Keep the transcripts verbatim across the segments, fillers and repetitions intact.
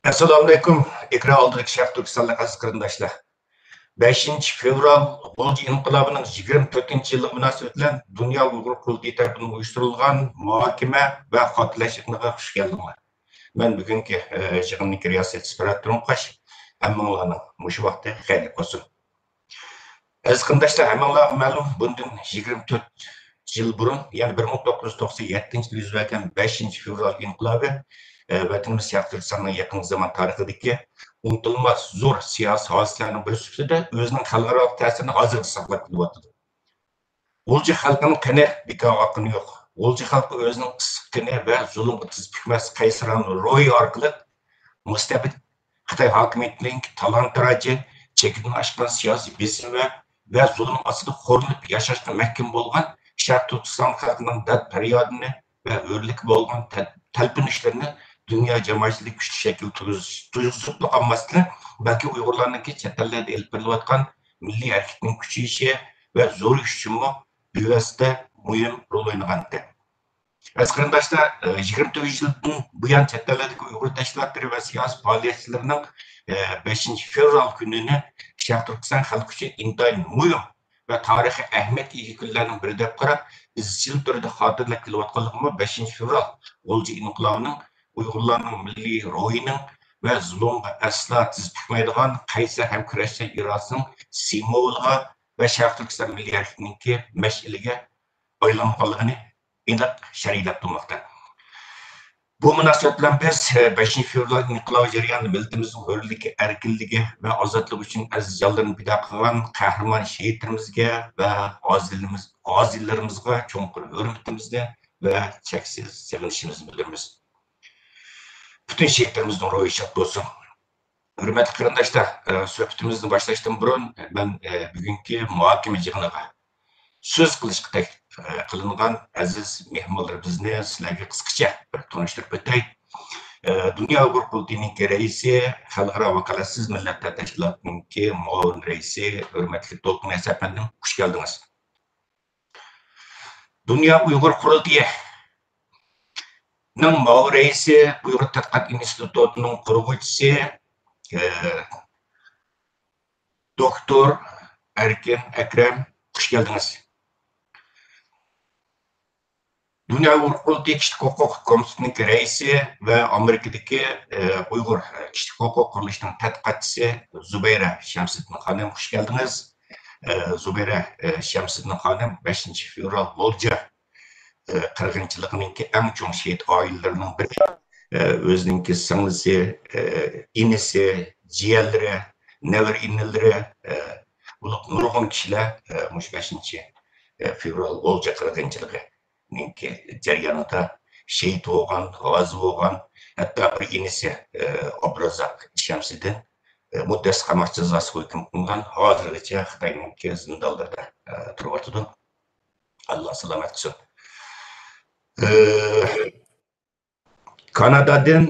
ئەسسالامۇئەلەيكۇم، ئېكران ئالدىدىكى شەرقىي تۈركىستانلىق ئەزىز قېرىنداشلار. بەشىنچى فېۋرال غۇلجا ئىنقىلابىنىڭ يىگىرمە تۆتىنچى يىللىقى مۇناسىۋىتى بىلەن دۇنيا ئۇيغۇر قۇرۇلتىيى تەرىپىدىن ئۇيۇشتۇرۇلغان مۇھاكىمە ۋە خاتىرىلەش يىغىنىغا خۇش كەلدىڭلار. مەن بۈگۈنكى، ئە، يىغىننىڭ رىياسەتچىسى سۈرەت تۇرمۇقاش. ھەممىڭلارنىڭ مۇشۇ ۋاقتى خەيرلىك بولسۇن. ئەزىز قېرىنداشلار، ھەممىڭلارغا مەلۇم، بۇندىن يىگىرمە تۆت يىل بۇرۇن، يەنى بىر مىڭ توققۇز يۈز توقسەن يەتتىنچى يىلى يۈز بەرگەن بەشىنچى فېۋرال ئىنقىلابى، ئە، ۋەتىنىمىز شەرقىي تۈركىستاننىڭ يېقىنقى زامان تارىخىدىكى ئۇنتۇلماس زور سىياسىي ھادىسىلەرنىڭ بىرى سۈپىتىدە ئۆزىنىڭ خەلقئارالىق تەسىرىنى ھازىرغىچە ساقلاپ كېلىۋاتىدۇ. غۇلجا خەلقىنىڭ قېنى بىكارغا ئاققىنى يوق. غۇلجا خەلقى ئۆزىنىڭ ئىسسىق تېنى ۋە زۇلۇمغا تىز پۈكمەس قەيسەرانە روھى ئارقىلىق مۇستەبىت خىتاي ھاكىمىيىتىنىڭ تالان-تاراجى، چېكىدىن ئاشقان سىياسىي بېسىم ۋە، ۋە زۇلۇم ئاستىدا خورلىنىپ ياشاشقا مەھكۇم بولغان شەرقىي تۈركىستان خەلقىنىڭ دەرد-پەريادىنى ۋە ھۆرلۈككە بولغان تەل-، تەلپۈنۈشلىرىنى دۇنيا جامائەتچىلىكى كۈچلۈك شەكىلدە تۇرغۇز-، تۇرغۇزۇپلا قالماستىن، بەلكى ئۇيغۇرلارنىڭكى چەت ئەللەردە ئېلىپ بېرىلىۋاتقان مىللىي ھەرىكىتىنىڭ كۈچىيىشى ۋە زورىيىشى ئۈچۈنمۇ بىۋاسىتە مۇھىم رول ئوينىغانىدى. ئەزىز قېرىنداشلار، يىگىرمە تۆت يىلدىن بۇيان چەت ئەللەردىكى ئۇيغۇر تەشكىلاتلىرى ۋە سىياسىي پائالىيەتچىلىرىنىڭ، بەشىنچى فېۋرال كۈنىنى شەرقىي تۈركىستان خەلقى ئۈچۈن ئىنتايىن مۇھىم ۋە تارىخىي ئەھمىيەتكە ئىگە كۈنلەرنىڭ بىرى دەپ قاراپ، ئىزچىل تۈردە خاتىرىلەپ كېلىۋاتقانلىقىمۇ بەشىنچى فېۋرال غۇلجا ئىنقىلابىنىڭ ئۇيغۇرلارنىڭ مىللىي روھىنىڭ ۋە زۇلۇمغا ئەسلا تىز پۈكمەيدىغان قەيسەر ھەم كۈرەشچان ئىرادىسىنىڭ سىمۋولىغا ۋە شەرقىي تۈركىستان مىللىي ھەرىكىتىنىڭكى مەشئىلىگە ئايلانغانلىقىنى ئېنىق شەرھلەپ تۇرماقتا. بۇ مۇناسىۋەت بىلەن بىز، ئە، بەشىنچى فېۋرال ئىنقىلابى جەريانىدا مىللىتىمىزنىڭ ھۆرلۈكى، ئەركىنلىكى ۋە ئازادلىقى ئۈچۈن ئەزىز جانلىرىنى پىدا قىلغان قەھرىمان شېھىتلىرىمىزگە ۋە غازىلىرىمىز-، غازىلىرىمىزغا چوڭقۇر ھۆرمىتىمىزنى ۋە چەكسىز سېغىنىشىمىزنى بىلدۈرىمىز. پۈتۈن شېھىتلىرىمىزنىڭ روھى شاد بولسۇن. ھۆرمەتلىك قېرىنداشلار، ئە، سۆھبىتىمىزنى باشلاشتىن بۇرۇن مەن، ئە، بۈگۈنكى مۇھاكىمە يىغىنىغا سۆز قىلىشقا تەكلىپ، ئە، قىلىنغان ئەزىز مېھمانلىرىمىزنى سىلەرگە قىسقىچە بىر تونۇشتۇرۇپ ئۆتەي. ئە، دۇنيا ئۇيغۇر قۇرۇلتىيىنىڭكى رەئىسى، خەلقئارا ۋاكالەتسىز مىللەتلەر تەشكىلاتىنىڭكى مۇئاۋىن رەئىسى، ھۆرمەتلىك دولقۇن ئەيسا ئەپەندىم، خۇش كەلدىڭىز. دۇنيا ئۇيغۇر قۇرۇلتىيىنىڭ مۇئاۋىن رەئىسى، ئۇيغۇر تەتقىقات ئىنستىتۇتىنىڭ قۇرغۇچىسى، ئە، دوكتور ئەركىن ئەكرەم، خۇش كەلدىڭىز. دۇنيا ئۇيغۇر قۇرۇلتىيى كىشىلىك ھوقۇق كومىتېتىنىڭكى رەئىسى ۋە ئامېرىكىدىكى، ئە، ئۇيغۇر كىشىلىك ھوقۇق قۇرۇلۇشىنىڭ تەتقىقاتچىسى زۇبەيرە شەمسىدىن خانىم، خۇش كەلدىڭىز. ئە، زۇبەيرە، ئە، شەمسىدىن خانىم بەشىنچى فېۋرال غۇلجا، ئە، قىرغىنچىلىقىنىڭكى ئەڭ چوڭ شېھىت ئائىلىلىرىنىڭ بىرى. ئە، ئۆزىنىڭكى سىڭلىسى، ئە، ئىنىسى، جىيەنلىرى، نەۋرە ئىنىلىرى، ئە، بولۇپ نۇرغۇن كىشىلەر، ئە، مۇشۇ بەشىنچى، ئە، فېۋرال غۇلجا قىرغىنچىلىقىنىڭكى جەريانىدا شېھىت بولغان، غازى بولغان، ھەتتا بىر ئىنىسى، ئە، ئابدۇرازاق شەمسىدىن، ئە، مۇددەت قاماق جازاسىغا ھۆكۈم قىلىنغان، ھازىرغىچە خىتاينىڭكى زىندانلىرىدا، ئە، تۇرۇۋاتىدۇ. ئاللا سالامەت قىلسۇن. ئە، كانادادىن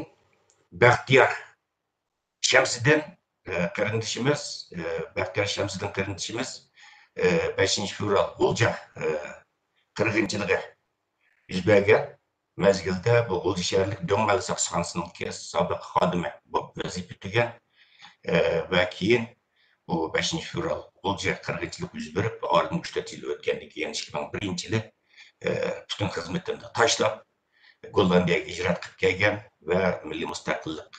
بەختىيار شەمسىدىن، ئە، قېرىندىشىمىز، ئە، بەختىيار شەمسىدىن قېرىندىشىمىز، ئە، بەشىنچى فېۋرال غۇلجا، ئە، قىرغىنچىلىقى يۈز بەرگەن مەزگىلدە بۇ غۇلجا شەھەرلىك دۆڭ مەھەللە ساقچىخانىسىنىڭكى سابىق خادىمى بولۇپ ۋەزىپە ئۆتىگەن، ئە، ۋە كېيىن بۇ بەشىنچى فېۋرال غۇلجا قىرغىنچىلىقى يۈز بېرىپ، ئارىدىن ئۈچ تۆت يىل ئۆتكەندىن كېيىن، ئىككى مىڭ بىرىنچى يىلى، ئە، پۈتۈن خىزمىتىنى تاشلاپ، گوللاندىيەگە ھىجرەت قىلىپ كەلگەن ۋە مىللىي مۇستەقىللىق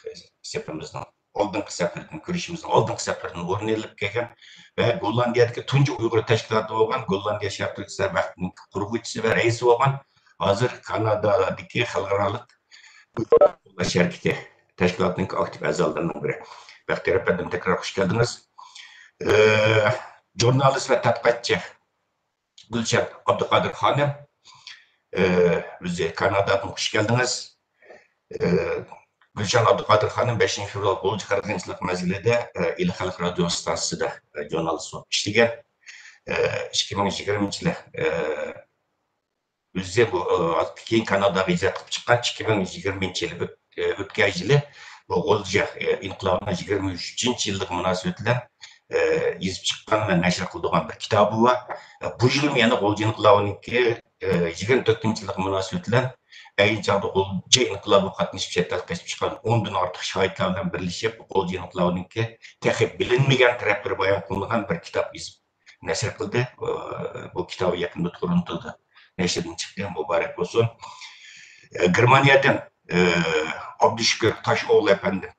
سېپىمىزنىڭ ئالدىنقى سەپلىرىدىن، كۈرىشىمىزنىڭ ئالدىنقى سەپلىرىدىن ئورۇن ئېلىپ كەلگەن ۋە گوللاندىيەدىكى تۇنجى ئۇيغۇر تەشكىلاتى بولغان گوللاندىيە شەرقىي تۈركىستان بەختىنىڭ قۇرغۇچىسى ۋە رەئىسى بولغان، ھازىر كانادادىكى خەلقئارالىق قوللاش ھەرىكىتى تەشكىلاتىنىڭ ئاكتىپ ئەزالىرىنىڭ بىرى. بەختىيار ئەپەندىم، تەكرار خۇش كەلدىڭىز. ئە، ژۇرنالىست ۋە تەتقىقاتچى گۈلشەن ئابدۇقادىر خانىم، ئە، ئۆزى كانادادىن، خۇش كەلدىڭىز. ئە، گۈلشەن ئابدۇقادىر خانىم بەشىنچى فېۋرال غۇلجا قىرغىنچىلىق مەزگىلىدە، ئە، ئىلى خەلق رادىيو ئىستانسىسىدا، ئە، ژۇرنالىست بولۇپ ئىشلىگەن. ئە، ئىككى مىڭ يىگىرمىنچى يىلى، ئە، ئۆزى بۇ، ئە، كېيىن كاناداغا ھىجرەت قىلىپ چىققان، ئىككى مىڭ يىگىرمىنچى يىلى ئۆت-، ئە، ئۆتكەن يىلى بۇ غۇلجا، ئە، ئىنقىلابىنىڭ يىگىرمە ئۈچىنچى يىللىقى مۇناسىۋىتى بىلەن، ئە، يېزىپ چىققان ۋە نەشر قىلىدىغان بىر كىتابى بار. ئە، بۇ يىلمۇ يەنە غۇلجا ئىنقىلابىنىڭكى، ئە، يىگىرمە تۆتىنچى يىللىقى مۇناسىۋىتى بىلەن ئەينى چاغدا غۇلجا ئىنقىلابىغا قاتنىشىپ چەت ئەلگە قېچىپ چىققان ئوندىن ئارتۇق شاھىتلار بىلەن بىرلىشىپ، غۇلجا ئىنقىلابىنىڭكى تېخى بىلىنمىگەن تەرەپلىرى بايان قىلىنغان بىر كىتاب يېزىپ نەشر قىلدى. بۇ كىتابى يېقىندا تورونتودا نەشردىن چىقتى. مۇبارەك بولسۇن. گېرمانىيەدىن ئابدۇشۈكۈر تاشئوغلى ئەپەندى،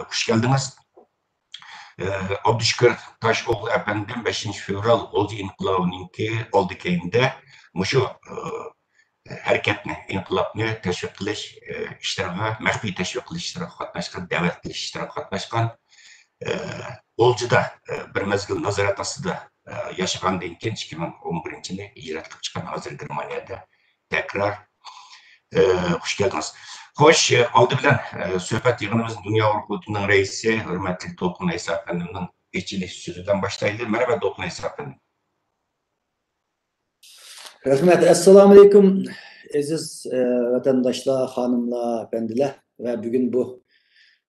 خۇش كەلدىڭىز. ئابدۇشۈكۈر تاشئوغلى ئەپەندىم بەشىنچى فېۋرال غۇلجا ئىنقىلابىنىڭكى ئالدى كەينىدە مۇشۇ ھەرىكەتنى، ئىنقىلابنى تەشۋىق قىلىش ئىشلىرىغا، مەخپىي تەشۋىق قىلىش ئىشلىرىغا قاتناشقان، دەۋەت قىلىش ئىشلىرىغا قاتناشقان، غۇلجىدا بىر مەزگىل نازارەت ئاستىدا ياشىغاندىن كېيىن ئىككى مىڭ ئون بىرىنچى يىلى ھىجرەت قىلىپ چىققان، ھازىر گېرمانىيەدە. تەكرار، ئە، خۇش كەلدىڭىز. خوش، ئە، ئالدى بىلەن، ئە، سۆھبەت يىغىنىمىزنى دۇنيا ئۇيغۇر قۇرۇلتىيىنىڭ رەئىسى، ھۆرمەتلىك دولقۇن ئەيسا ئەپەندىمنىڭ ئېچىلىش سۆزى بىلەن باشلايلى. مەرھەبا، دولقۇن ئەيسا ئەپەندىم. رەھمەت. ئەسسالامۇئەلەيكۇم، ئەزىز، ئە، ۋەتەنداشلار، خانىملار، ئەپەندىلەر ۋە بۈگۈن بۇ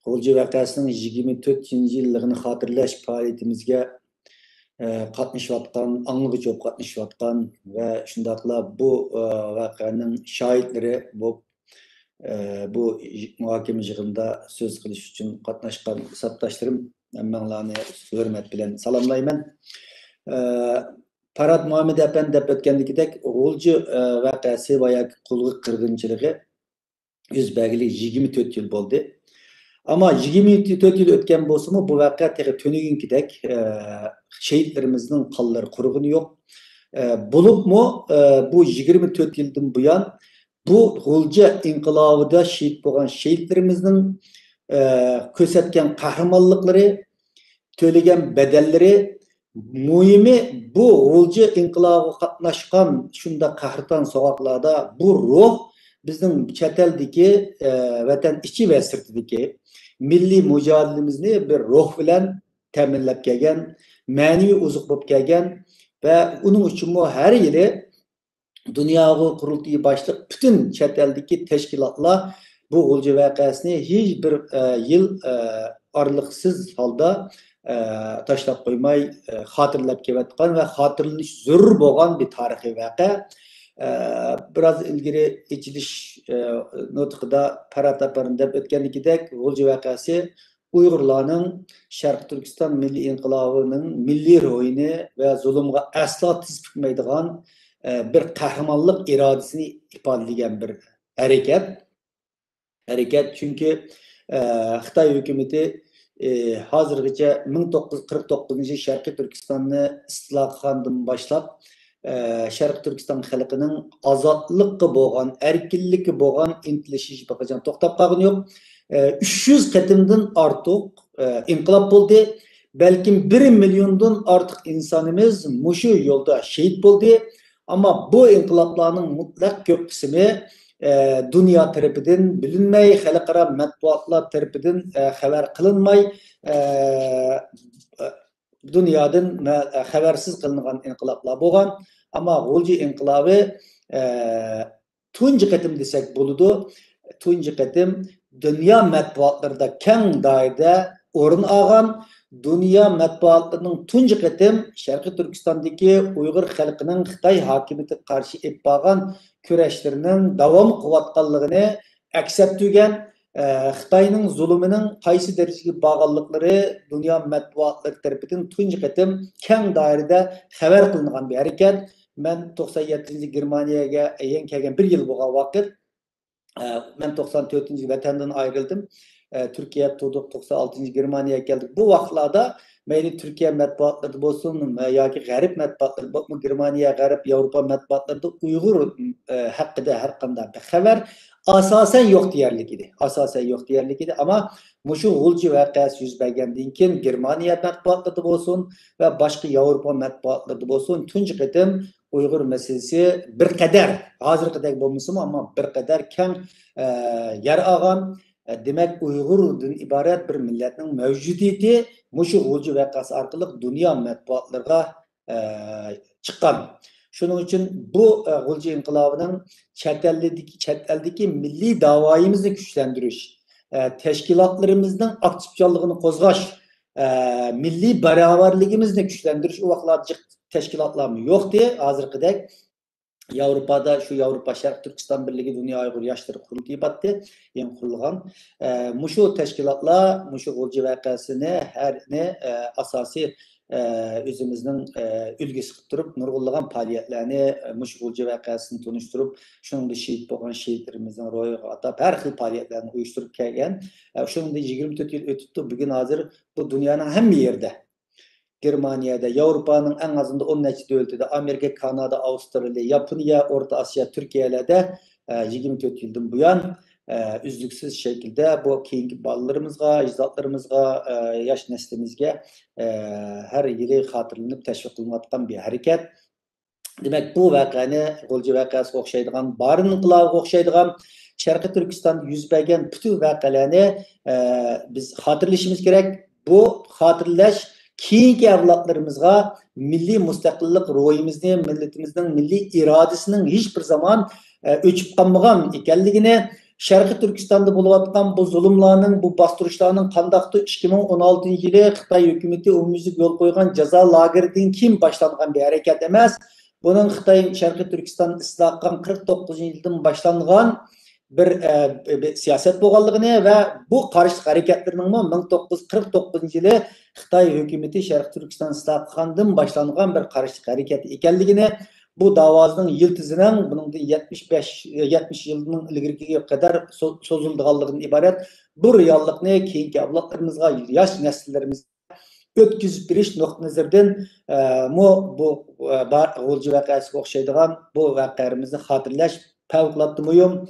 غۇلجا ۋەقەسىنىڭ يىگىرمە تۆتىنچى يىللىقىنى خاتىرىلەش پائالىيىتىمىزگە ئە، قاتنىشىۋاتقان، ئاڭلىغۇچى بولۇپ قاتنىشىۋاتقان ۋە شۇنداقلا بۇ، ئە، ۋەقەنىڭ شاھىتلىرى بولۇپ، ئە، بۇ مۇھاكىمە يىغىنىدا سۆز قىلىش ئۈچۈن قاتناشقان سەپداشلىرىم، ھەممەڭلارنى ھۆرمەت بىلەن سالاملايمەن. ئە، پارات مۇھەممەد ئەپەندى دەپ ئۆتكەندىكىدەك، غۇلجا، ئە، ۋەقەسى ۋە ياكى قۇلغا قىرغىنچىلىقى يۈز بەرگىلى يىگىرمە تۆت يىل بولدى. ئەمما يىگىرمە تۆت يىل ئۆتكەن بولسىمۇ، بۇ ۋەقە تېخى تۈنۈگۈنكىدەك، ئە، شېھىتلىرىمىزنىڭ قانلىرى قۇرۇغىنى يوق. ئە، بولۇپمۇ، ئە، بۇ يىگىرمە تۆت يىلدىن بۇيان بۇ غۇلجا ئىنقىلابىدا شېھىت بولغان شېھىتلىرىمىزنىڭ، ئە، كۆرسەتكەن قەھرىمانلىقلىرى، تۆلىگەن بەدەللىرى، مۇھىمى بۇ غۇلجا ئىنقىلابىغا قاتناشقان شۇنداق قەھرىتان سوغۇقلاردا بۇ روھ بىزنىڭ چەت ئەلدىكى، ئە، ۋەتەن ئىچى ۋە سىرتىدىكى مىللىي مۇجادىلىمىزنى بىر روھ بىلەن تەمىنلەپ كەلگەن، مەنىۋى ئوزۇق بولۇپ كەلگەن ۋە ئۇنىڭ ئۈچۈنمۇ ھەر يىلى دۇنيا ئۇيغۇر قۇرۇلتىيى باشلىق پۈتۈن چەت ئەلدىكى تەشكىلاتلار بۇ غۇلجا ۋەقەسىنى ھېچ بىر، ئە، يىل، ئە، ئارىلىقسىز ھالدا، ئە، تاشلاپ قويماي، ئە، خاتىرىلەپ كېلىۋاتقان ۋە خاتىرىلىنىش زۆرۈر بولغان بىر تارىخىي ۋەقە. ئە، بىراز ئىلگىرى ئېچىلىش، ئە، نۇتقىدا پارات ئەپەندى دەپ ئۆتكەندىكىدەك، غۇلجا ۋەقەسى ئۇيغۇرلارنىڭ شەرقىي تۈركىستان مىللىي ئىنقىلابىنىڭ مىللىي روھىنى ۋە زۇلۇمغا ئەسلا تىز پۈكمەيدىغان، ئە، بىر قەھرىمانلىق ئىرادىسىنى ئىپادىلىگەن بىر ھەرىكەت. ھەرىكەت، چۈنكى، ئە، خىتاي ھۆكۈمىتى، ئى، ھازىرغىچە مىڭ توققۇز يۈز قىرىق توققۇزىنچى يىل شەرقىي تۈركىستاننى ئىستىلا قىلغاندىن باشلاپ، ئە، شەرقىي تۈركىستان خەلقىنىڭ ئازادلىققا بولغان، ئەركىنلىككە بولغان ئىنتىلىشى ھېچ بىر قاچان توختاپ قالغىنى يوق. ئە، ئۈچ يۈز قېتىمدىن ئارتۇق، ئە، ئىنقىلاب بولدى. بەلكىم بىر مىليوندىن ئارتۇق ئىنسانىمىز مۇشۇ يولدا شېھىت بولدى. ئەمما بۇ ئىنقىلابلارنىڭ مۇتلەق كۆپ قىسمى، ئە، دۇنيا تەرىپىدىن بىلىنمەي، خەلقئارا مەتبۇئاتلار تەرىپىدىن، ئە، خەۋەر قىلىنماي، ئە، دۇنيادىن مە-، خەۋەرسىز قىلىنغان ئىنقىلابلار بولغان. ئەمما غۇلجا ئىنقىلابى، ئە، تۇنجى قېتىم دېسەك بولىدۇ، تۇنجى قېتىم دۇنيا مەتبۇئاتلىرىدا كەڭ دائىرىدە ئورۇن ئالغان، دۇنيا مەتبۇئاتلىرىنىڭ تۇنجى قېتىم شەرقىي تۈركىستاندىكى ئۇيغۇر خەلقىنىڭ خىتاي ھاكىمىيىتىگە قارشى ئېلىپ بارغان كۈرەشلىرىنىڭ داۋام قىلىۋاتقانلىقىنى ئەكس ئەتتۈرگەن، ئە، خىتاينىڭ زۇلۇمىنىڭ قايسى دەرىجىگە بارغانلىقلىرى دۇنيا مەتبۇئاتلىرى تەرىپىدىن تۇنجى قېتىم كەڭ دائىرىدە خەۋەر قىلىنغان بىر ھەرىكەت. مەن توقسان يەتتىنچى يىلى گېرمانىيەگە يېڭى كەلگەن بىر يىل بولغان ۋاقىت، ئە، مەن توقسان تۆتىنچى يىلى ۋەتەندىن ئايرىلدىم. ئە، تۈركىيەدە تۇردۇق، توقسان ئالتىنچى يىلى گېرمانىيەگە كەلدۇق. بۇ ۋاقىتلاردا مەيلى تۈركىيە مەتبۇئاتلىرىدا بولسۇن، ياكى غەرب مەتبۇئاتلىرىدا، بولۇپمۇ گېرمانىيە، غەرب، ياۋروپا مەتبۇئاتلىرىدا ئۇيغۇر، ئە، ھەققىدە ھەر قانداق بىر خەۋەر ئاساسەن يوق دېيەرلىك ئىدى. ئاساسەن يوق دېيەرلىك ئىدى. ئەمما مۇشۇ غۇلجا ۋەقەسى يۈز بەرگەندىن كېيىن گېرمانىيە مەتبۇئاتلىرىدا بولسۇن ۋە باشقا ياۋروپا مەتبۇئاتلىرىدا بولسۇن، تۇنجى قېتىم ئۇيغۇر مەسىلىسى بىر قەدەر، ھازىرقىدەك بولمىسىمۇ، ئەمما بىر قەدەر كەڭ، ئە، يەر ئالغان. ئە، دېمەك، ئۇيغۇردىن ئىبارەت بىر مىللەتنىڭ مەۋجۇدىيىتى مۇشۇ غۇلجا ۋەقەسى ئارقىلىق دۇنيا مەتبۇئاتلىرىغا، ئە، چىققان. شۇنىڭ ئۈچۈن بۇ، ئە، غۇلجا ئىنقىلابىنىڭ چەت ئەلدىكى، چەت ئەلدىكى مىللىي داۋايىمىزنى كۈچلەندۈرۈش، ئە، تەشكىلاتلىرىمىزنىڭ ئاكتىپچانلىقىنى قوزغاش، ئە، مىللىي باراۋەرلىكىمىزنى كۈچلەندۈرۈش، ئۇ ۋاقىتلاردا جىق تەشكىلاتلارمۇ يوقتى، ھازىرقىدەك. ياۋروپادا شۇ ياۋروپا شەرقىي تۈركىستان بىرلىكى دۇنيا ئۇيغۇر ياشلىرى قۇرۇلتىيى باتتى، يېڭى قۇرۇلغان. ئە، مۇشۇ تەشكىلاتلار مۇشۇ غۇلجا ۋەقەسىنى ھەرنى، ئە، ئاساسىي، ئە، ئۆزىمىزنىڭ، ئە، ئۈلگىسى قىلىپ تۇرۇپ، نۇرغۇنلىغان پائالىيەتلەرنى، ئە، مۇشۇ غۇلجا ۋەقەسىنى تونۇشتۇرۇپ، شۇنىڭدا شېھىت بولغان شېھىتلىرىمىزنىڭ روھىغا ئاتاپ، ھەر خىل پائالىيەتلەرنى ئۇيۇشتۇرۇپ كەلگەن. ئە، شۇنىڭدىن يىگىرمە تۆت يىل ئۆتۈپتۇ، بۈگۈن ھازىر بۇ دۇنيانىڭ ھەممە يېرىدە، گېرمانىيەدە، ياۋروپانىڭ ئەڭ ئازىندا ئون نەچچە دۆلىتىدە، ئامېرىكا، كانادا، ئاۋسترالىيە، ياپونىيە، ئورتا ئاسىيا، تۈركىيەلەردە، ئە، يىگىرمە تۆت يىلدىن بۇيان، ئە، ئۈزلۈكسىز شەكىلدە بۇ كېيىنكى بالىلىرىمىزغا، ئەجدادلىرىمىزغا، ئە، ياش نەسلىمىزگە، ئە، ھەر يىلى خاتىرىلىنىپ تەشۋىق قىلىنىۋاتقان بىر ھەرىكەت. دېمەك، بۇ ۋەقەنى غۇلجا ۋەقەسىگە ئوخشايدىغان، بارىن ئىنقىلابىغا ئوخشايدىغان، شەرقىي تۈركىستاندا يۈز بەرگەن پۈتۈن ۋەقەلەرنى، ئە، بىز خاتىرىلىشىمىز كېرەك. بۇ خاتىرىلەش كېيىنكى ئەۋلادلىرىمىزغا مىللىي مۇستەقىللىق روھىمىزنى، مىللىتىمىزنىڭ مىللىي ئىرادىسىنىڭ ھېچ بىر زامان، ئە، ئۆچۈپ قالمىغان ئىكەنلىكىنى، شەرقىي تۈركىستاندا بولۇۋاتقان بۇ زۇلۇملارنىڭ، بۇ باستۇرۇشلارنىڭ قانداقتۇر ئىككى مىڭ ئون ئالتىنچى يىلى خىتاي ھۆكۈمىتى ئومۇميۈزلۈك يول قويغان جازا لاگېرىدىن كېيىن باشلانغان بىر ھەرىكەت ئەمەس. بۇنىڭ خىتاي شەرقىي تۈركىستان ئىستىلا قىلغان قىرىق توققۇزىنچى يىلدىن باشلانغان بىر، ئە، بىر سىياسەت بولغانلىقىنى ۋە بۇ قارشىلىق ھەرىكەتلىرىنىڭمۇ مىڭ توققۇز يۈز قىرىق توققۇزىنچى يىلى خىتاي ھۆكۈمىتى شەرقىي تۈركىستان ئىستىلا قىلغاندىن باشلانغان بىر قارشىلىق ھەرىكەت ئىكەنلىكىنى، بۇ داۋانىڭ يىلتىزىنىڭ بۇنىڭدىن يەتمىش بەش، يەتمىش يىلدىن ئىلگىرىكىگە قەدەر سو-، سوزۇلىدىغانلىقىدىن ئىبارەت بۇ رېئاللىقنى كېيىنكى ئەۋلادلىرىمىزغا، ياش نەسىللىرىمىزگە ئۆتكۈزۈپ بېرىش نۇقتىئى نەزىرىدىن، ئە، مۇ-، بۇ، ئە، بار-، غۇلجا ۋەقەسىگە ئوخشايدىغان بۇ ۋەقەلىرىمىزنى خاتىرىلەش پەۋقۇلئاددە مۇھىم.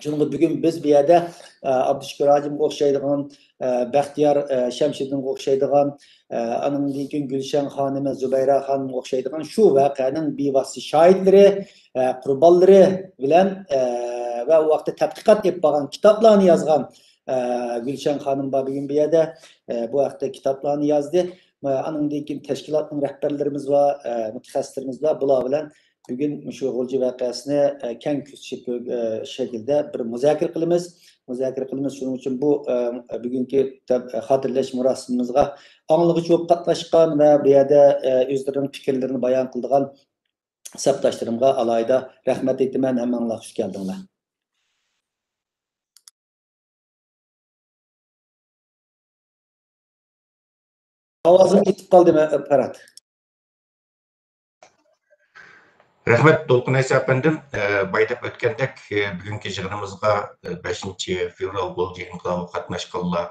شۇنىڭغا بۈگۈن بىز بۇ يەردە، ئە، ئابدۇشۈكۈر ھاجىمغا ئوخشايدىغان، ئە، بەختىيار، ئە، شەمشىدىنغا ئوخشايدىغان، ئە، ئانىڭدىن كېيىن گۈلشەن خانىمى، زۇبەيرە خانىمغا ئوخشايدىغان شۇ ۋەقەنىڭ بىۋاسىتە شاھىتلىرى، ئە، قۇربانلىرى بىلەن، ئە، ۋە ئۇ ۋاقىتتا تەتقىقات ئېلىپ بارغان، كىتابلارنى يازغان، ئە، گۈلشەن خانىم بار بۈگۈن بۇ يەردە، ئە، بۇ ھەقتە كىتابلارنى يازدى. ئە، ئانىڭدىن كېيىن تەشكىلاتنىڭ رەھبەرلىرىمىز بار، ئە، مۇتەخەسسىسلىرىمىز بار. بۇلار بىلەن بۈگۈن مۇشۇ غۇلجا ۋەقەسىنى، ئە، كەڭ كۆلچەكلىك، ئە، شەكىلدە بىر مۇزاكىرە قىلىمىز. مۇزاكىرە قىلىمىز. شۇنىڭ ئۈچۈن بۇ، ئە، بۈگۈنكى تەب-، خاتىرىلەش مۇراسىمىمىزغا ئاڭلىغۇچ بولۇپ قاتناشقان ۋە بۇ يەردە، ئە، ئۆزلىرىنىڭ پىكىرلىرىنى بايان قىلىدىغان سەپداشلىرىمغا ئالاھىدە رەھمەت ئېيتىمەن. ھەممەڭلار خۇش كەلدىڭلار. ئاۋازىم كېتىپ قالدىمۇ، پەرھات؟ رەھمەت، دولقۇن ئەيسا ئەپەندىم. ئە، بايا دەپ ئۆتكەندەك، ئە، بۈگۈنكى يىغىنىمىزغا، ئە، بەشىنچى فېۋرال غۇلجا ئىنقىلابىغا قاتناشقانلار،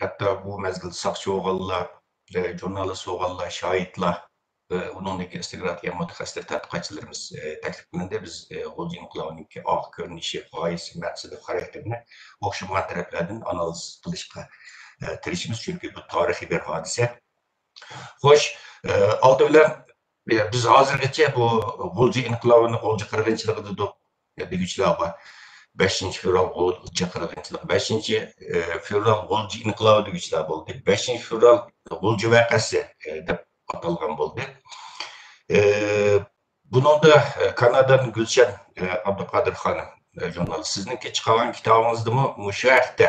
ھەتتا بۇ مەزگىلدە ساقچى بولغانلار، ئە، ژۇرنالىست بولغانلار، شاھىتلار، ئۇنىڭدىكى ئىستىكرار دېگەن مۇتەخەسسىسلەر، تەتقىقاتچىلىرىمىز، ئى، تەكلىپ قىلىندى. بىز، ئى، غۇلجا ئىنقىلابىنىڭكى ئارقا كۆرۈنۈشى، غايىسى، مەقسىتى، خاراكتېرىنى ئوخشىمىغان تەرەپلەردىن ئانالىز قىلىشقا، ئى، تىرىشىمىز، چۈنكى بۇ تارىخىي بىر ھادىسە. خوش، ئى، ئالدى بىلەن، ئى، بىز ھازىرغىچە بۇ غۇلجا ئىنقىلابىنى غۇلجا قىرغىنچىلىقى دېدۇق، دېگۈچىلەر بار. بەشىنچى فېۋرال غۇلجا قىرغىنچىلىقى، بەشىنچى، ئى، فېۋرال غۇلجا ئىنقىلابى دېگۈچىلەر بولدى. بەشىنچى فېۋرال غۇلجا ۋەقەسى، ئى، دەپ ئاتالغان بولدى. ئى، بۇنىڭدا، ئى، كانادادىن گۈلشەن، ئى، ئابدۇقادىر خانىم، ئى، ژۇرنالىست، سىزنىڭكى چىقارغان كىتابىڭىزدىمۇ مۇشۇ ھەقتە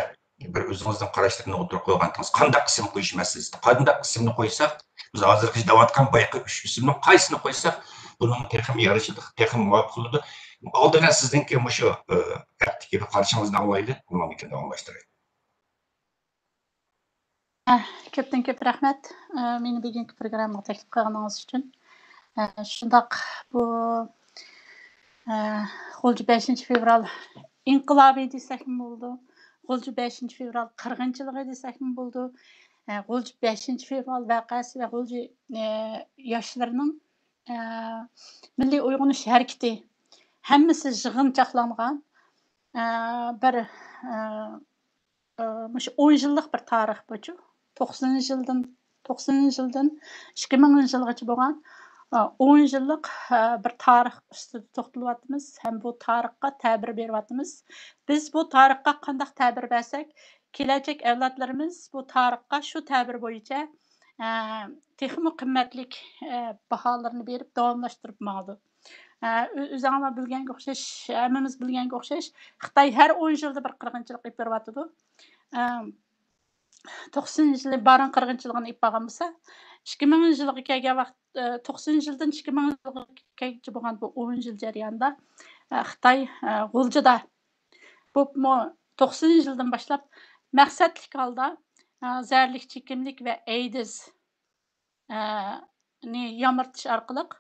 بىر ئۆزىڭىزنىڭ قاراشلىرىنى ئوتتۇرىغا قويغانتىڭىز. قانداق ئىسىم قويۇش مەسىلىسىدە. قانداق ئىسىمنى قويساق، بىز ھازىرغىچە دەۋاتقان بايىقى ئۈچ ئىسىمنىڭ قايسىسىنى قويساق، بۇنىڭ تېخىمۇ يارىشىدۇ، تېخىمۇ مۇۋاپىق بولىدۇ. ئالدى بىلەن سىزنىڭكى مۇشۇ، ئى، ھەقتىكى بىر قارىشىڭىزنى ئاڭلايلى، ئۇنىڭدىن كېيىن داۋاملاشتۇرايلى. ئە، كۆپتىن كۆپ رەھمەت، ئە، مېنى بۈگۈنكى پروگراممىغا تەكلىپ قىلغىنىڭىز ئۈچۈن. ئە، شۇنداق، بۇ، ئە، غۇلجا بەشىنچى فېۋرال ئىنقىلابى دېسەكمۇ بولىدۇ، غۇلجا بەشىنچى فېۋرال قىرغىنچىلىقى دېسەكمۇ بولىدۇ، ئە، غۇلجا بەشىنچى فېۋرال ۋەقەسى ۋە غۇلجا، ئە، ياشلىرىنىڭ، ئە، مىللىي ئويغىنىش ھەرىكىتى، ھەممىسى يىغىنچاقلانغان، ئە، بىر، ئە، ئى، مۇشۇ ئون يىللىق بىر تارىخ بۇچۇ. توقسىنىنچى يىلدىن، توقسىنىنچى يىلدىن ئىككى مىڭىنچى يىلغىچە بولغان، ئى، ئون يىللىق، ئى، بىر تارىخ ئۈستىدە توختىلىۋاتىمىز ھەم بۇ تارىخقا تەبىر بېرىۋاتىمىز. بىز بۇ تارىخقا قانداق تەبىر بەرسەك، كېلەچەك ئەۋلادلىرىمىز بۇ تارىخقا شۇ تەبىر بويىچە، ئى، تېخىمۇ قىممەتلىك، ئى، باھالىرىنى بېرىپ داۋاملاشتۇرۇپ ماڭىدۇ. ئە، ئۆ-، ئۆزۈڭلار بىلگەنگە ئوخشاش، ھەممىمىز بىلگەنگە ئوخشاش، خىتاي ھەر ئون يىلدا بىر قىرغىنچىلىق ئېلىپ بېرىۋاتىدۇ. ئە، توقسىنىنچى يىلى بارىن قىرغىنچىلىقىنى ئېلىپ بارغان بولسا، ئىككى مىڭىنچى يىلغا كەلگەن ۋاقىت، توقسىنىنچى يىلدىن ئىككى مىڭىنچى يىلغا كەلگۈچە بولغان بۇ ئون يىل جەريانىدا، خىتاي غۇلجىدا، بولۇپمۇ توقسىنىنچى يىلدىن باشلاپ مەقسەتلىك ھالدا زەھەرلىك چېكىملىك ۋە ئەيدىز نى يامرىتىش ئارقىلىق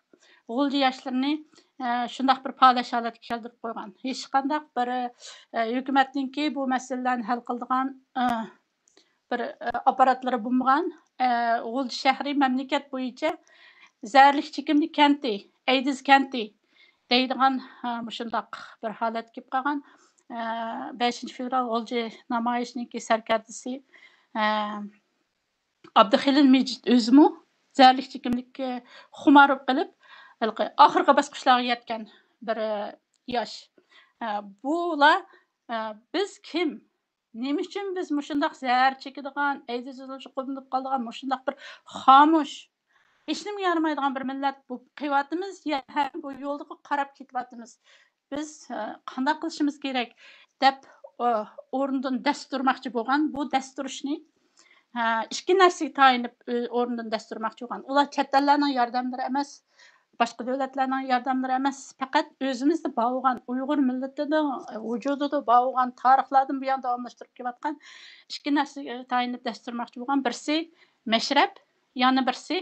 غۇلجا ياشلىرىنى شۇنداق بىر پالەچ ھالەتكە كەلتۈرۈپ قويغان. ھېچقانداق بىر ھۆكۈمەتنىڭكى بۇ مەسىلىلەرنى ھەل قىلىدىغان بىر ئاپپاراتلىرى بولمىغان، غۇلجا شەھىرى مەملىكەت بويىچە زەھەرلىك چېكىملىك كەنتى، ئەيدىز كەنتى دەيدىغان مۇشۇنداق بىر ھالەتكە كېلىپ قالغان. بەشىنچى فېۋرال غۇلجا نامايىشىنىڭكى سەركەردىسى ئابدۇخېلىل مىجىت ئۆزىمۇ زەھەرلىك چېكىملىككە خۇمار بولۇپ قېلىپ، ھېلىقى ئاخىرقى باسقۇچلارغا يەتكەن بىر ياش. بۇلار، بىز كىم؟ نېمە ئۈچۈن بىز مۇشۇنداق زەھەر چېكىدىغان، ئەيدىز يۇقۇملىنىپ قالىدىغان مۇشۇنداق بىر خامۇش، ھېچنېمىگە يارىمايدىغان بىر مىللەت بولۇپ قېلىۋاتىمىز، يا ھەم بۇ يولغا قاراپ كېتىۋاتىمىز. بىز قانداق قىلىشىمىز كېرەك دەپ ئورنىدىن دەس تۇرماقچى بولغان. بۇ دەس تۇرۇشنى ئىككى نەرسىگە تايىنىپ ئورنىدىن دەس تۇرماقچى بولغان. ئۇلار چەت ئەللەرنىڭ ياردەملىرى ئەمەس، باشقا دۆلەتلەرنىڭ ياردەملىرى ئەمەس، پەقەت ئۆزىمىزدە بار بولغان، ئۇيغۇر مىللىتىنىڭ ۋۇجۇدىدا بار بولغان، تارىخلاردىن بۇيان داۋاملاشتۇرۇپ كېلىۋاتقان ئىككى نەرسىگە تايىنىپ دەس تۇرماقچى بولغان. بىرسى مەشرەپ، يەنە بىرسى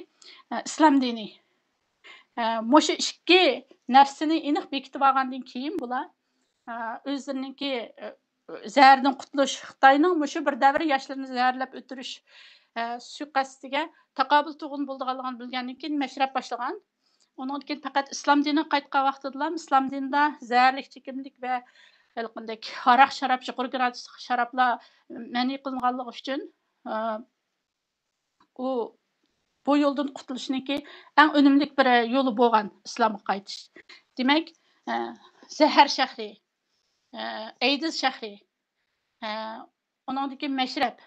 ئىسلام دىنى. مۇشۇ ئىككى نەرسىنى ئېنىق بېكىتىپ ئالغاندىن كېيىن بۇلار ئۆزلىرىنىڭكى زەھەردىن قۇتۇلۇش، خىتاينىڭ مۇشۇ بىر دەۋر ياشلىرىنى زەھەرلەپ ئۆلتۈرۈش سۇيىقەستىگە تاقابىل تۇرغىلى بولىدىغانلىقىنى بىلگەندىن كېيىن مەشرەپ باشلىغان. ئۇنىڭدىن كېيىن پەقەت ئىسلام دىنىغا قايتقان ۋاقتىدىلا ئىسلام دىنىدا زەھەرلىك چېكىملىك ۋە ھېلىقىندەك ھاراق شاراب، يۇقىرى گرادۇسلۇق شارابلار مەنئى قىلىنغانلىقى ئۈچۈن، ئۇ بۇ يولدىن قۇتۇلۇشنىڭكى ئەڭ ئۈنۈملۈك بىر يولى بولغان ئىسلامغا قايتىش. دېمەك، زەھەر شەھىرى، ئەيدىز شەھىرى، ئۇنىڭدىن كېيىن مەشرەپ.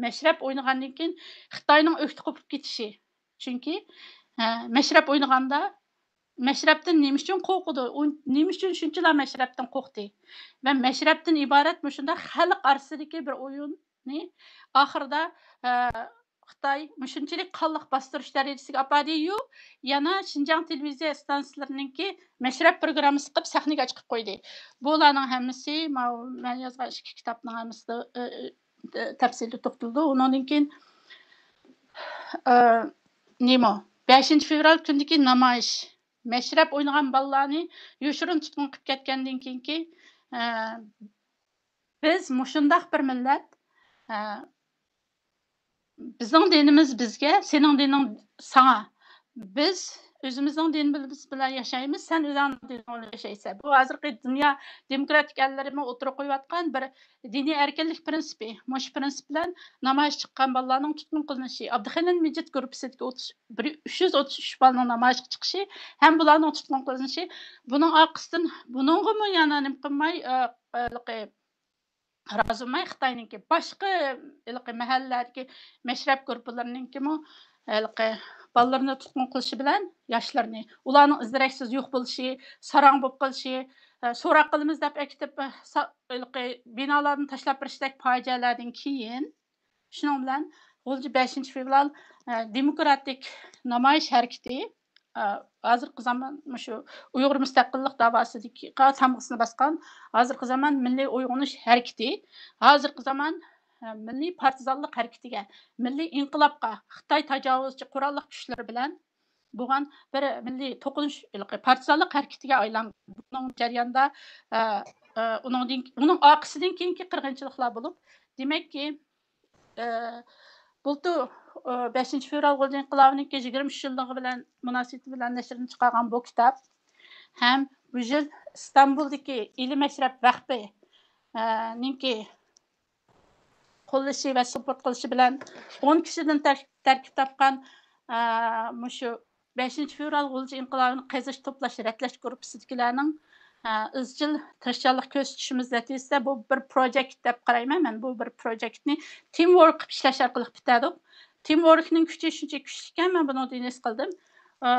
مەشرەپ ئوينىغاندىن كېيىن خىتاينىڭ ئۆكتە قوپۇپ كېتىشى. چۈنكى مەشرەپ ئوينىغاندا مەشرەپتىن نېمە ئۈچۈن قورقىدۇ؟ ئۇ نېمە ئۈچۈن شۇنچىلا مەشرەپتىن قورقتى؟ ۋە مەشرەپتىن ئىبارەت مۇشۇنداق خەلق ئارىسىدىكى بىر ئويۇننى ئاخىرىدا خىتاي مۇشۇنچىلىك قانلىق باستۇرۇش دەرىجىسىگە ئاپاردى-يۇ، يەنە شىنجاڭ تېلېۋىزىيە ئىستانسىلىرىنىڭكى مەشرەپ پروگراممىسى قىلىپ سەھنىگە چىقىپ قويدى. بۇلارنىڭ ھەممىسى ماۋۇ مەن يازغان ئىككى كىتابنىڭ ھەممىسىدە تەپسىلىي توختىلىدۇ. ئۇنىڭدىن كېيىن نېمە، بەشىنچى فېۋرال كۈنىدىكى نامايىش، مەشرەپ ئوينىغان بالىلارنى يوشۇرۇن تۇتقۇن قىلىپ كەتكەندىن كېيىنكى، بىز مۇشۇنداق بىر مىللەت، بىزنىڭ دىنىمىز بىزگە، سېنىڭ دىنىڭ ساڭا. بىز ئۆزىمىزنىڭ دىنىمىز بىلەن ياشايمىز، سەن ئۆزۈڭنىڭ دىنىڭ بىلەن ياشايسەن. بۇ ھازىرقى دۇنيا دېموكراتىك ئەللىرىمۇ ئوتتۇرىغا قويۇۋاتقان بىر دىنىي ئەركىنلىك پىرىنسىپى. مۇشۇ پىرىنسىپ بىلەن نامايىش چىققان بالىلارنىڭ تۇتقۇن قىلىنىشى، ئابدۇخېلىل مىجىت گۇرۇپپىسىدىكى ئوتتۇز بىر، ئۈچ يۈز ئوتتۇز ئۈچ بالىنىڭ نامايىشقا چىقىشى ھەم بۇلارنىڭ تۇتقۇن قىلىنىشى، بۇنىڭ ئارقىسىدىن بۇنىڭغىمۇ يەنە نېمە قىلماي، ئە، ھېلىقى رازى بولماي خىتاينىڭكى باشقا ھېلىقى مەھەللىلەردىكى مەشرەپ گۇرۇپپىلىرىنىڭكىمۇ ھېلىقى بالىلىرىنى تۇتقۇن قىلىشى بىلەن ياشلىرىنى، ئۇلارنىڭ ئىز دېرەكسىز يوق بولۇشى، ساراڭ بولۇپ قېلىشى، ئە، سوراق قىلىمىز دەپ ئەكېتىپ، ئە، سا-، ھېلىقى بىنالاردىن تاشلاپ بېرىشتەك پاجىئەلەردىن كېيىن، شۇنىڭ بىلەن غۇلجا بەشىنچى فېۋرال، ئە، دېموكراتىك نامايىش ھەرىكىتى، ئە، ھازىرقى زامان مۇشۇ ئۇيغۇر مۇستەقىللىق داۋاسىدىكى تامغىسىنى باسقان ھازىرقى زامان مىللىي ئويغىنىش ھەرىكىتى، ھازىرقى زامان، ئە، مىللىي پارتىزانلىق ھەرىكىتىگە، مىللىي ئىنقىلابقا، خىتاي تاجاۋۇزچى قوراللىق كۈچلىرى بىلەن بولغان بىر مىللىي توقۇنۇش، پارتىزانلىق ھەرىكىتىگە ئايلانغان. بۇنىڭ جەريانىدا، ئە، ئە، ئۇنىڭدىن، ئۇنىڭ ئارقىسىدىن كېيىنكى قىرغىنچىلىقلار بولۇپ، دېمەككى، ئە، بۇلتۇر، ئە، بەشىنچى فېۋرال غۇلجا ئىنقىلابىنىڭكى يىگىرمە ئۈچ يىللىقى بىلەن مۇناسىۋىتى بىلەن نەشرىنى چىقارغان بۇ كىتاب ھەم بۇ يىل ئىستانبۇلدىكى ئىلى مەشرەپ ۋەقپى، ئە، نىڭكى قوللىشى ۋە سۇپورت قىلىشى بىلەن ئون كىشىدىن تەر-، تەركىب تاپقان، ئە، مۇشۇ بەشىنچى فېۋرال غۇلجا ئىنقىلابىنى قېزىش، توپلاش، رەتلەش گۇرۇپپىسىدىكىلەرنىڭ، ئە، ئىزچىل تىرىشچانلىق كۆرسىتىشىمىز نەتىجىسىدە بۇ بىر پروجېكت دەپ قارايمەن مەن. بۇ بىر پروجېكتنى تىم ۋورك قىلىپ ئىشلەش ئارقىلىق پۈتتۈردۇق. تىم ۋوركنىڭ كۈچى شۇنچە كۈچلۈككەن، مەن بۇنىڭدىن ھېس قىلدىم. ئە،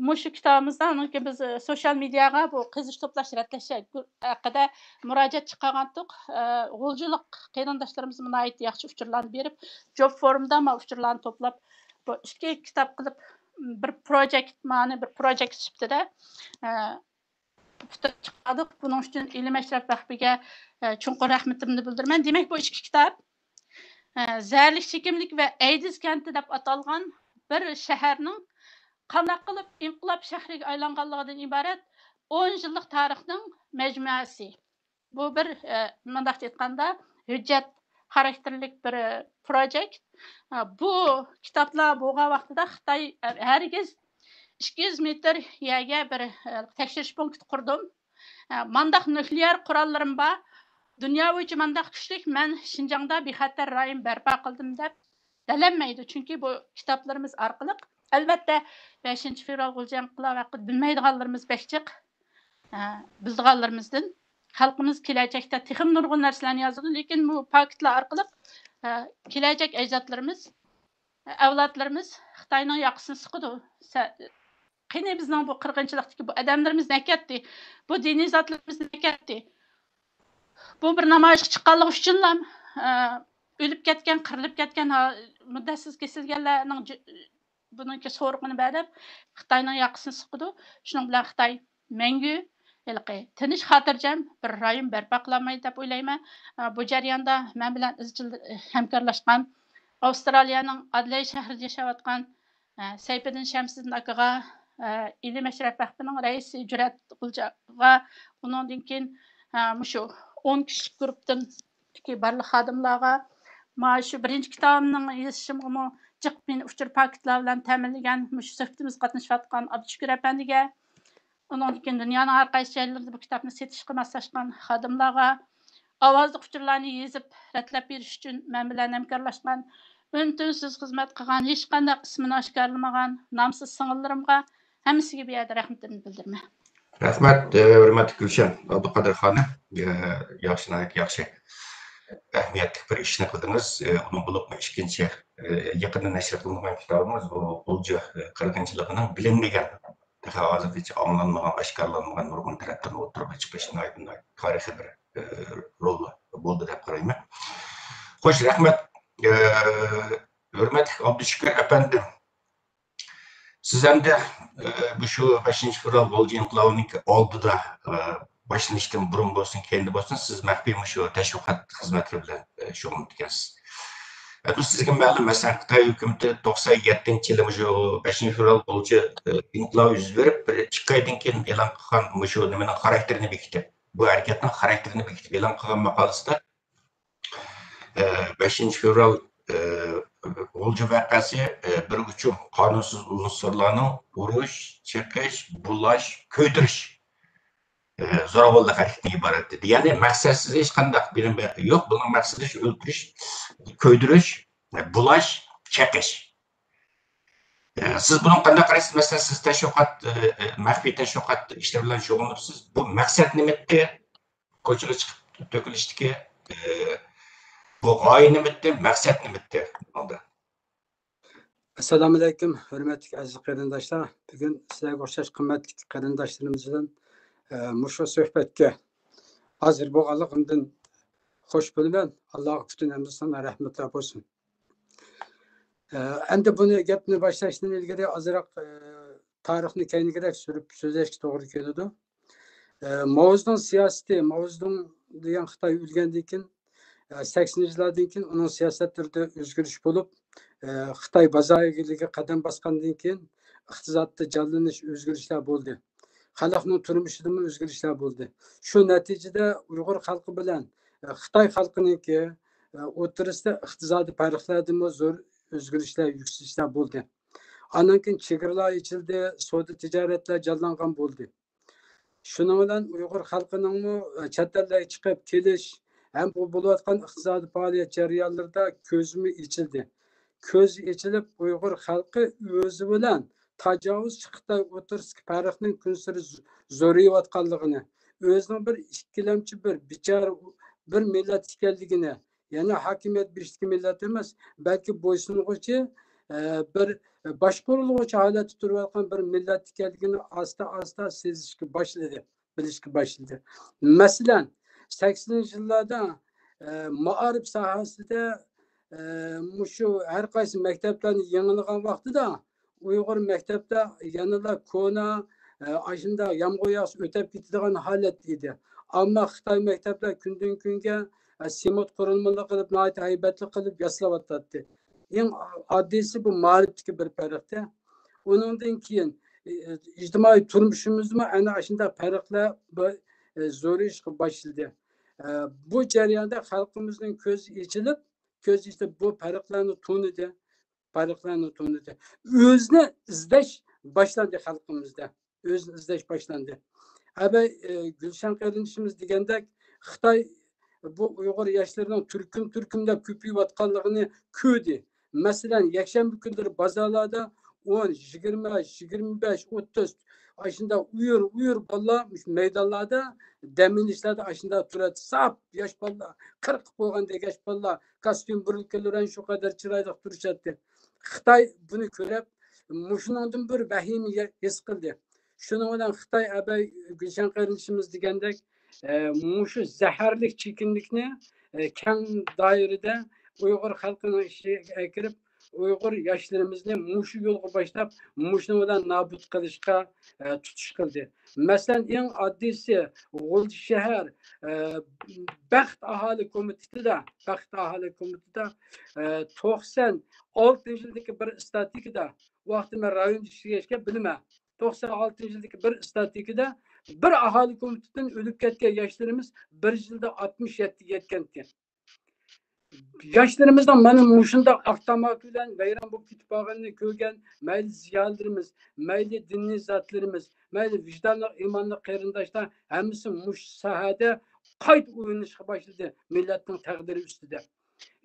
مۇشۇ كىتابىمىزدا ئاندىن كېيىن بىز، ئە، سوشيال مېدىياغا بۇ قېزىش، توپلاش، رەتلەش ھەققىدە مۇراجىئەت چىقارغانتۇق. ئە، غۇلجىلىق قېرىنداشلىرىمىز ناھايىتى ياخشى ئۇچۇرلارنى بېرىپ، جوب فورۇمدا ما ئۇچۇرلارنى توپلاپ، بۇ ئىككى كىتاب قىلىپ، بىر پروجېكت، مانى بىر پروجېكت سۈپىتىدە، ئە، پۈتۈپ چىقاردۇق. بۇنىڭ ئۈچۈن ئىلىم ئەشرەپ ۋەقپىگە، ئە، چوڭقۇر رەھمىتىمنى بىلدۈرىمەن. دېمەك، بۇ ئىككى كىتاب، ئە، زەھەرلىك چېكىملىك ۋە ئەيدىز كەنتى دەپ ئاتالغان بىر شەھەرنىڭ قانداق قىلىپ ئىنقىلاب شەھىرىگە ئايلانغانلىقىدىن ئىبارەت ئون يىللىق تارىخنىڭ مەجمۇئەسى. بۇ بىر، ئە، مۇنداقچە ئېيتقاندا، ھۆججەت خاراكتېرلىك بىر، ئە، پروجېكت. ئە، بۇ كىتابلار بولغان ۋاقتىدا خىتاي، ئە، ھەرگىز ئىككى يۈز مېتىر يەرگە بىر، ئە، تەكشۈرۈش پونكىتى قۇردۇم. ئە، مانداق نۇكلېئار قوراللىرىم بار، دۇنيا بويىچە مانداق كۈچلۈك، مەن شىنجاڭدا بىخەتەر رايون بەرپا قىلدىم دەپ دەلەنمەيدۇ. چۈنكى بۇ كىتابلىرىمىز ئارقىلىق، ئەلۋەتتە، بەشىنچى فېۋرال غۇلجا ئىنقىلابى ھەققىدە بىلمەيدىغانلىرىمىز بەك جىق. ئە، بىلىدىغانلىرىمىزدىن خەلقىمىز كېلەچەكتە تېخىمۇ نۇرغۇن نەرسىلەرنى يازىدۇ، لېكىن بۇ پاكىتلار ئارقىلىق، ئە، كېلەچەك ئەجدادلىرىمىز، ئەۋلادلىرىمىز خىتاينىڭ ياقىسىنى سىقىدۇ. سە-، قېنى بىزنىڭ بۇ قىرغىنچىلىقتىكى بۇ ئادەملىرىمىز نەكەتتى؟ بۇ دىنىي زاتلىرىمىز نەكەتتى؟ بۇ بىر نامايىشقا چىققانلىقى ئۈچۈنلا، ئە، ئۆلۈپ كەتكەن، قىرىلىپ كەتكەن، ھا-، مۇددەتسىز كېسىلگەنلەرنىڭ جۇ-، بۇنىڭكى سورىقىنى بەر دەپ خىتاينىڭ ياقىسىنى سىقىدۇ. شۇنىڭ بىلەن خىتاي مەڭگۈ ھېلىقى تىنچ، خاتىرجەم بىر رايون بەرپا قىلالمايدۇ دەپ ئويلايمەن. ئە، بۇ جەرياندا مەن بىلەن ئىزچىل، ئە، ھەمكارلاشقان ئاۋسترالىيەنىڭ ئادېلېيد شەھىرىدە ياشاۋاتقان، ئە، سەيپىدىن شەمسىدىن ئاكىغا، ئە، ئىلىم ئەشرەپ ۋەقپىنىڭ رەئىسى جۈرئەت غۇلجىغا، ئۇنىڭدىن كېيىن، ئە، مۇشۇ ئون كىشىلىك گۇرۇپتىن بارلىق خادىملارغا، مانا شۇ بىرىنچى كىتابىمنىڭ يېزىشىمغىمۇ جىق مېنى ئۇچۇر پاكىتلار بىلەن تەمىنلىگەن مۇشۇ سۆھبىتىمىزگە قاتنىشىۋاتقان ئابدۇشۈكۈر ئەپەندىگە، ئۇنىڭدىن كېيىن دۇنيانىڭ ھەر قايسى جايلىرىدا بۇ كىتابنى سېتىشقا ماسلاشقان خادىملارغا، ئاۋازلىق ئۇچۇرلارنى يېزىپ رەتلەپ بېرىش ئۈچۈن مەن بىلەن ھەمكارلاشقان، ئۈن-تىنسىز خىزمەت قىلغان، ھېچقانداق ئىسمىنى ئاشكارىلىمىغان نامسىز سىڭىللىرىمغا، ھەممىسىگە بۇ يەردە رەھمىتىمنى بىلدۈرىمەن. رەھمەت، ئە، ھۆرمەتلىك گۈلشەن ئابدۇقادىر خانىم. ئە، ياخشى، ناھايىتى ياخشى ئەھمىيەتلىك بىر ئىشنى قىلدىڭىز. ئە، ئۇنىڭ بولۇپمۇ ئىككىنچى، ئە، يېقىندا نەشر قىلىنغان كىتابىڭىز، بۇ غۇلجا، ئە، قىرغىنچىلىقىنىڭ بىلىنمىگەن، تېخى ھازىرغىچە ئاڭلانمىغان، ئاشكارىلانمىغان نۇرغۇن تەرەپتىن ئوتتۇرىغا چىقىش ناھايىتى، ناھايىتى تارىخىي بىر، ئە، رول بولدى دەپ قارايمەن. خوش، رەھمەت. ئە، ھۆرمەتلىك ئابدۇشۈكۈر ئەپەندى، سىز ئەمدى، ئە، مۇشۇ بەشىنچى فېۋرال غۇلجا ئىنقىلابىنىڭكى ئالدىدا، ئە، باشلىنىشتىن بۇرۇن بولسۇن، كەينىدە بولسۇن، سىز مەخپىي مۇشۇ تەشۋىقات خىزمەتلىرى بىلەن، ئە، شۇغۇللىنىدىكەنسىز. ئە، بۇ سىزگە مەلۇم، مەسىلەن، خىتاي ھۆكۈمىتى توقسان يەتتىنچى يىلى مۇشۇ بەشىنچى فېۋرال غۇلجا، ئە، ئىنقىلابى يۈز بېرىپ، بىر ئىككى ئايدىن كېيىن ئېلان قىلغان مۇشۇ نېمىنىڭ خاراكتېرىنى بېكىتىپ، بۇ ھەرىكەتنىڭ خاراكتېرىنى بېكىتىپ ئېلان قىلغان ماقالىسىدا، ئە، بەشىنچى فېۋرال، ئە، غۇلجا ۋەقەسى، ئە، بىر ئۇچۇم قانۇنسىز ئۇنسۇرلارنىڭ ئۇرۇش، چېقىش، بۇلاش، كۆيدۈرۈش، ئە، زوراۋانلىق ھەرىكىتىدىن ئىبارەت دېدى. يەنى مەقسەتسىز ھېچقانداق بىلىم يوق. بۇنىڭ مەقسىتى شۇ ئۆلتۈرۈش، كۆيدۈرۈش، ئە، بۇلاش، چېقىش. ئە، سىز بۇنىڭغا قانداق قارايسىز؟ مەسىلەن، سىز تەشۋىقات، ئە، ئە، مەخپىي تەشۋىقات ئىشلىرى بىلەن شۇغۇللىنىپ، سىز بۇ مەقسەت نېمىتتى؟ كوچىغا چىقىپ تۆكۈلۈشتىكى، ئە، بۇ غايە نېمىتتى، مەقسەت نېمىتتى بۇنىڭدا؟ ئەسسالامۇئەلەيكۇم، ھۆرمەتلىك ئەزىز قېرىنداشلار. بۈگۈن سىلەرگە ئوخشاش قىممەتلىك قېرىنداشلىرىمىز بىلەن، ئە، مۇشۇ سۆھبەتكە ھازىر بولغانلىقىمدىن خوش بولىمەن. ئاللاغا پۈتۈن ھەمدۇ سانا، رەھمەتلەر بولسۇن. ئە، ئەمدى بۇنى، گەپنى باشلاشتىن ئىلگىرى ئازراق، ئە، تارىخنى كەينىگىرەك سۈرۈپ سۆزلەشكە توغرا كېلىدۇ. ئە، ماۋزېدۇڭ سىياسىتى، ماۋزېدۇڭ دېگەن خىتاي ئۆلگەندىن كېيىن، ئە، سەكسىنىنچى يىللاردىن كېيىن ئۇنىڭ سىياسەتلىرىدە ئۆزگىرىش بولۇپ، ئە، خىتاي بازار ئىگىلىكىگە قەدەم باسقاندىن كېيىن ئىقتىسادتا جانلىنىش، ئۆزگىرىشلەر بولدى. خەلقنىڭ تۇرمۇشىدىمۇ ئۆزگىرىشلەر بولدى. شۇ نەتىجىدە ئۇيغۇر خەلقى بىلەن، ئە، خىتاي خەلقىنىڭكى، ئە، ئوتتۇرىسىدا ئىقتىسادىي پەرقلەردىمۇ زور ئۆزگىرىشلەر، يۈكسىلىشلەر بولدى. ئاندىن كېيىن چېگرىلار ئېچىلدى، سودا تىجارەتلەر جانلانغان بولدى. شۇنىڭ بىلەن ئۇيغۇر خەلقىنىڭمۇ، ئە، چەت ئەللەرگە چىقىپ كېلىش ھەم بۇ بولۇۋاتقان ئىقتىسادىي پائالىيەت جەريانلىرىدا كۆزىمۇ ئېچىلدى. كۆز ئېچىلىپ، ئۇيغۇر خەلقى ئۆزى بىلەن تاجاۋۇزچى خىتاي ئوتتۇرىسىدىكى پەرقنىڭ كۈنسېرى ز-، زورىيىۋاتقانلىقىنى، ئۆزىنىڭ بىر ئىككىلەمچى، بىر بىچارە، بىر مىللەت ئىكەنلىكىنى، يەنى ھاكىمىيەت بېشىدىكى مىللەت ئەمەس، بەلكى بويسۇنغۇچى، ئە، بىر باشقۇرۇلغۇچى ھالەتتە تۇرۇۋاتقان بىر مىللەت ئىكەنلىكىنى ئاستا-ئاستا سېزىشكە باشلىدى، بىلىشكە باشلىدى. مەسىلەن، سەكسىنىنچى يىللاردا، ئە، مائارىپ ساھەسىدە، ئە، مۇشۇ ھەر قايسى مەكتەپلەرنى يېڭىلىغان ۋاقتىدا ئۇيغۇر مەكتەپلەر يەنىلا كونا، ئە، ئاشۇنداق يامغۇر ياغسا ئۆتەپ كېتىدىغان ھالەتتە ئىدى. ئەمما خىتاي مەكتەپلەر كۈندىن كۈنگە، ئە، سېمونت قۇرۇلمىلىرى قىلىپ، ناھايىتى ھەيۋەتلىك قىلىپ ياسىلاۋاتاتتى. ئەڭ ئاددىيسى بۇ مائارىپتىكى بىر پەرقتە. ئۇنىڭدىن كېيىن، ئى، ئىجتىمائىي تۇرمۇشىمىزدىمۇ ئەنە ئاشۇنداق پەرقلەر بىر، ئى، زورىيىشقا باشلىدى. ئە، بۇ جەرياندا خەلقىمىزنىڭ كۆزى ئېچىلىپ، كۆزى ئېچىلىپ بۇ پەرقلەرنى تونۇدى. پەرقلەرنى تونۇدى. ئۆزىنى ئىزدەش باشلاندى خەلقىمىزدە. ئۆزىنى ئىزدەش باشلاندى. ئەبەي، ئى، گۈلشەن قېرىندىشىمىز دېگەندەك، خىتاي بۇ ئۇيغۇر ياشلىرىنىڭ تۈركۈم-تۈركۈملەپ كۆپىيىۋاتقانلىقىنى كۆردى. مەسىلەن، يەكشەنبە كۈنلىرى بازارلاردا ئون، يىگىرمە، يىگىرمە بەش، ئوتتۇز، ئاشۇنداق ئۇيۇر-ئۇيۇر بالىلار مۇشۇ مەيدانلاردا، دەم ئېلىشلاردا ئاشۇنداق تۇراتتى. ساپ ياش بالىلار، قىرىق بولغاندەك ياش بالىلار، كاستيۇم بۇرۇلكىلىرى شۇ قەدەر چىرايلىق تۇرۇشاتتى. خىتاي بۇنى كۆرۈپ، مۇشۇنىڭدىن بىر ۋەھىمە ھېس قىلدى. شۇنىڭ بىلەن خىتاي ئەبەي گۈلشەن قېرىندىشىمىز دېگەندەك، ئە، مۇشۇ زەھەرلىك چېكىملىكنى، ئە، كەڭ دائىرىدە ئۇيغۇر خەلقىنىڭ ئىچىگە كىرىپ، ئۇيغۇر ياشلىرىمىزنى مۇشۇ يولغا باشلاپ، مۇشۇنىڭ بىلەن نابۇت قىلىشقا، ئە، تۇتۇش قىلدى. مەسىلەن، ئەڭ ئاددىيسى، غۇلجا شەھەر، ئە، بەخت ئاھالە كومىتېتىدا، بەخت ئاھالە كومىتېتىدا، ئە، توقسان ئالتىنچى يىلدىكى بىر ئىستاتىكىدا، ۋاقتى مەن رايون ئىچىگە بىلىمەن. توقسان ئالتىنچى يىلدىكى بىر ئىستاتىكىدا بىر ئاھالە كومىتېتىدىن ئۆلۈپ كەتكەن ياشلىرىمىز بىر يىلدا ئاتمىش يەتتىگە يەتكەنىكەن. ياشلىرىمىزنىڭ مانا مۇشۇنداق ئاق تاماكا بىلەن ۋەيران بولۇپ كېتىپ قالغىنىنى كۆرگەن مەيلى زىيالىيلىرىمىز، مەيلى دىنىي زاتلىرىمىز، مەيلى ۋىجدانلىق، ئىمانلىق قېرىنداشلار ھەممىسى مۇشۇ ساھەدە قايتا ئويلىنىشقا باشلىدى مىللەتنىڭ تەقدىرى ئۈستىدە.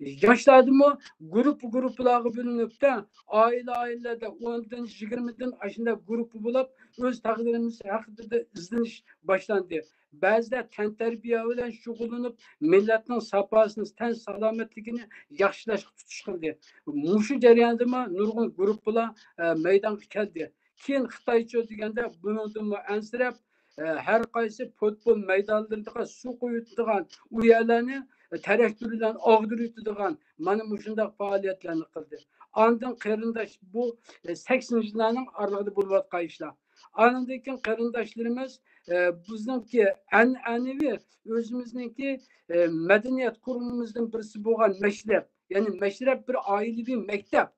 ياشلاردىمۇ گۇرۇپپا-گۇرۇپپىلارغا بۆلۈنۈپتە، ئائىلە-ئائىلىلەردە ئوندىن، يىگىرمىدىن ئاشۇنداق گۇرۇپپا بولۇپ، ئۆز تەقدىرىمىز ھەققىدە ئىزدىنىش باشلاندى. بەزىلەر تەنتەربىيە بىلەن شۇغۇللىنىپ، مىللەتنىڭ ساپاسىنى، تەن سالامەتلىكىنى ياخشىلاشقا تۇتۇش قىلدى. مۇشۇ جەرياندىمۇ نۇرغۇن گۇرۇپپىلار، ئە، مەيدانغا كەلدى. كېيىن خىتايچۇ دېگەندە بۇنىڭدىنمۇ ئەنسىرەپ، ئە، ھەر قايسى پۇتبول مەيدانلىرىدىغا سۇ قۇيۇۋېتىدىغان، ئۇ يەرلەرنى، ئە، تەرەكتۇر بىلەن ئاغدۇرۇۋېتىدىغان مانا مۇشۇنداق پائالىيەتلەرنى قىلدى. ئاندىن قېرىنداش، بۇ، ئە، سەكسىنچى يىللارنىڭ ئارىلىقىدا بولۇۋاتقان ئىشلار. ئاندىن كېيىن قېرىنداشلىرىمىز، ئە، بىزنىڭكى ئەنئەنىۋى ئۆزىمىزنىڭكى، ئە، مەدەنىيەت قۇرۇمىمىزدىن بىرسى بولغان مەشرەپ، يەنى مەشرەپ بىر ئائىلىۋى مەكتەپ.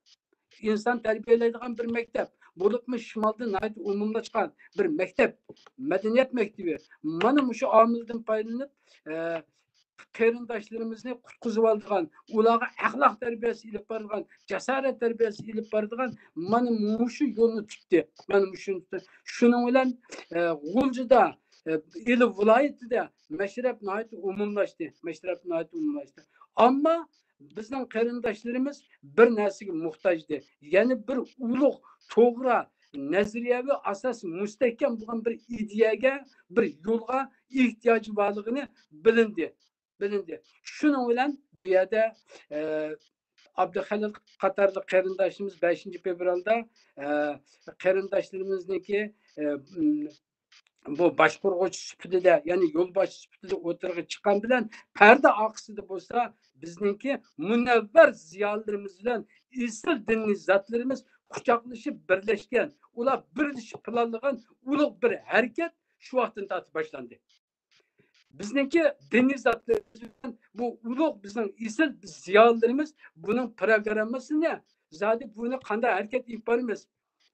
ئىنسان تەربىيەلەيدىغان بىر مەكتەپ، بولۇپمۇ شىمالدا ناھايىتى ئومۇملاشقان بىر مەكتەپ، مەدەنىيەت مەكتىپى. مانا مۇشۇ ئامىلدىن پايدىلىنىپ، ئە، قېرىنداشلىرىمىزنى قۇتقۇزۇۋالىدىغان، ئۇلارغا ئەخلاق تەربىيەسى ئېلىپ بارىدىغان، جاسارەت تەربىيەسى ئېلىپ بارىدىغان مانا مۇشۇ يولنى تۇتتى. مانا مۇشۇنى تۇتتى. شۇنىڭ بىلەن، ئە، غۇلجىدا، ئە، ئىلى ۋىلايىتىدە مەشرەپ ناھايىتى ئومۇملاشتى. مەشرەپ ناھايىتى ئومۇملاشتى. ئەمما بىزنىڭ قېرىنداشلىرىمىز بىر نەرسىگە موھتاجدى. يەنى بىر ئۇلۇغ، توغرا نەزەرىيەۋى ئاساس مۇستەھكەم بولغان بىر ئىدىيەگە، بىر يولغا ئېھتىياجى بارلىقىنى بىلىندى. بىلىندى. شۇنىڭ بىلەن بۇ يەردە، ئە، ئابدۇخېلىل قاتارلىق قېرىنداشلىرىمىز بەشىنچى فېۋرالدا، ئە، قېرىنداشلىرىمىزنىڭكى، ئە، بۇ باشقۇرغۇچى سۈپىتىدە، يەنى يولباشچى سۈپىتىدە ئوتتۇرىغا چىققان بىلەن، پەردە ئارقىسىدا بولسا بىزنىڭكى مۇنەۋۋەر زىيالىيلىرىمىز بىلەن ئېسىل دىنىي زاتلىرىمىز قۇچاقلىشىپ بىرلەشكەن، ئۇلار بىرلىشىپ پىلانلىغان ئۇلۇغ بىر ھەرىكەت شۇ ۋاقىتتىن تارتىپ باشلاندى. بىزنىڭكى دىنىي زاتلىرىمىز بىلەن بۇ ئۇلۇغ بىزنىڭ ئېسىل زىيالىيلىرىمىز بۇنىڭ پىروگراممىسىنى، زادى بۇنى قانداق ھەرىكەت ئېلىپ بارىمىز؟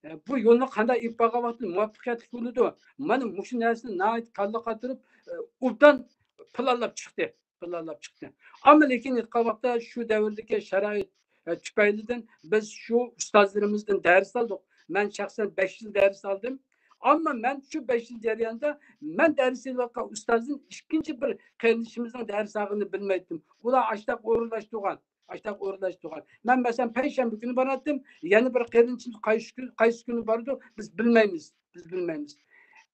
ئە، بۇ يولنى قانداق ئېلىپ بارغان ۋاقىتتا مۇۋەپپەقىيەتلىك بولىدۇ؟ مانا مۇشۇ نەرسىنى ناھايىتى كاللا قاتۇرۇپ، ئە، ئوبدان پىلانلاپ چىقتى. پىلانلاپ چىقتى. ئەمما لېكىن ئېيتقان ۋاقىتتا شۇ دەۋردىكى شارائىت، ئە، تۈپەيلىدىن بىز شۇ ئۇستازلىرىمىزدىن دەرس ئالدۇق. مەن شەخسەن بەش يىل دەرس ئالدىم. ئەمما مەن شۇ بەش يىل جەريانىدا مەن دەرس ئېلىۋاتقان ئۇستازدىن ئىككىنچى بىر قېرىندىشىمىزنىڭ دەرس ئالغىنىنى بىلمەيتتىم. ئۇلار ئاشتاق ئورۇنلاشتۇرغان. ئاشتاق ئورۇنلاشتۇرغان. مەن مەسىلەن پەيشەنبە كۈنى باراتتىم، يەنە بىر قېرىندىشىمىز قايسى كۈنى، قايسى كۈنى بارىدۇ، بىز بىلمەيمىز، بىز بىلمەيمىز.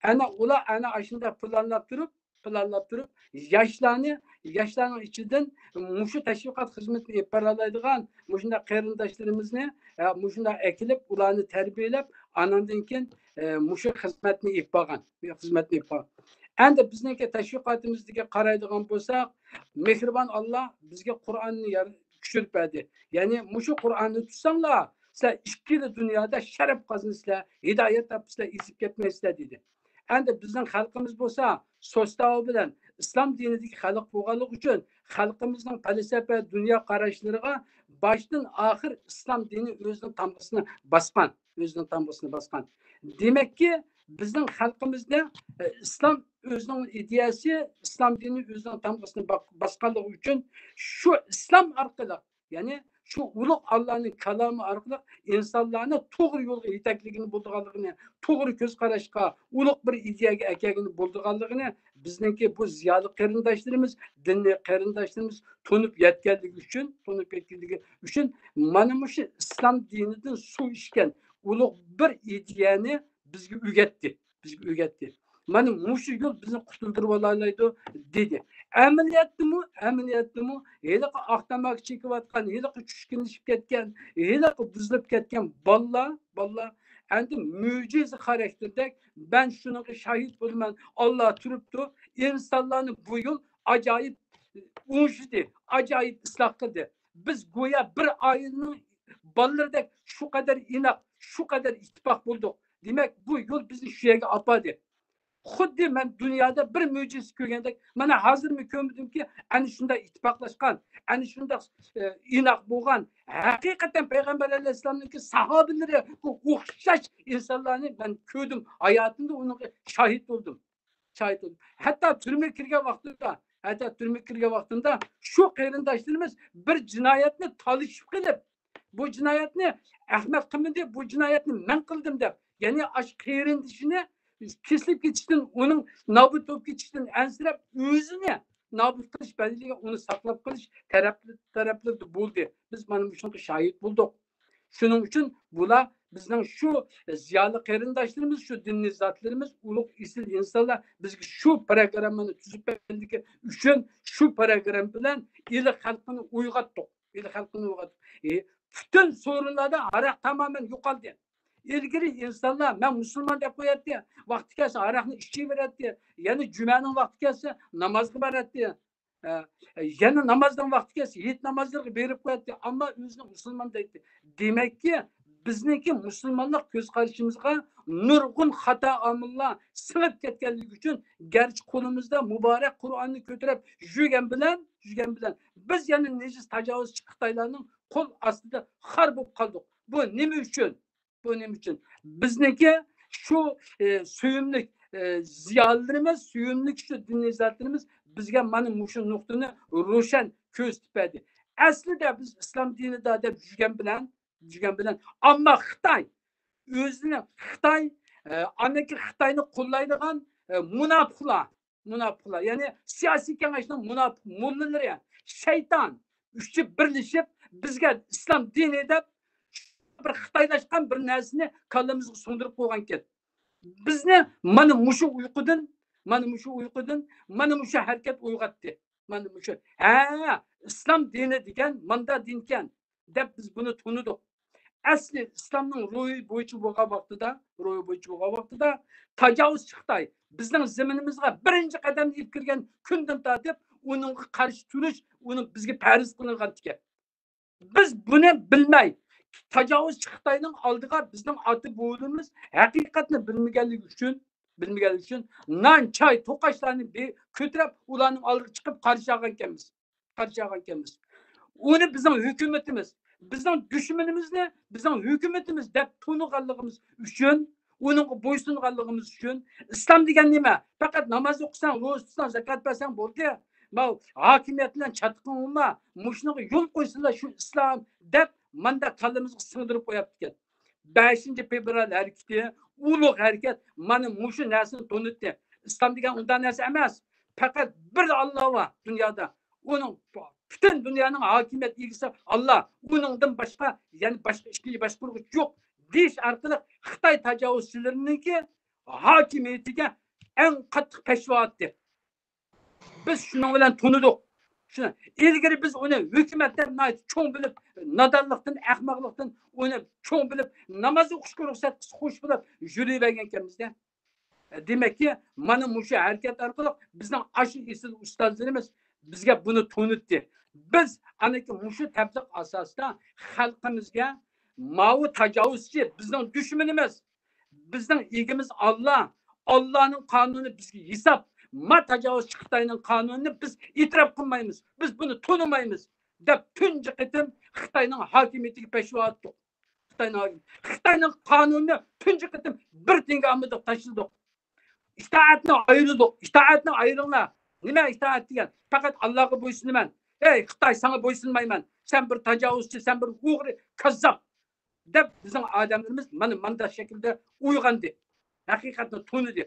ئەنە ئۇلار ئەنە ئاشۇنداق پىلانلاپ تۇرۇپ، پىلانلاپ تۇرۇپ، ياشلارنى، ياشلارنىڭ ئىچىدىن مۇشۇ تەشۋىقات خىزمىتىنى ئېلىپ بارالايدىغان مۇشۇنداق قېرىنداشلىرىمىزنى، ئە، مۇشۇنداق ئەكېلىپ، ئۇلارنى تەربىيەلەپ، ئاناندىن كېيىن، ئە، مۇشۇ خىزمەتنى ئېلىپ بارغان، خىزمەتنى ئېلىپ بارغان. ئەمدى بىزنىڭكى تەشۋىقاتىمىزدىكى قارايدىغان بولساق، مېھرىبان ئاللا بىزگە قۇرئاننى يار-، كۈچ كۈلۈپ بەردى. يەنى مۇشۇ قۇرئاننى تۇتساڭلار، سىلەر ئىككىلا دۇنيادا شەرەپ قازىنىسىلەر، ھىدايەت تاپىسىلەر، ئېزىپ كەتمەيسىلەر، دېدى. ئەمدى بىزنىڭ خەلقىمىز بولسا سوستاۋا بىلەن ئىسلام دىنىدىكى خەلق بولغانلىقى ئۈچۈن خەلقىمىزنىڭ پەلسەپە، دۇنيا قاراشلىرىغا باشتىن ئاخىر ئىسلام دىنى ئۆزىنىڭ تامغىسىنى باسقان، ئۆزىنىڭ تامغىسىنى باسقان. دېمەككى، بىزنىڭ خەلقىمىزدە، ئە، ئىسلام ئۆزىنىڭ ئىدىيەسى، ئىسلام دىنى ئۆزىنىڭ تامغىسىنى با-، باسقانلىقى ئۈچۈن شۇ ئىسلام ئارقىلىق، يەنى شۇ ئۇلۇغ ئاللانىڭ كالامى ئارقىلىق ئىنسانلارنى توغرا يولغا يېتەكلىگىلى بولىدىغانلىقىنى، توغرا كۆز قاراشقا، ئۇلۇغ بىر ئىدىيەگە ئەكەلگىلى بولىدىغانلىقىنى بىزنىڭكى بۇ زىيالىي قېرىنداشلىرىمىز، دىنىي قېرىنداشلىرىمىز تونۇپ يەتكەنلىكى ئۈچۈن، تونۇپ يەتكەنلىكى ئۈچۈن مانا مۇشۇ ئىسلام دىنىدىن سۇ ئىچكەن ئۇلۇغ بىر ئىدىيەنى بىزگە ئۆگەتتى. بىزگە ئۆگەتتى. مانا مۇشۇ يول بىزنى قۇتۇلدۇرۇۋالالايدۇ، دېدى. ئەمەلىيەتتىمۇ، ئەمەلىيەتتىمۇ ھېلىقى ئاق تاماكا چېكىۋاتقان، ھېلىقى چۈشكۈنلىشىپ كەتكەن، ھېلىقى بۇزۇلۇپ كەتكەن بالىلار، بالىلار ئەمدى مۆجىزە خاراكتېردەك، مەن شۇنىڭغا شاھىت بولىمەن، ئاللا تۇرۇپتۇ، ئىنسانلارنى بۇ يول ئاجايىپ ئوڭشىدى، ئاجايىپ ئىسلاھ قىلدى. بىز گويا بىر ئائىلىنىڭ بالىلىرىدەك شۇ قەدەر ئىناق، شۇ قەدەر ئىتتىپاق بولدۇق. دېمەك، بۇ يول بىزنى شۇ يەرگە ئاپاردى. خۇددى مەن دۇنيادا بىر مۆجىزە كۆرگەندەك، مانا ھازىرمۇ كۆرمىدىمكى، ئەنە شۇنداق ئىتتىپاقلاشقان، ئەنە شۇنداق، ئە، ئىناق بولغان، ھەقىقەتەن پەيغەمبەر ئەلەيھىسسالامنىڭكى ساھابىلىرىگە ئوخشاش ئىنسانلارنى مەن كۆردۈم، ھاياتىمدا ئۇنىڭغا شاھىت بولدۇم. شاھىت بولدۇم. ھەتتا تۈرمىگە كىرگەن ۋاقتىمدا، ھەتتا تۈرمىگە كىرگەن ۋاقتىمدا شۇ قېرىنداشلىرىمىز بىر جىنايەتنى تالىشىپ قېلىپ، بۇ جىنايەتنى ئەخمەت قىلمىدى، بۇ جىنايەتنى مەن قىلدىم دەپ، يەنى ئاشۇ قېرىندىشىنى كېسىلىپ كېتىشتىن، ئۇنىڭ نابۇت بولۇپ كېتىشتىن ئەنسىرەپ، ئۆزىنى نابۇت قىلىش بەدىلىگە ئۇنى ساقلاپ قېلىش تەرەپ-، تەرەپلىرىدە بولدى. بىز مانا مۇشۇنىڭغا شاھىت بولدۇق. شۇنىڭ ئۈچۈن بۇلار بىزنىڭ شۇ زىيالىي قېرىنداشلىرىمىز، شۇ دىنىي زاتلىرىمىز، ئۇلۇغ ئېسىل ئىنسانلار بىزگە شۇ پروگراممىنى تۈزۈپ بەرگەنلىكى ئۈچۈن شۇ پروگرامما بىلەن ئىلى خەلقىنى ئويغاتتۇق. ئىلى خەلقىنى ئويغاتتۇق. ئى، پۈتۈن سورۇنلاردا ھاراق تامامەن يوقالدى. ئىلگىرى ئىنسانلار مەن مۇسۇلمان دەپ قوياتتى، ۋاقتى كەلسە ھاراقنى ئىچىۋېرەتتى، يەنە جۈمەنىڭ ۋاقتى كەلسە نامازغا باراتتى. ئە، يەنە نامازنىڭ ۋاقتى كەلسە، ھېيت نامازلىرىغا بېرىپ قوياتتى، ئەمما ئۆزىنى مۇسۇلمان دەيتتى. دېمەككى، بىزنىڭكى مۇسۇلمانلىق كۆز قارىشىمىزغا نۇرغۇن خاتا ئامىللار سىڭىپ كەتكەنلىكى ئۈچۈن، گەرچە قولىمىزدا مۇبارەك قۇرئاننى كۆتۈرۈپ يۈرگەن بىلەن، يۈرگەن بىلەن، بىز يەنە نىجىس تاجاۋۇزچى خىتايلارنىڭ قول ئاستىدا خار بولۇپ قالدۇق. بۇ نېمە ئۈچۈن؟ بۇ نېمە ئۈچۈن؟ بىزنىڭكى شۇ، ئى، سۆيۈملۈك، ئى، زىيالىيلىرىمىز، سۆيۈملۈك شۇ دىنىي زاتلىرىمىز بىزگە مانا مۇشۇ نۇقتىنى روشەن كۆرسىتىپ بەردى. ئەسلىدە بىز ئىسلام دىنىدا دەپ يۈرگەن بىلەن، يۈرگەن بىلەن، ئەمما خىتاي، ئۆزىنى خىتاي، ئى، ئاندىكى خىتاينى قوللايدىغان، ئى، مۇناپىقلار، مۇناپىقلار، يەنى سىياسىي كېڭەشنىڭ مۇناپىق موللىلىرى، شەيتان ئۈچى بىرلىشىپ، بىزگە ئىسلام دىنى دەپ بىر خىتايلاشقان بىر نەرسىنى كاللىمىزغا سىڭدۈرۈپ قويغانكەن. بىزنى مانا مۇشۇ ئۇيقۇدىن، مانا مۇشۇ ئۇيقۇدىن، مانا مۇشۇ ھەرىكەت ئويغاتتى. مانا مۇشۇ، ھە، ئىسلام دىنى دېگەن ماندا دىنكەن، دەپ بىز بۇنى تونۇدۇق. ئەسلى ئىسلامنىڭ روھى بويىچە بولغان ۋاقتىدا، روھى بويىچە بولغان ۋاقتىدا تاجاۋۇزچى خىتاي بىزنىڭ زېمىنىمىزغا بىرىنچى قەدەمنى ئېلىپ كىرگەن كۈندىن تارتىپ ئۇنىڭغا قارشى تۇرۇش ئۇنى بىزگە پەرز قىلىنغان ئىكەن. بىز بۇنى بىلمەي، تاجاۋۇزچى خىتاينىڭ ئالدىغا بىزنىڭ ئاتا بوۋىلىرىمىز ھەقىقەتنى بىلمىگەنلىكى ئۈچۈن، بىلمىگەنلىكى ئۈچۈن نان، چاي، توقاچلارنى بى-، كۆتۈرۈپ، ئۇلارنىڭ ئالدىغا چىقىپ قارشى ئالغانىكەنمىز. قارشى ئالغانىكەنمىز. ئۇنى بىزنىڭ ھۆكۈمىتىمىز، بىزنىڭ دۈشمىنىمىزنى بىزنىڭ ھۆكۈمىتىمىز دەپ تونۇغانلىقىمىز ئۈچۈن، ئۇنىڭغا بويسۇنغانلىقىمىز ئۈچۈن، ئىسلام دېگەن نېمە؟ پەقەت ناماز ئوقۇساڭ، روزا تۇتساڭ، زاكات بەرسەڭ بولدى. ماۋۇ ھاكىمىيەت بىلەن چاتىقىڭ بولما، مۇشۇنىڭغا يول قويسىلا شۇ ئىسلام دەپ ماندا كاللىمىزغا سىڭدۈرۈپ قويۇپتىكەن. بەشىنچى فېۋرال ھەرىكىتى، ئۇلۇغ ھەرىكەت مانا مۇشۇ نەرسىنى تونۇتتى. ئىسلام دېگەن ئۇنداق نەرسە ئەمەس. پەقەت بىر ئاللا بار دۇنيادا. ئۇنىڭ پۈتۈن دۇنيانىڭ ھاكىمىيەت ئىگىسى ئاللا. ئۇنىڭدىن باشقا، يەنى باشقا ئىككىنچى باشقۇرغۇچى يوق دېيىش ئارقىلىق خىتاي تاجاۋۇزچىلىرىنىڭكى ھاكىمىيىتىگە ئەڭ قاتتىق پەشۋا ئاتتى. بىز شۇنىڭ بىلەن تونۇدۇق. شۇ، ئىلگىرى بىز ئۇنى ھۆكۈمەت دەپ ناھايىتى چوڭ بىلىپ، نادانلىقتىن، ئەخمەقلىقتىن ئۇنى چوڭ بىلىپ، ناماز ئوقۇشقا رۇخسەت قىلسا خوش بولۇپ يۈرۈۋەرگەنكەنمىز-دە. دېمەككى، مانا مۇشۇ ھەرىكەت ئارقىلىق بىزنىڭ ئاشۇ ئېسىل ئۇستازلىرىمىز بىزگە بۇنى تونۇتتى. بىز ئەنىكى مۇشۇ تەبلىغ ئاساسىدا خەلقىمىزگە ماۋۇ تاجاۋۇزچى بىزنىڭ دۈشمىنىمىز، بىزنىڭ ئىگىمىز ئاللا، ئاللانىڭ قانۇنى بىزگە ھېساب، ما تاجاۋۇزچى خىتاينىڭ قانۇنىنى بىز ئېتىراپ قىلمايمىز، بىز بۇنى تونۇمايمىز دەپ تۇنجى قېتىم خىتاينىڭ ھاكىمىيىتىگە پەشۋا ئاتتۇق. خىتاينىڭ، خىتاينىڭ قانۇنىنى تۇنجى قېتىم بىر تىڭگە ئالمىدۇق، تاشلىدۇق. ئىتائەتنى ئايرىدۇق. ئىتائەتنى ئايرىڭلار. نېمە ئىتائەت دېگەن؟ پەقەت ئاللاغا بويسۇنىمەن. ئەي خىتاي، ساڭا بويسۇنمايمەن. سەن بىر تاجاۋۇزچى، سەن بىر ئوغرى، كاززاپ. دەپ بىزنىڭ ئادەملىرىمىز مانا مانداق شەكىلدە ئويغاندى. ھەقىقەتنى تونۇدى.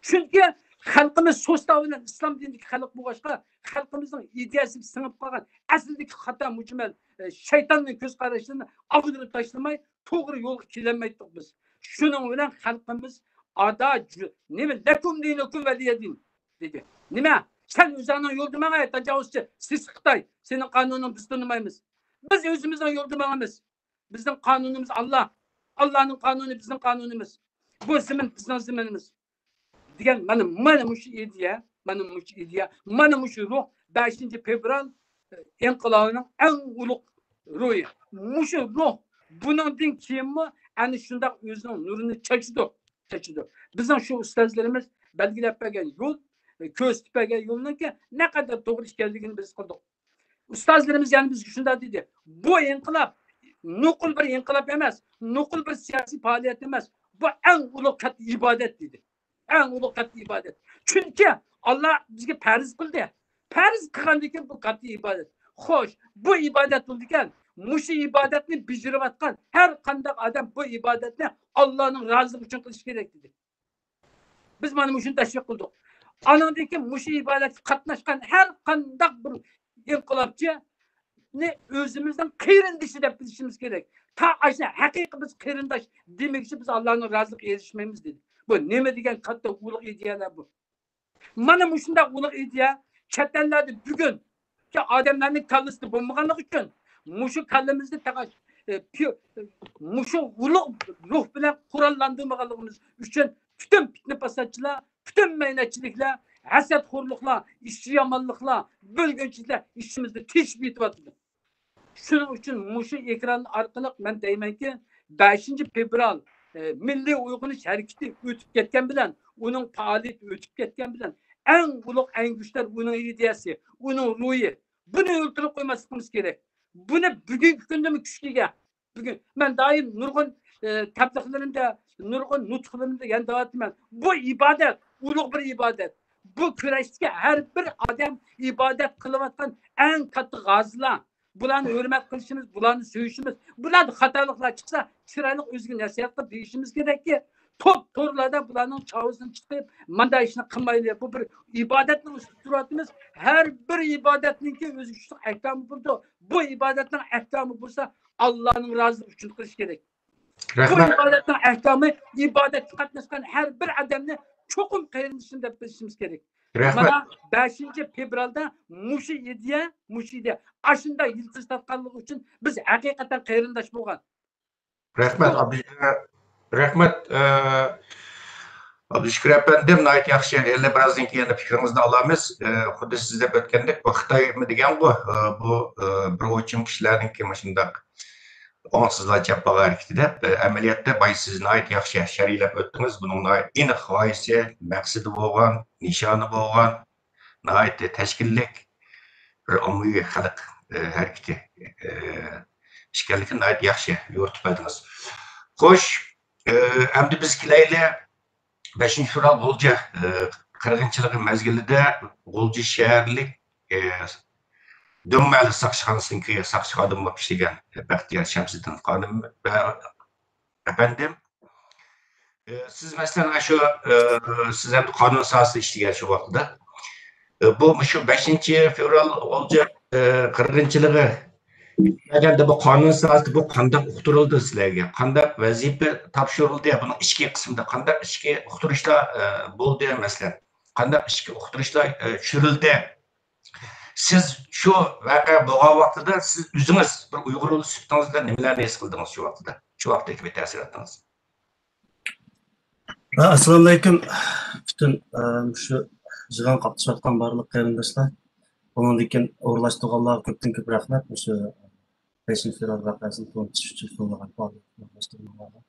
چۈنكى خەلقىمىز سوستا بىلەن ئىسلام دىنىدىكى خەلق بولغاچقا، خەلقىمىزنىڭ ئىدىيەسىگە سىڭىپ قالغان ئەسلىدىكى خاتا مۇجمەل، ئە، شەيتاننىڭ كۆز قاراشلىرىنى ئاغدۇرۇپ تاشلىماي، توغرا يولغا كېلەلمەيتتۇق بىز. شۇنىڭ بىلەن خەلقىمىز ئادا جۇ-، نېمە، لەكۇم دىنۇكۇم ۋەلىيە دىن دېدى. نېمە؟ سەن ئۆزۈڭنىڭ يولىدا ماڭ، ئەي تاجاۋۇزچى، سېسىق خىتاي، سېنىڭ قانۇنۇڭنى بىز تونۇمايمىز. بىز ئۆزىمىزنىڭ يولىدا ماڭىمىز. بىزنىڭ قانۇنىمىز ئاللا. ئاللانىڭ قانۇنى بىزنىڭ قانۇنىمىز. بۇ زېمىن بىزنىڭ زېمىنىمىز. دېگەن مانا، مانا مۇشۇ ئىدىيە، مانا مۇشۇ ئىدىيە، مانا مۇشۇ روھ بەشىنچى فېۋرال ئىنقىلابىنىڭ ئەڭ ئۇلۇغ روھى. مۇشۇ روھ بۇنىڭدىن كېيىنمۇ ئەنە شۇنداق ئۆزىنىڭ نۇرىنى چاچىدۇ، چاچىدۇ. بىزنىڭ شۇ ئۇستازلىرىمىز بەلگىلەپ بەرگەن يول، كۆرسىتىپ بەرگەن يولنىڭكى نەقەدەر توغرا ئىكەنلىكىنى بىز قىلدۇق. ئۇستازلىرىمىز يەنە بىزگە شۇنداق دېدى، بۇ ئىنقىلاب نوقۇل بىر ئىنقىلاب ئەمەس، نوقۇل بىر سىياسىي پائالىيەت ئەمەس، بۇ ئەڭ ئۇلۇغ كاتتا ئىبادەت دېدى. ئەڭ ئۇلۇغ كاتتا ئىبادەت. چۈنكى ئاللا بىزگە پەرز قىلدى. پەرز قىلغاندىن كېيىن بۇ كاتتا ئىبادەت. خوش، بۇ ئىبادەت بولىدىكەن، مۇشۇ ئىبادەتنى بېجىرىۋاتقان ھەر قانداق ئادەم بۇ ئىبادەتنى ئاللانىڭ رازىلىقى ئۈچۈن قىلىشى كېرەك دېدى. بىز مانا مۇشۇنى تەشۋىق قىلدۇق. ئانىڭدىن كېيىن مۇشۇ ئىبادەتكە قاتناشقان ھەر قانداق بىر ئىنقىلابچىنى ئۆزىمىزنىڭ قېرىندىشى دەپ بىلىشىمىز كېرەك. تا ئاشۇ ھەقىقىي بىز قېرىنداش دېمىگۈچە بىز ئاللانىڭ رازىلىقىغا ئېرىشمەيمىز دېدى. بۇ نېمە دېگەن كاتتا ئۇلۇغ ئىدىيەلەر بۇ. مانا مۇشۇنداق ئۇلۇغ ئىدىيە چەت ئەللەردە بۈگۈن ئادەملەرنىڭ كاللىسىدا بولمىغانلىقى ئۈچۈن مۇشۇ كاللىمىزدا تاقاش، ئە، پىي-، مۇشۇ ئۇلۇغ روھ بىلەن قوراللاندۇرمىغانلىقىمىز ئۈچۈن پۈتۈن پىتنە پاساتچىلار، پۈتۈن مەينەتچىلىكلەر، ھەسەتخورلۇقلار، ئىچى يامانلىقلار، بۆلگۈنچىلىكلەر ئىچىمىزدە تېشىپ يېتىۋاتىدۇ. شۇنىڭ ئۈچۈن مۇشۇ ئېكران ئارقىلىق مەن دەيمەنكى، بەشىنچى فېۋرال، ئە، مىللىي ئويغىنىش ھەرىكىتى ئۆتۈپ كەتكەن بىلەن، ئۇنىڭ پائالىيىتى ئۆتۈپ كەتكەن بىلەن، ئەڭ ئۇلۇغ ئەڭگۈشتەر ئۇنىڭ ئىدىيەسى، ئۇنىڭ روھى. بۇنى ئۆلتۈرۈپ قويماسلىقىمىز كېرەك. بۇنى بۈگۈنكى كۈندىمۇ كۈچكە ئىگە. بۈگۈن مەن دائىم نۇرغۇن، ئە، تەبلىغلىرىمدە، نۇرغۇن نۇتۇقلىرىمدا يەنە دەۋاتىمەن. بۇ ئىبادەت، ئۇلۇغ بىر ئىبادەت. بۇ كۈرەشتىكى ھەر بىر ئادەم ئىبادەت قىلىۋاتقان ئەڭ كاتتا غازىلار. بۇلارنى ھۆرمەت قىلىشىمىز، بۇلارنى سۆيۈشىمىز، بۇلاردا خاتالىقلار چىقسا، چىرايلىق ئۆزىگە نەسىھەت قىلىپ دېيىشىمىز كېرەككى، توپ تورلاردا بۇلارنىڭ چاۋىسىنى چىقىرىپ، مانداق ئىشنى قىلمايلى. بۇ بىر ئىبادەتنىڭ ئۈستىدە تۇرۇۋاتىمىز. ھەر بىر ئىبادەتنىڭكى ئۆزىگە تۇتۇق ئەھكامى بولىدۇ. بۇ ئىبادەتنىڭ ئەھكامى بولسا، ئاللانىڭ رازىلىقى ئۈچۈن قىلىش كېرەك. بۇ رەھمەت. ئىبادەتنىڭ ئەھكامى، ئىبادەتكە قاتناشقان ھەر بىر ئادەمنى چوقۇم قېرىندىشىم دەپ بىلىشىمىز كېرەك. رەھمەت. مانا بەشىنچى فېۋرالدا مۇشۇ ئىدىيە، مۇشۇ ئىدىيە ئاشۇنداق يىلتىز تارتقانلىقى ئۈچۈن بىز ھەقىقەتەن قېرىنداش بولغان. رەھمەت، ئابدۇ-، رەھمەت، ئە، ئابدۇشۈكۈر ئەپەندىم، ناھايىتى ياخشى. ئەنە بىرازدىن كېيىن پىكرىڭىزنى ئالىمىز. ئە، خۇددى سىز دەپ ئۆتكەندەك، بۇ خىتايمۇ دېگەنغۇ، ئە، بۇ، ئە، بىر ئوچۇم كىشىلەرنىڭكى مۇشۇنداق ئوڭسىزلار جاپاغا ھەرىكىتى دەپ، ئە، ئەمەلىيەتتە بايا سىز ناھايىتى ياخشى شەرھلەپ ئۆتتىڭىز. بۇنىڭ ناھايىتى ئېنىق غايىسى، مەقسىتى بولغان، نىشانى بولغان، ناھايىتى تەشكىللىك بىر ئاممىۋى خەلق، ئە، ھەرىكىتى، ئە، ئىكەنلىكىنى ناھايىتى ياخشى يورۇتۇپ بەردىڭىز. خوش، ئە، ئەمدى بىز كېلەيلى بەشىنچى فېۋرال غۇلجا، ئە، قىرغىنچىلىقى مەزگىلىدە غۇلجا شەھەرلىك، ئە، دۆڭمەھەللە ساقچىخانىسىنىڭكى ساقچى خادىمى بولۇپ ئىشلىگەن بەختىيار شەمسىدىن خانىم ۋە ئەپەندىم. ئە، سىز مەسىلەن، شۇ، ئە، سىز ئەمدى قانۇن ساھەسىدە ئىشلىگەن شۇ ۋاقىتتا. ئە، بۇ مۇشۇ بەشىنچى فېۋرال غۇلجا، ئە، قىرغىنچىلىقى دېگەندە بۇ قانۇن ساھەسىدە بۇ قانداق ئۇقتۇرۇلدى سىلەرگە؟ قانداق ۋەزىپە تاپشۇرۇلدى؟ بۇنىڭ ئىچكى قىسمىدا قانداق ئىچكى ئۇقتۇرۇشلار، ئە، بولدى؟ مەسىلەن، قانداق ئىچكى ئۇقتۇرۇشلار، ئە، چۈشۈرۈلدى؟ سىز شۇ ۋەقە بولغان ۋاقتىدا سىز ئۆزىڭىز بىر ئۇيغۇر سۈپىتىڭىزدە نېمىلەرنى ھېس قىلدىڭىز شۇ ۋاقتىدا؟ شۇ ۋاقىتتىكى بىر تەسىراتىڭىز. ئەسسالامۇئەلەيكۇم. پۈتۈن، ئە، مۇشۇ يىغىنغا قاتنىشىۋاتقان بارلىق قېرىنداشلار. ئۇنىڭدىن كېيىن ئورۇنلاشتۇرغانلارغا كۆپتىن كۆپ رەھمەت، مۇشۇ بەشىنچى فېۋرال ۋەقەسىنى تونۇتۇش ئۈچۈن قىلىنغان پائالىيەتنى ئورۇنلاشتۇرغانلارغا.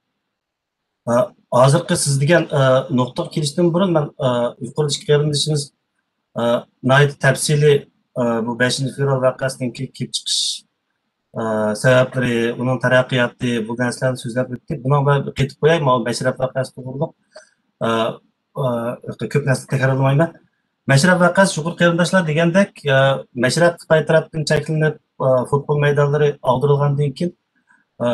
ئە، ھازىرقى سىز دېگەن، ئە، نۇقتىغا كېلىشتىن بۇرۇن مەن، ئە، يۇقىرىدا ئىككى قېرىندىشىمىز، ئە، ناھايىتى تەپسىلىي، ئە، بۇ بەشىنچى فېۋرال ۋەقەسىدىن كېيىن كېلىپ چىقىش، ئە، سەۋەبلىرى، ئۇنىڭ تەرەققىياتى، بۇ نەرسىلەرنى سۆزلەپ ئۆتتى. بۇنىڭ بىلەن قېتىپ قوياي، ماۋۇ مەشرەپ ۋەقەسى توغرۇلۇق، ئە، ئە، كۆپ نەرسە تەكرارلىمايمەن. مەشرەپ ۋەقەسى يۇقىرى قېرىنداشلار دېگەندەك، ئە، مەشرەپ خىتاي تەرەپتىن چەكلىنىپ، ئە، فۇتبول مەيدانلىرى ئاغدۇرۇلغاندىن كېيىن، ئە،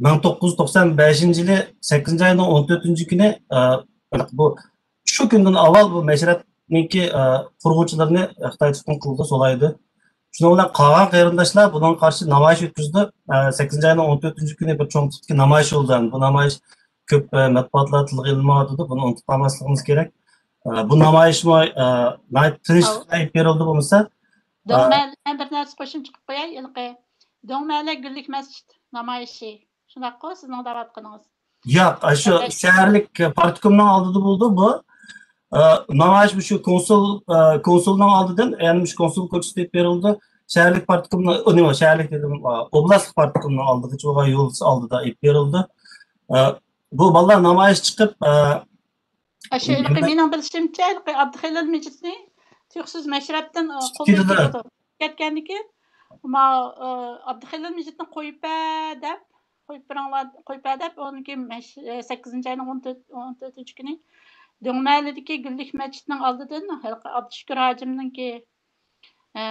مىڭ توققۇز يۈز توقسان بەشىنچى يىلى سەككىزىنچى ئاينىڭ ئون تۆتىنچى كۈنى، ئە، بۇ، شۇ كۈندىن ئاۋۋال بۇ مەشرەپنىڭكى، ئە، قۇرغۇچىلىرىنى خىتاي تۇتقۇن قىلىدۇ، سولايدۇ. شۇنىڭ بىلەن قالغان قېرىنداشلار بۇنىڭغا قارشى نامايىش ئۆتكۈزدى. ئە، سەككىزىنچى ئاينىڭ ئون تۆتىنچى كۈنى بىر چوڭ تىپتىكى نامايىش بولدى. بۇ نامايىش كۆپ، ئە، مەتبۇئاتلار تىلغا ئېلىنمايۋاتىدۇ. بۇنى ئۇنتۇپ قالماسلىقىمىز كېرەك. ئە، بۇ نامايىشمۇ، ئە، ناھايىتى تىنچ ئېلىپ بېرىلدى بولمىسا. ئە، دۆڭمەلە، مەن بىر نەرسە قوشۇمچە قىلىپ قوياي، ھېلىقى دۆڭمەلە گۈللۈك مەسچىت نامايىشى. شۇنداققۇ سىزنىڭ دەۋاتقىنىڭىز؟ ياق، ئاشۇ شەھەرلىك پارتكومنىڭ ئالدىدا بولدى بۇ. ئە، نامايىش مۇشۇ كونسۇل، ئە، كونسۇلنىڭ ئالدىدىن، يەنى مۇشۇ كونسۇل كوچىسىدا ئېلىپ بېرىلدى. شەھەرلىك پارتكومنىڭ، ئۇ نېمە، شەھەرلىك دېدىم، ئە، ئوبلاستلىق پارتكومنىڭ ئالدىغىچە بولغان يول ئالدىدا ئېلىپ بېرىلدى. ئە، بۇ بالىلار نامايىش چىقىپ، ئە، ئاشۇ ھېلىقى مېنىڭ بىلىشىمچە، ھېلىقى ئابدۇخېلىل مېچىتىنى تۇيۇقسىز مەشرەپتىن، ئە، قوللاپ كېتىدۇ. كەتكەندىن كېيىن، ما، ئە، ئابدۇخېلىل مېچىتىنى قويۇپ بەر دەپ، قويۇپ بېرىڭلار، قويۇپ بەر دەپ، ئۇنىڭ كېيىن مەش-، ئە، سەككىزىنچى ئاينىڭ ئون تۆت، ئون تۆتىنچى كۈنى دۆڭمەلىدىكى گۈللۈك مەسچىتنىڭ ئالدىدىن ھېلىقى ئابدۇشۈكۈر ھاجىمنىڭكى، ئە،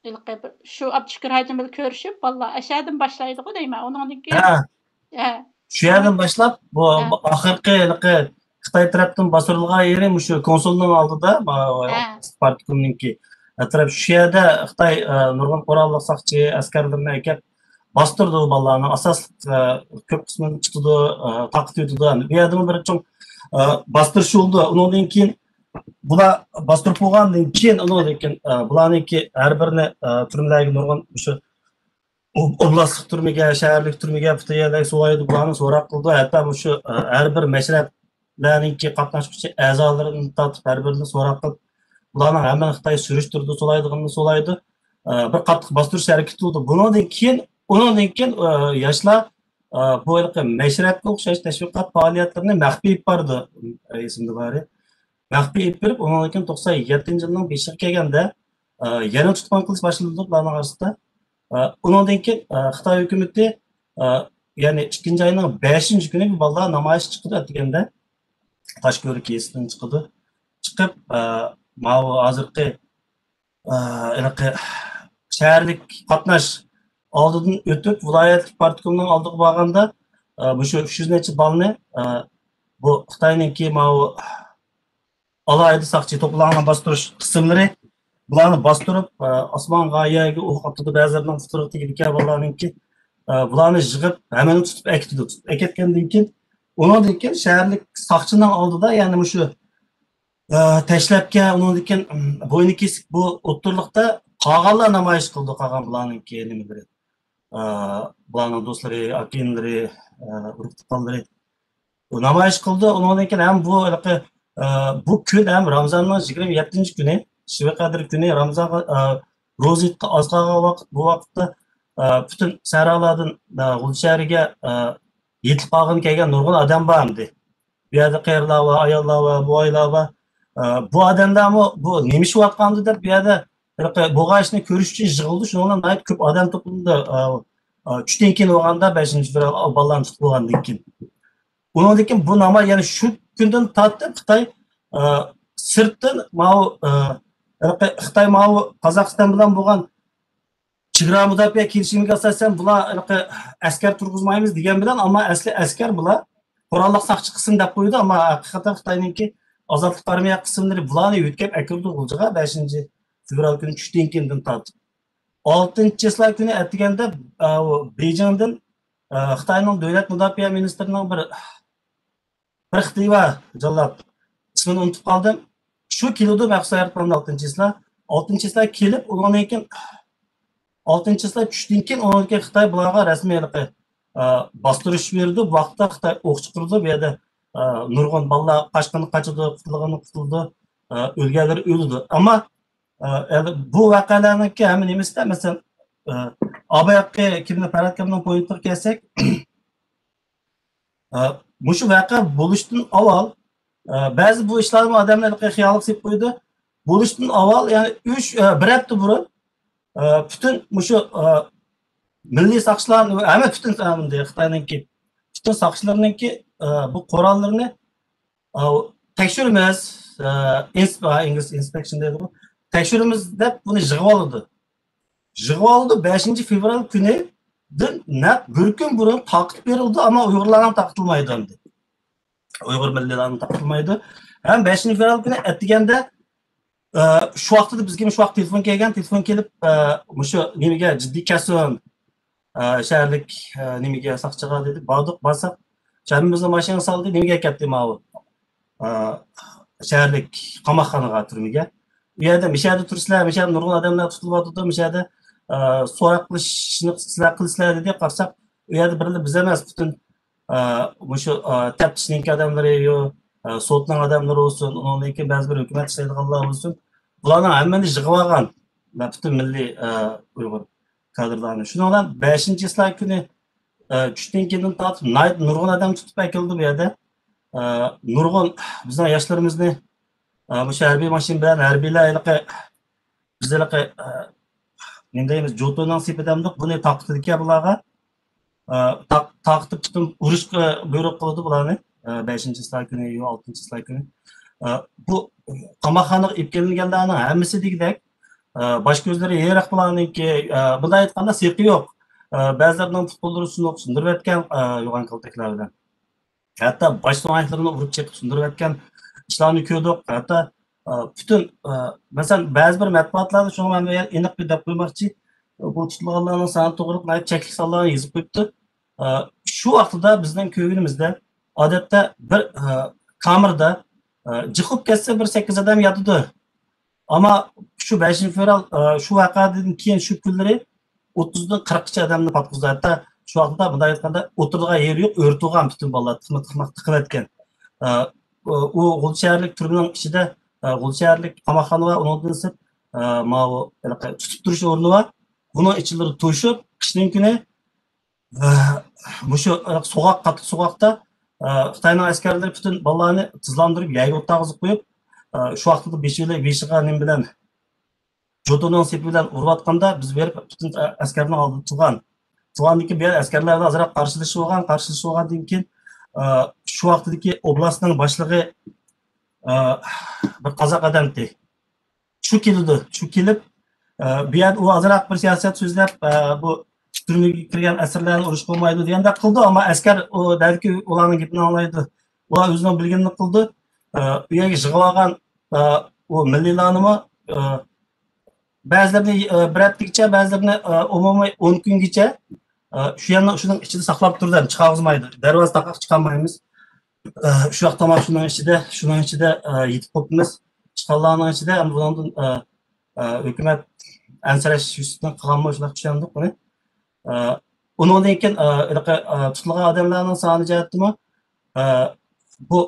ھېلىقى بىر، شۇ ئابدۇشۈكۈر ھاجىم بىلەن كۆرۈشۈپ، بالىلار ئەشەدىن باشلايدىغۇ دەيمەن. ئۇنىڭدىن كېيىن، ھە. ھە. شۇ يەردىن باشلاپ، بۇ ھە. ئاخىرقى ھېلىقى خىتاي تەرەپتىن باستۇرۇلغان يېرى مۇشۇ كونسۇلنىڭ ئالدىدا، ما-، ھە. پارتكومنىڭكى ئەتراپ. شۇ يەردە خىتاي، ئە، نۇرغۇن قوراللىق ساقچى ئەسكەرلىرىنى ئەكەپ باستۇرىدۇ، بۇ بالىلارنىڭ ئاساسلىق، ئە، كۆپ قىسمىنى تۇتىدۇ، ئە، تارقىتىۋېتىدۇ. بۇ يەردىمۇ بىر چوڭ، ئە، باستۇرۇش بولدى. ئۇنىڭدىن كېيىن بۇلار باستۇرۇپ بولغاندىن كېيىن، ئۇنىڭدىن كېيىن، ئە، بۇلارنىڭكى ھەر بىرىنى، ئە، تۈرمىلەرگە نۇرغۇن مۇشۇ ئوب-، ئوبلاستلىق تۈرمىگە، شەھەرلىك تۈرمىگە پۈتۈن يەرلەرگە سولايدۇ، بۇلارنى سوراق قىلىدۇ. ھەتتا مۇشۇ، ئە، ھەر بىر مەشرەپلەرنىڭكى قاتناشقۇچى ئەزالىرىنى تارتىپ ھەر بىرىنى سوراق قىلىپ، بۇلارنىڭ ھەممىنى خىتاي سۈرۈشتۈرىدۇ، سولايدىغىنىنى سولايدۇ. ئە، بىر قاتتىق باستۇرۇش ھەرىكىتى بولدى. بۇنىڭدىن كېيىن، ئۇنىڭدىن كېيىن، ئە، ياشلار، ئە، بۇ ھېلىقى مەشرەپكە ئوخشاش تەشۋىقات پائالىيەتلىرىنى مەخپىي ئېلىپ بارىدۇ، ئە، ئېسىمدە بارى. مەخپىي ئېلىپ بېرىپ، ئۇنىڭدىن كېيىن توقسان يەتتىنچى يىلنىڭ بېشىغا كەلگەندە، ئە، يەنە تۇتقۇن قىلىش باشلىنىدۇ بۇلارنىڭ ئارىسىدا. ئە، ئۇنىڭدىن كېيىن، ئە، خىتاي ھۆكۈمىتى، ئە، يەنى ئىككىنچى ئاينىڭ بەشىنچى كۈنى بۇ بالىلار نامايىش چىقىدۇ ئەتىگەندە. تاشكۆۋرۈك يېزىسىدىن چىقىدۇ. چىقىپ، ئە، ماۋۇ ھازىرقى، ئە، ھېلىقى شەھەرلىك قاتناش ئالدىدىن ئۆتۈپ، ۋىلايەتلىك پارتكومنىڭ ئالدىغا بارغاندا، ئە، مۇشۇ ئۈچ يۈز نەچچە بالىنى، ئە، بۇ خىتاينىڭكى ماۋۇ ئالاھىدە ساقچى توپىلاڭنى باستۇرۇش قىسىملىرى بۇلارنى باستۇرۇپ، ئە، ئاسمانغا، يەرگە ئوق ئاتىدۇ، بەزىلىرىنىڭ پۇتىغا تېگىدىكەن بالىلارنىڭكى. ئە، بۇلارنى يىغىپ، ھەممىنى تۇتۇپ ئەكېتىدۇ. تۇتۇپ ئەكەتكەندىن كېيىن، ئۇنىڭدىن كېيىن شەھەرلىك ساقچىنىڭ ئالدىدا، يەنى مۇشۇ، ئە، تەشلەپكە، ئۇنىڭدىن كېيىن، ئىم، بوينى كېسىك بۇ ئوتتۇرىلىقتا قالغانلار نامايىش قىلىدۇ، قالغان بۇلارنىڭكى نېمىلىرى. ئە، بۇلارنىڭ دوستلىرى، ئاكا-ئىنىلىرى، ئە، ئۇرۇق-تۇغقانلىرى نامايىش قىلدى. ئۇنىڭدىن كېيىن ھەم بۇ ھېلىقى، ئە، بۇ كۈن ھەم رامىزاننىڭ يىگىرمە يەتتىنچى كۈنى، شېبە قەدىر كۈنى، رامىزانغا، ئە، روزا ھېيتقا ئاز قالغان ۋاقىت، بۇ ۋاقىتتا، ئە، پۈتۈن سەھرالادىن، ئە، غۇلجا شەھىرىگە، ئە، يېتىلىپ قالغىلى كەلگەن نۇرغۇن ئادەم بار ئەمدى. بۇ يەردە قېرىلار بار، ئاياللار بار، بوۋايلار بار. ئە، بۇ ئادەملەرمۇ بۇ نېمە ئىش بولۇۋاتقاندۇ دەپ، بۇ يەردە ھېلىقى بولغان ئىشنى كۆرۈش ئۈچۈن يىغىلدى. شۇنىڭ بىلەن ناھايىتى كۆپ ئادەم توپلىدى. ئە، ئە، چۈشتىن كېيىن بولغاندا، بەشىنچى فېۋرال بالىلارنى تۇتۇپ بولغاندىن كېيىن. ئۇنىڭدىن كېيىن بۇ نامايىش، يەنى شۇ كۈندىن تارتىپ خىتاي، ئە، سىرتتىن ماۋۇ، ئە، ھېلىقى خىتاي ماۋۇ قازاقىستان بىلەن بولغان چېگرا مۇداپىئە كېلىشىمىگە ئاساسەن، بۇلار ھېلىقى ئەسكەر تۇرغۇزمايمىز دېگەن بىلەن، ئەمما ئەسلى ئەسكەر بۇلار. قوراللىق ساقچى قىسىم دەپ قويىدۇ، ئەمما ھەقىقەتەن خىتاينىڭكى ئازادلىق ئارمىيە قىسىملىرى بۇلارنى يۆتكەپ ئەكىرىدۇ غۇلجىغا بەشىنچى فېۋرال كۈنى چۈشتىن كېيىندىن تارتىپ. ئالتىنچى چىسلا كۈنى ئەتىگەندە، ئە، بېيجىڭدىن، ئە، خىتاينىڭ دۆلەت مۇداپىئە مىنىستىرىنىڭ بىر بىر خىتىيى بار، جاللات. ئىسمىنى ئۇنتۇپ قالدىم. شۇ كېلىدۇ مەخسۇس ئايروپىلاندا ئالتىنچى چىسلا. ئالتىنچى چىسلا كېلىپ، ئۇنىڭدىن كېيىن، ئالتىنچى چىسلا چۈشتىن كېيىن، ئۇنىڭدىن كېيىن خىتاي بۇلارغا رەسمىي ھېلىقى، ئە، باستۇرۇش بېرىدۇ. بۇ ۋاقىتتا خىتاي ئوق چىقىرىدۇ. بۇ يەردە، ئە، نۇرغۇن بالىلار قاچقىنى قاچىدۇ، قۇتۇلغىنى قۇتۇلىدۇ، ئە، ئۆلگەنلىرى ئۆلىدۇ. ئەمما ئە، ئەمدى بۇ ۋەقەلەرنىڭكى ھەممە نېمىسىدە، مەسىلەن، ئە، ئاباياققى كىمنى پەرھات ئاكامنىڭ پوينتىغا كەلسەك، ئە، مۇشۇ ۋەقە بولۇشتىن ئاۋۋال، ئە، بەزى بۇ ئىشلارمۇ ئادەملەرنى خىيالغا سېلىپ قويىدۇ. بولۇشتىن ئاۋۋال، يەنى ئۈچ، ئە، بىر ھەپتە بۇرۇن، ئە، پۈتۈن مۇشۇ، ئە، مىللىي ساقچىلار، ھەممە پۈتۈن، ئە، خىتاينىڭكى پۈتۈن ساقچىلىرىنىڭكى، ئە، بۇ قوراللىرىنى، ئە، تەكشۈرىمىز، ئە، ئىنس-، ئە، ئىنگلىز ئىنسپېكشن دەيدىغۇ، تەكشۈرىمىز دەپ بۇنى يىغىۋالىدۇ. يىغىۋالىدۇ، بەشىنچى فېۋرال كۈنىدىن نەق بىر كۈن بۇرۇن تارقىتىپ بېرىلىدۇ، ئەمما ئۇيغۇرلارغا تارقىتىلمايدۇ ئەمدى. ئۇيغۇر مىللىيلارغا تارقىتىلمايدۇ. ھەم بەشىنچى فېۋرال كۈنى ئەتىگەندە، ئە، شۇ ۋاقىتتا بىزگە مۇشۇ ۋاقىت تېلېفون كەلگەن، تېلېفون كېلىپ، ئە، مۇشۇ نېمىگە، جىددىي كەسۇن، ئە، شەھەرلىك، ئە، نېمىگە، ساقچىغا دېدى، باردۇق، بارساق، ھەممىمىزنى ماشىنىغا سالدى، نېمىگە ئەكەتتى ماۋۇ، ئە، شەھەرلىك قاماقخانىغا، تۈرمىگە. ئۇ يەردە، مۇشۇ يەردە تۇرسىلەر، مۇشۇ يەردە نۇرغۇن ئادەملەر تۇتۇلۇۋاتىدۇ، مۇشۇ يەردە، ئە، سوراق قىلىشنى سىلەر قىلىسىلەر دېدى، قارىساق، ئۇ يەردە بىرلا بىز ئەمەس، پۈتۈن، ئە، مۇشۇ، ئە، تەپتىشنىڭكى ئادەملىرى، يو، ئە، سوتنىڭ ئادەملىرى بولسۇن، ئۇنىڭدىن كېيىن بەزى بىر ھۆكۈمەت ئىشلەيدىغانلار بولسۇن، بۇلارنىڭ ھەممىنى يىغىۋالغان، پۈتۈن مىللىي، ئە، ئۇيغۇر كادىرلارنى. شۇنىڭ بىلەن بەشىنچى چىسلا كۈنى، ئە، چۈشتىن كېيىندىن تارتىپ ناھايىتى نۇرغۇن ئادەم تۇتۇپ ئەكېلىدۇ بۇ يەردە. ئە، نۇرغۇن بىزنىڭ ياشلىرىمىزنى، ئە، مۇشۇ ھەربىي ماشىنا بىلەن ھەربىيلەر ھېلىقى بىز ھېلىقى، ئە، نېمە دەيمىز، جوتۇنىڭ سېپى دەمدۇق، بۇنى تارقىتىدىكەن بۇلارغا. ئە، تار-، تارقىتىپ پۈتۈن ئۇرۇشقا بۇيرۇق قىلىدۇ بۇلارنى. ئە، بەشىنچى چىسلا كۈنى، يو، ئالتىنچى چىسلا كۈنى. ئە، بۇ قاماقخانىغا ئېلىپ كېلىنگەنلەرنىڭ ھەممىسى دېگۈدەك، ئە، باش كۆزلىرى يېرىق بۇلارنىڭكى، ئە، مۇنداق ئېيتقاندا سېقى يوق. ئە، بەزىلەرنىڭ پۇت-قوللىرى سۇنۇق، سۇندۇرۇۋەتكەن، ئە، يوغان كالتەكلەر بىلەن. ھەتتا باش سۆڭەكلىرىنى ئۇرۇپ چېقىپ سۇندۇرۇۋەتكەن ئىشلارنى كۆردۇق. ھەتتا، ئە، پۈتۈن، ئە، مەسىلەن، بەزى بىر مەتبۇئاتلاردا شۇڭا مەن بۇ يەردە ئېنىق بىر دەپ قويماقچى، بۇ تۇتۇلغانلارنىڭ سانى توغرىلىق ناھايىتى چەكلىك سانلارنى يېزىپ قويۇپتۇ. ئە، شۇ ۋاقتىدا بىزنىڭ كۆرگىنىمىزدە، ئادەتتە بىر، ئە، كامېردا، ئە، جىق بولۇپ كەتسە بىر سەككىز ئادەم ياتىدۇ. ئەمما شۇ بەشىنچى فېۋرال، ئە، شۇ ۋەقەدىن كېيىن شۇ كۈنلىرى ئوتتۇزدىن قىرىققىچە ئادەمنى پاتقۇزدى. ھەتتا شۇ ۋاقىتتا، مۇنداق ئېيتقاندا، ئولتۇرىدىغان يېرى يوق، ئۆرە تۇرغان پۈتۈن بالىلار تىقما-، تىقماق تىقىۋەتكەن. ئە، ئۇ غۇلجا شەھەرلىك تۈرمىنىڭ ئىچىدە، ئە، غۇلجا شەھەرلىك قاماقخانا بار، ئۇنىڭدىن سىرت، ئە، ماۋۇ ھېلىقى تۇتۇپ تۇرۇش ئورنى بار. بۇنىڭ ئىچىلىرى توشۇپ، قىشنىڭ كۈنى ئە، مۇشۇ سوغۇق، قاتتىق سوغۇقتا، ئە، خىتاينىڭ ئەسكەرلىرى پۈتۈن بالىلارنى تىزلاندۇرۇپ، يەرگە ئولتۇرغۇزۇپ قويۇپ، ئە، شۇ ۋاقىتتا بېشى بىلەن، بېشىغا نېمە بىلەن، جوتۇنىڭ سېپى بىلەن ئۇرۇۋاتقاندا، بىز بېرىپ پۈتۈن، ئە، ئەسكەرنىڭ ئالدىدا تۇرغان. تۇرغاندىن كېيىن بۇ يەردە ئەسكەرلەر بىلەن ئازراق قارشىلىشىپ بولغان، قارشىلىشىپ بولغاندىن كېيىن، ئە، شۇ ۋاقىتتىكى ئوبلاستنىڭ باشلىقى، ئە، بىر قازاق ئادەمتى. شۇ كېلىدۇ. شۇ كېلىپ، ئە، بۇ يەردە ئۇ ئازراق بىر سىياسەت سۆزلەپ، ئە، بۇ تۈرمىگە كىرگەن ئەسىرلەرنى ئۇرۇشقا بولمايدۇ دېگەندەك قىلىدۇ، ئەمما ئەسكەر ئۇ دەلكى ئۇلارنىڭ گېپىنى ئاڭلايدۇ. ئۇلار ئۆزىنىڭ بىلگىنىنى قىلىدۇ. ئە، ئۇ يەرگە يىغىۋالغان، ئە، ئۇ مىللىيلارنىمۇ، ئە، بەزىلىرىنى، ئە، بىر ھەپتىگىچە، بەزىلىرىنى، ئە، ئومۇمىي ئون كۈنگىچە، ئە، شۇ يەرنىڭ، شۇنىڭ ئىچىدە ساقلاپ تۇرىدۇ، چىقارغۇزمايدۇ. دەرۋازا تاقاق چىقارمايمىز. ئە، ئۇششاق تاماق شۇنىڭ ئىچىدە، شۇنىڭ ئىچىدە، ئە، يېتىپ قوپمىز. چىققانلارنىڭ ئىچىدە، ئەمما بۇنىڭدىن، ئە، ئە، ھۆكۈمەت ئەنسىرەش يۈزىسىدىن قىلغانمۇ شۇنداق چۈشەندۇق بۇنى. ئە، ئۇنىڭدىن كېيىن، ئە، ھېلىقى، ئە، تۇتۇلغان ئادەملەرنىڭ سانى جەھەتتىمۇ، ئە، بۇ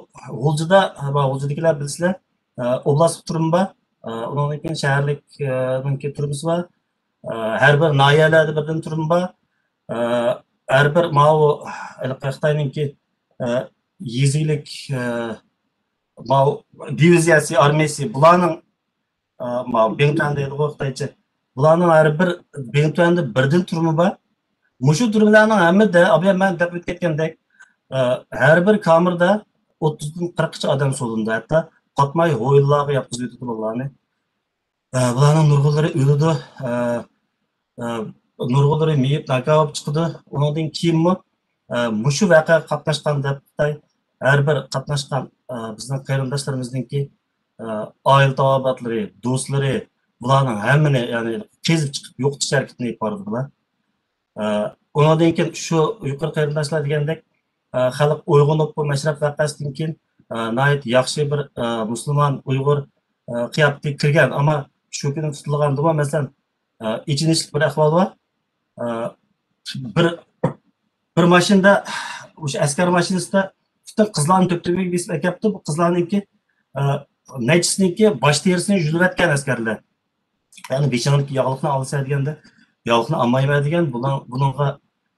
غۇلجىدا، ئە، غۇلجىدىكىلەر بىلىسىلەر، ئە، ئوبلاستلىق تۈرمە بار، ئە، ئۇنىڭدىن كېيىن شەھەرلىك، ئە، نىڭكى تۈرمىسى بار، ئە، ھەر بىر ناھىيەلەردە بىردىن تۈرمە بار، ئە، ھەر بىر ماۋۇ، ھېلىقى خىتاينىڭكى، ئە، يېزا ئىگىلىك، ئە، ماۋۇ دىۋىزىيەسى، ئارمىيەسى، بۇلارنىڭ، ئە، ماۋۇ بىڭتۈەن دەيدىغۇ خىتايچە. بۇلارنىڭ ھەر بىر بىڭتۈەندە بىردىن تۈرمە بار. مۇشۇ تۈرمىلەرنىڭ ھەممىدە، ئابايا مەن دەپ ئۆتۈپ كەتكەندەك، ئە، ھەر بىر كامېردا ئوتتۇزدىن قىرىققىچە ئادەم سولىنىدۇ. ھەتتا قاتماي ھويلىلارغا ياتقۇزۇۋېتىدۇ بالىلارنى. ئە، بۇلارنىڭ نۇرغۇنلىرى ئۆلىدۇ. ئە، ئە، نۇرغۇنلىرى مېيىپ، ناكاۋا بولۇپ چىقىدۇ. ئۇنىڭدىن كېيىنمۇ، ئە، مۇشۇ ۋەقەگە قاتناشقان دەپ خىتاي ھەر بىر قاتناشقان، ئە، بىزنىڭ قېرىنداشلىرىمىزنىڭكى، ئە، ئائىلە تاۋابىئاتلىرى، دوستلىرى، بۇلارنىڭ ھەممىنى، يەنى، قېزىپ چىقىپ يوقىتىش ھەرىكىتىنى ئېلىپ بارىدۇ بۇلار. ئە، ئۇنىڭدىن كېيىن شۇ يۇقىرى قېرىنداشلار دېگەندەك، ئە، خەلق ئويغىنىپ بۇ مەشرەپ ۋەقەسىدىن كېيىن، ئە، ناھايىتى ياخشى بىر، ئە، مۇسۇلمان ئۇيغۇر، ئە، قىياپىتىگە كىرگەن، ئەمما شۇ كۈنى تۇتۇلغاندىمۇ، مەسىلەن، ئە، ئېچىنىشلىق بىر ئەھۋال بار. ئە، بىر، بىر ماشىنىدا، مۇشۇ ئەسكەر ماشىنىسىدا پۈتۈن قىزلارنى تۆپتۆپىگە بېسىپ ئەكەپتۇ. بۇ قىزلارنىڭكى، ئە، نەچچىسىنىڭكى باش تېرىسىنى يۇلۇۋەتكەن ئەسكەرلەر. يەنى بېشىڭدىكى ياغلىقنى ئالىسەن دېگەندە، ياغلىقنى ئالمايمەن دېگەن، بۇنىڭ، بۇنىڭغا،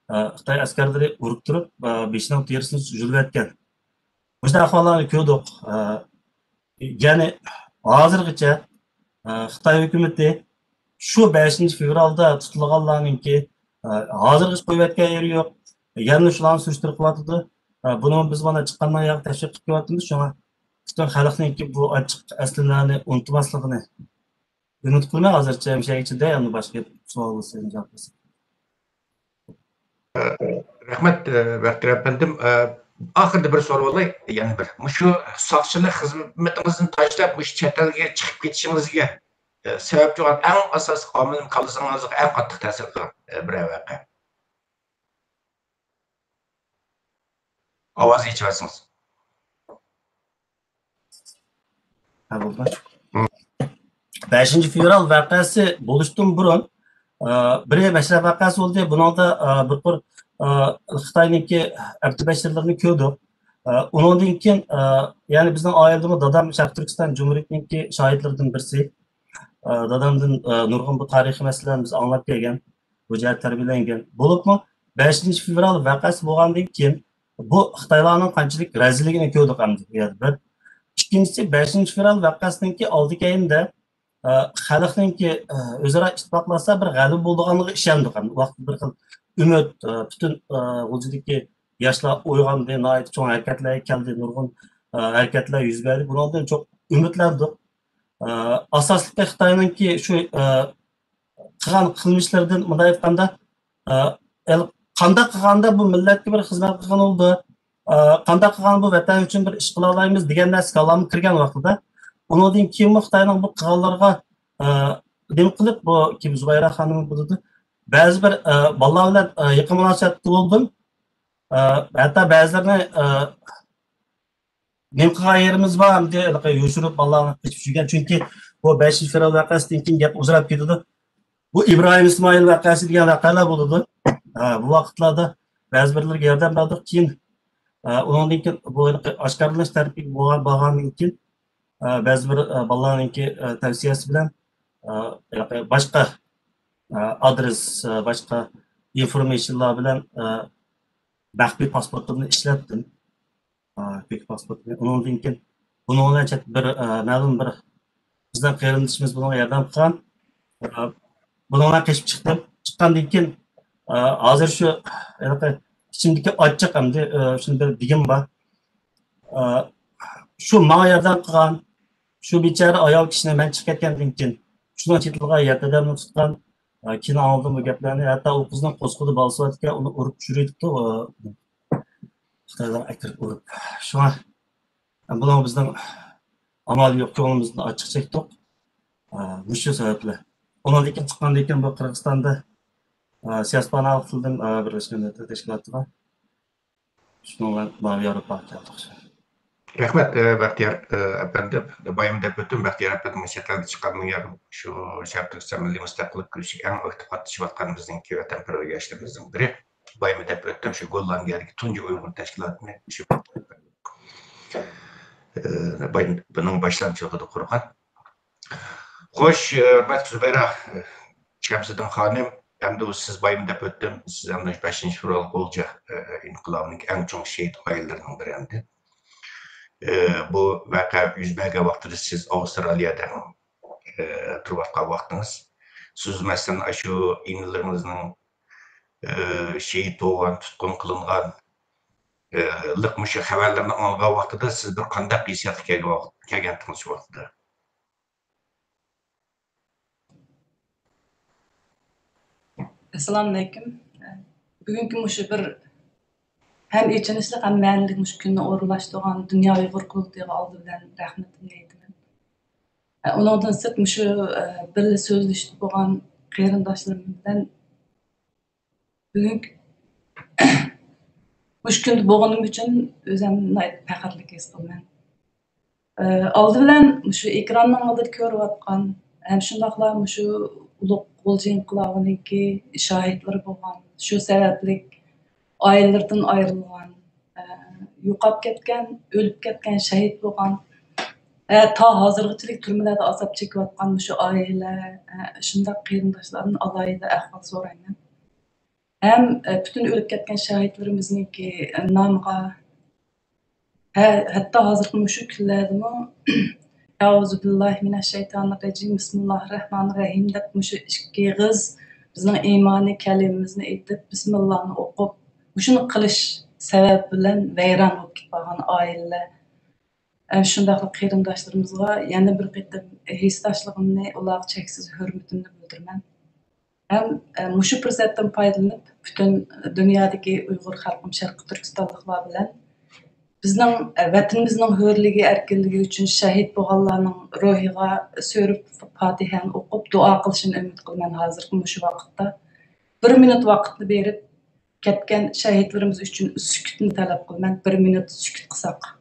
ئە، خىتاي ئەسكەرلىرى ئۇرۇپ تۇرۇپ، ئە، بېشىنىڭ تېرىسىنى يۇلۇۋەتكەن. مۇشۇنداق ئەھۋاللارنى كۆردۇق. ئە، يەنى ھازىرغىچە، ئە، خىتاي ھۆكۈمىتى شۇ بەشىنچى فېۋرالدا تۇتۇلغانلارنىڭكى، ئە، ھازىرغىچە قويۇۋەتكەن يېرى يوق. يەنە شۇلارنى سۈرۈشتۈرۈپ قىلىۋاتىدۇ. ئە، بۇنىڭ بىز مانا چىققاندىن ياغ تەشۋىق قىلىپ كېلىۋاتىمىز. شۇڭا پۈتۈن خەلقنىڭكى بۇ ئاچچىق ئەسلىمىلەرنى ئۇنتۇماسلىقىنى ئۈمىد قىلىمەن. ھازىرچە مۇشۇ ئىچىدە، ئەمدى باشقا سوئال بولسا جاۋاب بەرسەم. رەھمەت، ئە، بەختىيار ئەپەندىم. ئە، ئاخىرىدا بىر سورىۋالاي، يەنە بىر. مۇشۇ ساقچىلىق خىزمىتىڭىزنى تاشلاپ، مۇشۇ چەت ئەلگە چىقىپ كېتىشىڭىزگە، ئە، سەۋەبچى بولغان ئەڭ ئاساسلىق ئامىل، كاللىسىڭىزغا ئەڭ قاتتىق تەسىر قىلغان، ئە، بىرەر ۋەقە. ئاۋازنى ئېچىۋەتسىڭىز. ھە، بولدى. بەشىنچى فېۋرال ۋەقەسى بولۇشتىن بۇرۇن، ئە، بىر مەشرەپ ۋەقەسى بولدى. بۇنىڭدا، ئە، بىر قۇر، ئە، خىتاينىڭكى ئەپتى بەشىرلىرىنى كۆردۇق. ئە، ئۇنىڭدىن كېيىن، ئە، يەنى بىزنىڭ ئائىلىدىمۇ دادام شەرقىي تۈركىستان جۇمھۇرىيىتىنىڭكى شاھىتلىرىدىن بىرسى. ئە، دادامدىن، ئە، نۇرغۇن بۇ تارىخىي مەسىلىلەرنى بىز ئاڭلاپ كەلگەن، بۇ جەھەتتە تەربىيەلەنگەن. بولۇپمۇ بەشىنچى فېۋرال ۋەقەسى بولغاندىن كېيىن، بۇ خىتايلارنىڭ قانچىلىك رەزىللىكىنى كۆردۇق ئەمدى بۇ يەردە بىر. ئىككىنچىسى، بەشىنچى فېۋرال ۋەقەسىنىڭكى ئالدى كەينىدە، ئە، خەلقنىڭكى، ئە، ئۆزئارا ئىتتىپاقلاشسا بىر غەلىبە بولىدىغانلىقىغا ئىشەندۇق. ئەمدى ئۇ ۋاقىتتا بىر خىل ئۈمىد، ئە، پۈتۈن، ئە، غۇلجىدىكى ياشلار ئويغاندى، ناھايىتى چوڭ ھەرىكەتلەرگە كەلدى، نۇرغۇن، ئە، ھەرىكەتلەر يۈز بەردى. بۇنىڭدىن چوڭ ئۈمىدلەندۇق. ئە، ئاساسلىقى خىتاينىڭكى شۇ، ئە، قىلغان قىلمىشلىرىدىن مۇنداق ئېيتقاندا، ئە، ئەل-، قانداق قىلغاندا بۇ مىللەتكە بىر خىزمەت قىلغان بولىدۇ، ئە، قانداق قىلغان بۇ ۋەتەن ئۈچۈن بىر ئىش قىلالايمىز دېگەن نەرسە كاللامغا كىرگەن ۋاقتىدا، ئۇنىڭدىن كېيىنمۇ خىتاينىڭ بۇ قىلغانلىرىغا، ئە، نېمە قىلىپ، بۇ كىم، زۇبەيرە خانىم بولىدۇ، بەزى بىر، ئە، بالىلار بىلەن، ئە، يېقىن مۇناسىۋەتتە بولدۇم. ئە، ھەتتا بەزىلىرىنى، ئە، نېمە قىلغان يېرىمىز بار، ئەمدى ھېلىقى يوشۇرۇپ بالىلارنى قېچىپ يۈرگەن. چۈنكى بۇ بەشىنچى فېۋرال ۋەقەسىدىن كېيىن گەپ ئۇزىراپ كېتىدۇ. بۇ ئىبراھىم ئىسمائىل ۋەقەسى دېگەن ۋەقەلەر بولىدۇ. ھە، بۇ ۋاقىتلاردا بەزى بىرلىرىگە ياردەم بەردۇق. كېيىن، ئە، ئۇنىڭدىن كېيىن بۇ ھېلىقى ئاشكارىلاش تەرىپىگە بولغان، بارغاندىن كېيىن، ئە، بەزى بىر، ئە، بالىلارنىڭكى، ئە، تەۋسىيەسى بىلەن، ئە، ھېلىقى باشقا، ئە، ئادرېس، ئە، باشقا ئىنفورمېيشنلار بىلەن، ئە، مەخپىي پاسپورتۇمنى ئىشلەتتىم. ئا، كۆك پاسپورتنى. ئۇنىڭدىن كېيىن بۇنىڭ بىلەن چەت بىر، ئا، مەلۇم بىر بىزنىڭ قېرىندىشىمىز بۇنىڭغا ياردەم قىلغان. ئا، بۇنىڭ بىلەن قېچىپ چىقتىم. چىققاندىن كېيىن، ئا، ھازىر شۇ ھېلىقى ئىچىمدىكى ئاچچىق ئەمدى، ئا، شۇنى بىر دېگۈم بار. ئا، شۇ ماڭا ياردەم قىلغان، شۇ بىچارە ئايال كىشىنى مەن چىقىپ كەتكەندىن كېيىن، شۇنىڭ چېتىلىغا يەتتە ئادەمنى تۇتقان، ئا، كېيىن ئاڭلىدىم بۇ گەپلەرنى. ھەتتا ئۇ قىزنىڭ قورسىقىدا بالىسى بار ئىكەن، ئۇنى ئۇرۇپ چۈشۈرۈۋېتىپتۇ. خىتايلار ئەكىرىپ ئۇرۇپ. شۇڭا بۇنىڭغا بىزنىڭ ئامال يوق، كۆڭلىمىزدىن ئاچچىق چەكتۇق. ئا، مۇشۇ سەۋەبلەر. ئۇنىڭدىن كېيىن چىققاندىن كېيىن بۇ قىرغىزىستاندا، ئا، سىياسىي پاناھلىق تىلىدىن، ئا، بىرلەشكەن دۆلەتلەر تەشكىلاتىغا، شۇنىڭ بىلەن ماۋۇ ياۋروپاغا كەلدۇق. رەھمەت، ئە، بەختىيار، ئە، ئەپەندىم. بايام دەپ ئۆتتۈم، بەختىيار ئەپەندىم چەت ئەلگە چىققاندىن كېيىن شۇ شەرقىي تۈركىستان مىللىي مۇستەقىللىق كۈرىشىگە ئەڭ ئاكتىپ قاتنىشىۋاتقان بىزنىڭكى ۋەتەنپەرۋەر ياشلىرىمىزنىڭ بىرى. بايام دەپ ئۆتتۈم، شۇ گوللاندىيەدىكى تۇنجى ئۇيغۇر تەشكىلاتىنى شۇ، ئە، باي-، بۇنىڭ باشلامچىلىقىدا قۇرغان. خوش، ھۆرمەتلىك زۇبەيرە، شەمسىدىن خانىم، ئەمدى سىز بايام دەپ ئۆتتۈم، سىز ئەمدى بەشىنچى فېۋرال غۇلجا، ئە، ئىنقىلابىنىڭ ئەڭ چوڭ شېھىت ئائىلىلىرىنىڭ بىرى ئەمدى. ئە، بۇ ۋەقە يۈز بەرگەن ۋاقتىدا سىز ئاۋسترالىيەدە، ئە، تۇرۇۋاتقان ۋاقتىڭىز. سىز، مەسىلەن، ئاشۇ ئىنىلىرىڭىزنىڭ، ئە، شېھىت بولغان، تۇتقۇن قىلىنغان، ئە، لىق مۇشۇ خەۋەرلەرنى ئاڭلىغان ۋاقتىدا سىز بىر قانداق ھېسسىياتقا كەلگەن ۋاقىت، كەلگەنتىڭىز شۇ ۋاقىتتا؟ ئەسسالامۇئەلەيكۇم. بۈگۈنكى مۇشۇ بىر ھەم ئېچىنىشلىق، ھەم مەنىلىك مۇشۇ كۈننى ئورۇنلاشتۇرغان دۇنيا ئۇيغۇر قۇرۇلتىيىغا ئالدى بىلەن رەھمىتىمنى ئېيتىمەن. ئۇنىڭدىن سىرت، مۇشۇ، بىللە سۆزلىشىپ بولغان قېرىنداشلىرىم بىلەن بۈگۈنكى مۇشۇ كۈندە بولغىنىم ئۈچۈن ئۆزۈمنى ناھايىتى پەخىرلىك ھېس قىلىمەن. ئالدى بىلەن مۇشۇ ئېكراننىڭ ئالدىدا كۆرۈۋاتقان، ھەم شۇنداقلا مۇشۇ ئۇلۇغ غۇلجا ئىنقىلابىنىڭكى شاھىتلىرى بولغان، شۇ سەۋەبلىك ئائىلىلىرىدىن ئايرىلغان، يوقاپ كەتكەن، ئۆلۈپ كەتكەن، شەھىت بولغان، ھە، تا ھازىرغىچىلىك تۈرمىلەردە ئازاب چېكىۋاتقان مۇشۇ ئائىلە، ھە، شۇنداق قېرىنداشلاردىن ئالاھىدە ئەھۋال سورايمەن. ھەم، ئە، پۈتۈن ئۆلۈپ كەتكەن شاھىتلىرىمىزنىڭكى نامىغا، ھە، ھەتتا ھازىرقى مۇشۇ كۈنلەردىمۇ «ئەئۇزۇ بىللاھى مىنەششەيتانىررەجىم، بىسمىللاھىررەھمانىررەھىم» دەپ مۇشۇ ئىككى ئېغىز بىزنىڭ ئىمانىي كەلىمىمىزنى ئېيتىپ، بىسمىللاھنى ئوقۇپ، مۇشۇنى قىلىش سەۋەبى بىلەن ۋەيران بولۇپ كېتىپ قالغان ئائىلىلەر، ئە، شۇنداقلا قېرىنداشلىرىمىزغا يەنە بىر قېتىم ھېسداشلىقىمنى، ئۇلارغا چەكسىز ھۆرمىتىمنى بىلدۈرىمەن. ھەم، ئە، مۇشۇ پۇرسەتتىن پايدىلىنىپ، پۈتۈن دۇنيادىكى ئۇيغۇر خەلقىم، شەرقىي تۈركىستانلىقلار بىلەن بىزنىڭ، ئە، ۋەتىنىمىزنىڭ ھۆرلۈكى، ئەركىنلىكى ئۈچۈن شەھىت بولغانلارنىڭ روھىغا سۆرۈپ پاتىھەنى ئوقۇپ، دۇئا قىلىشىنى ئۈمىد قىلىمەن. ھازىرقى مۇشۇ ۋاقىتتا بىر مىنۇت ۋاقىتنى بېرىپ، كەتكەن شەھىتلىرىمىز ئۈچۈن سۈكۈتنى تەلەپ قىلىمەن. بىر مىنۇت سۈكۈت قىلساق.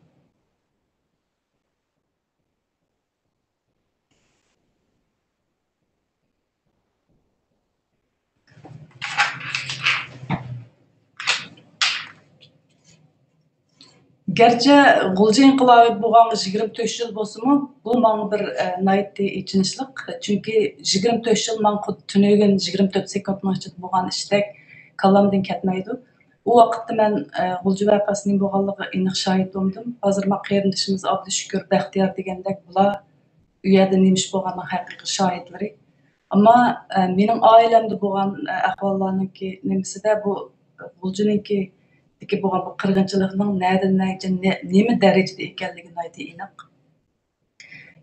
گەرچە غۇلجا ئىنقىلابى بولغانغا يىگىرمە تۆت يىل بولسىمۇ، بۇ ماڭا بىر، ئە، ناھايىتى ئېچىنىشلىق. چۈنكى يىگىرمە تۆت يىل ماڭا خۇددى تۈنۈگۈن يىگىرمە تۆت سېكۇنتنىڭ ئىچىدە بولغان ئىشتەك كاللامدىن كەتمەيدۇ. ئۇ ۋاقىتتا مەن، ئە، غۇلجا ۋەقەسى نېمە بولغانلىقىغا ئېنىق شاھىت بولمىدىم. ھازىر ما قېرىندىشىمىز ئابدۇشۈكۈر بەختىيار دېگەندەك بۇلار ئۇ يەردە نېمە ئىش بولغاننىڭ ھەقىقىي شاھىتلىرى. ئەمما، ئە، مېنىڭ ئائىلەمدە بولغان، ئە، ئەھۋاللارنىڭكى نېمىسىدە بۇ غۇلجىنىڭكىدىكى بولغان بۇ قىرغىنچىلىقنىڭ نەدىن نەگىچە نە-، نېمە دەرىجىدە ئىكەنلىكى ناھايىتى ئېنىق.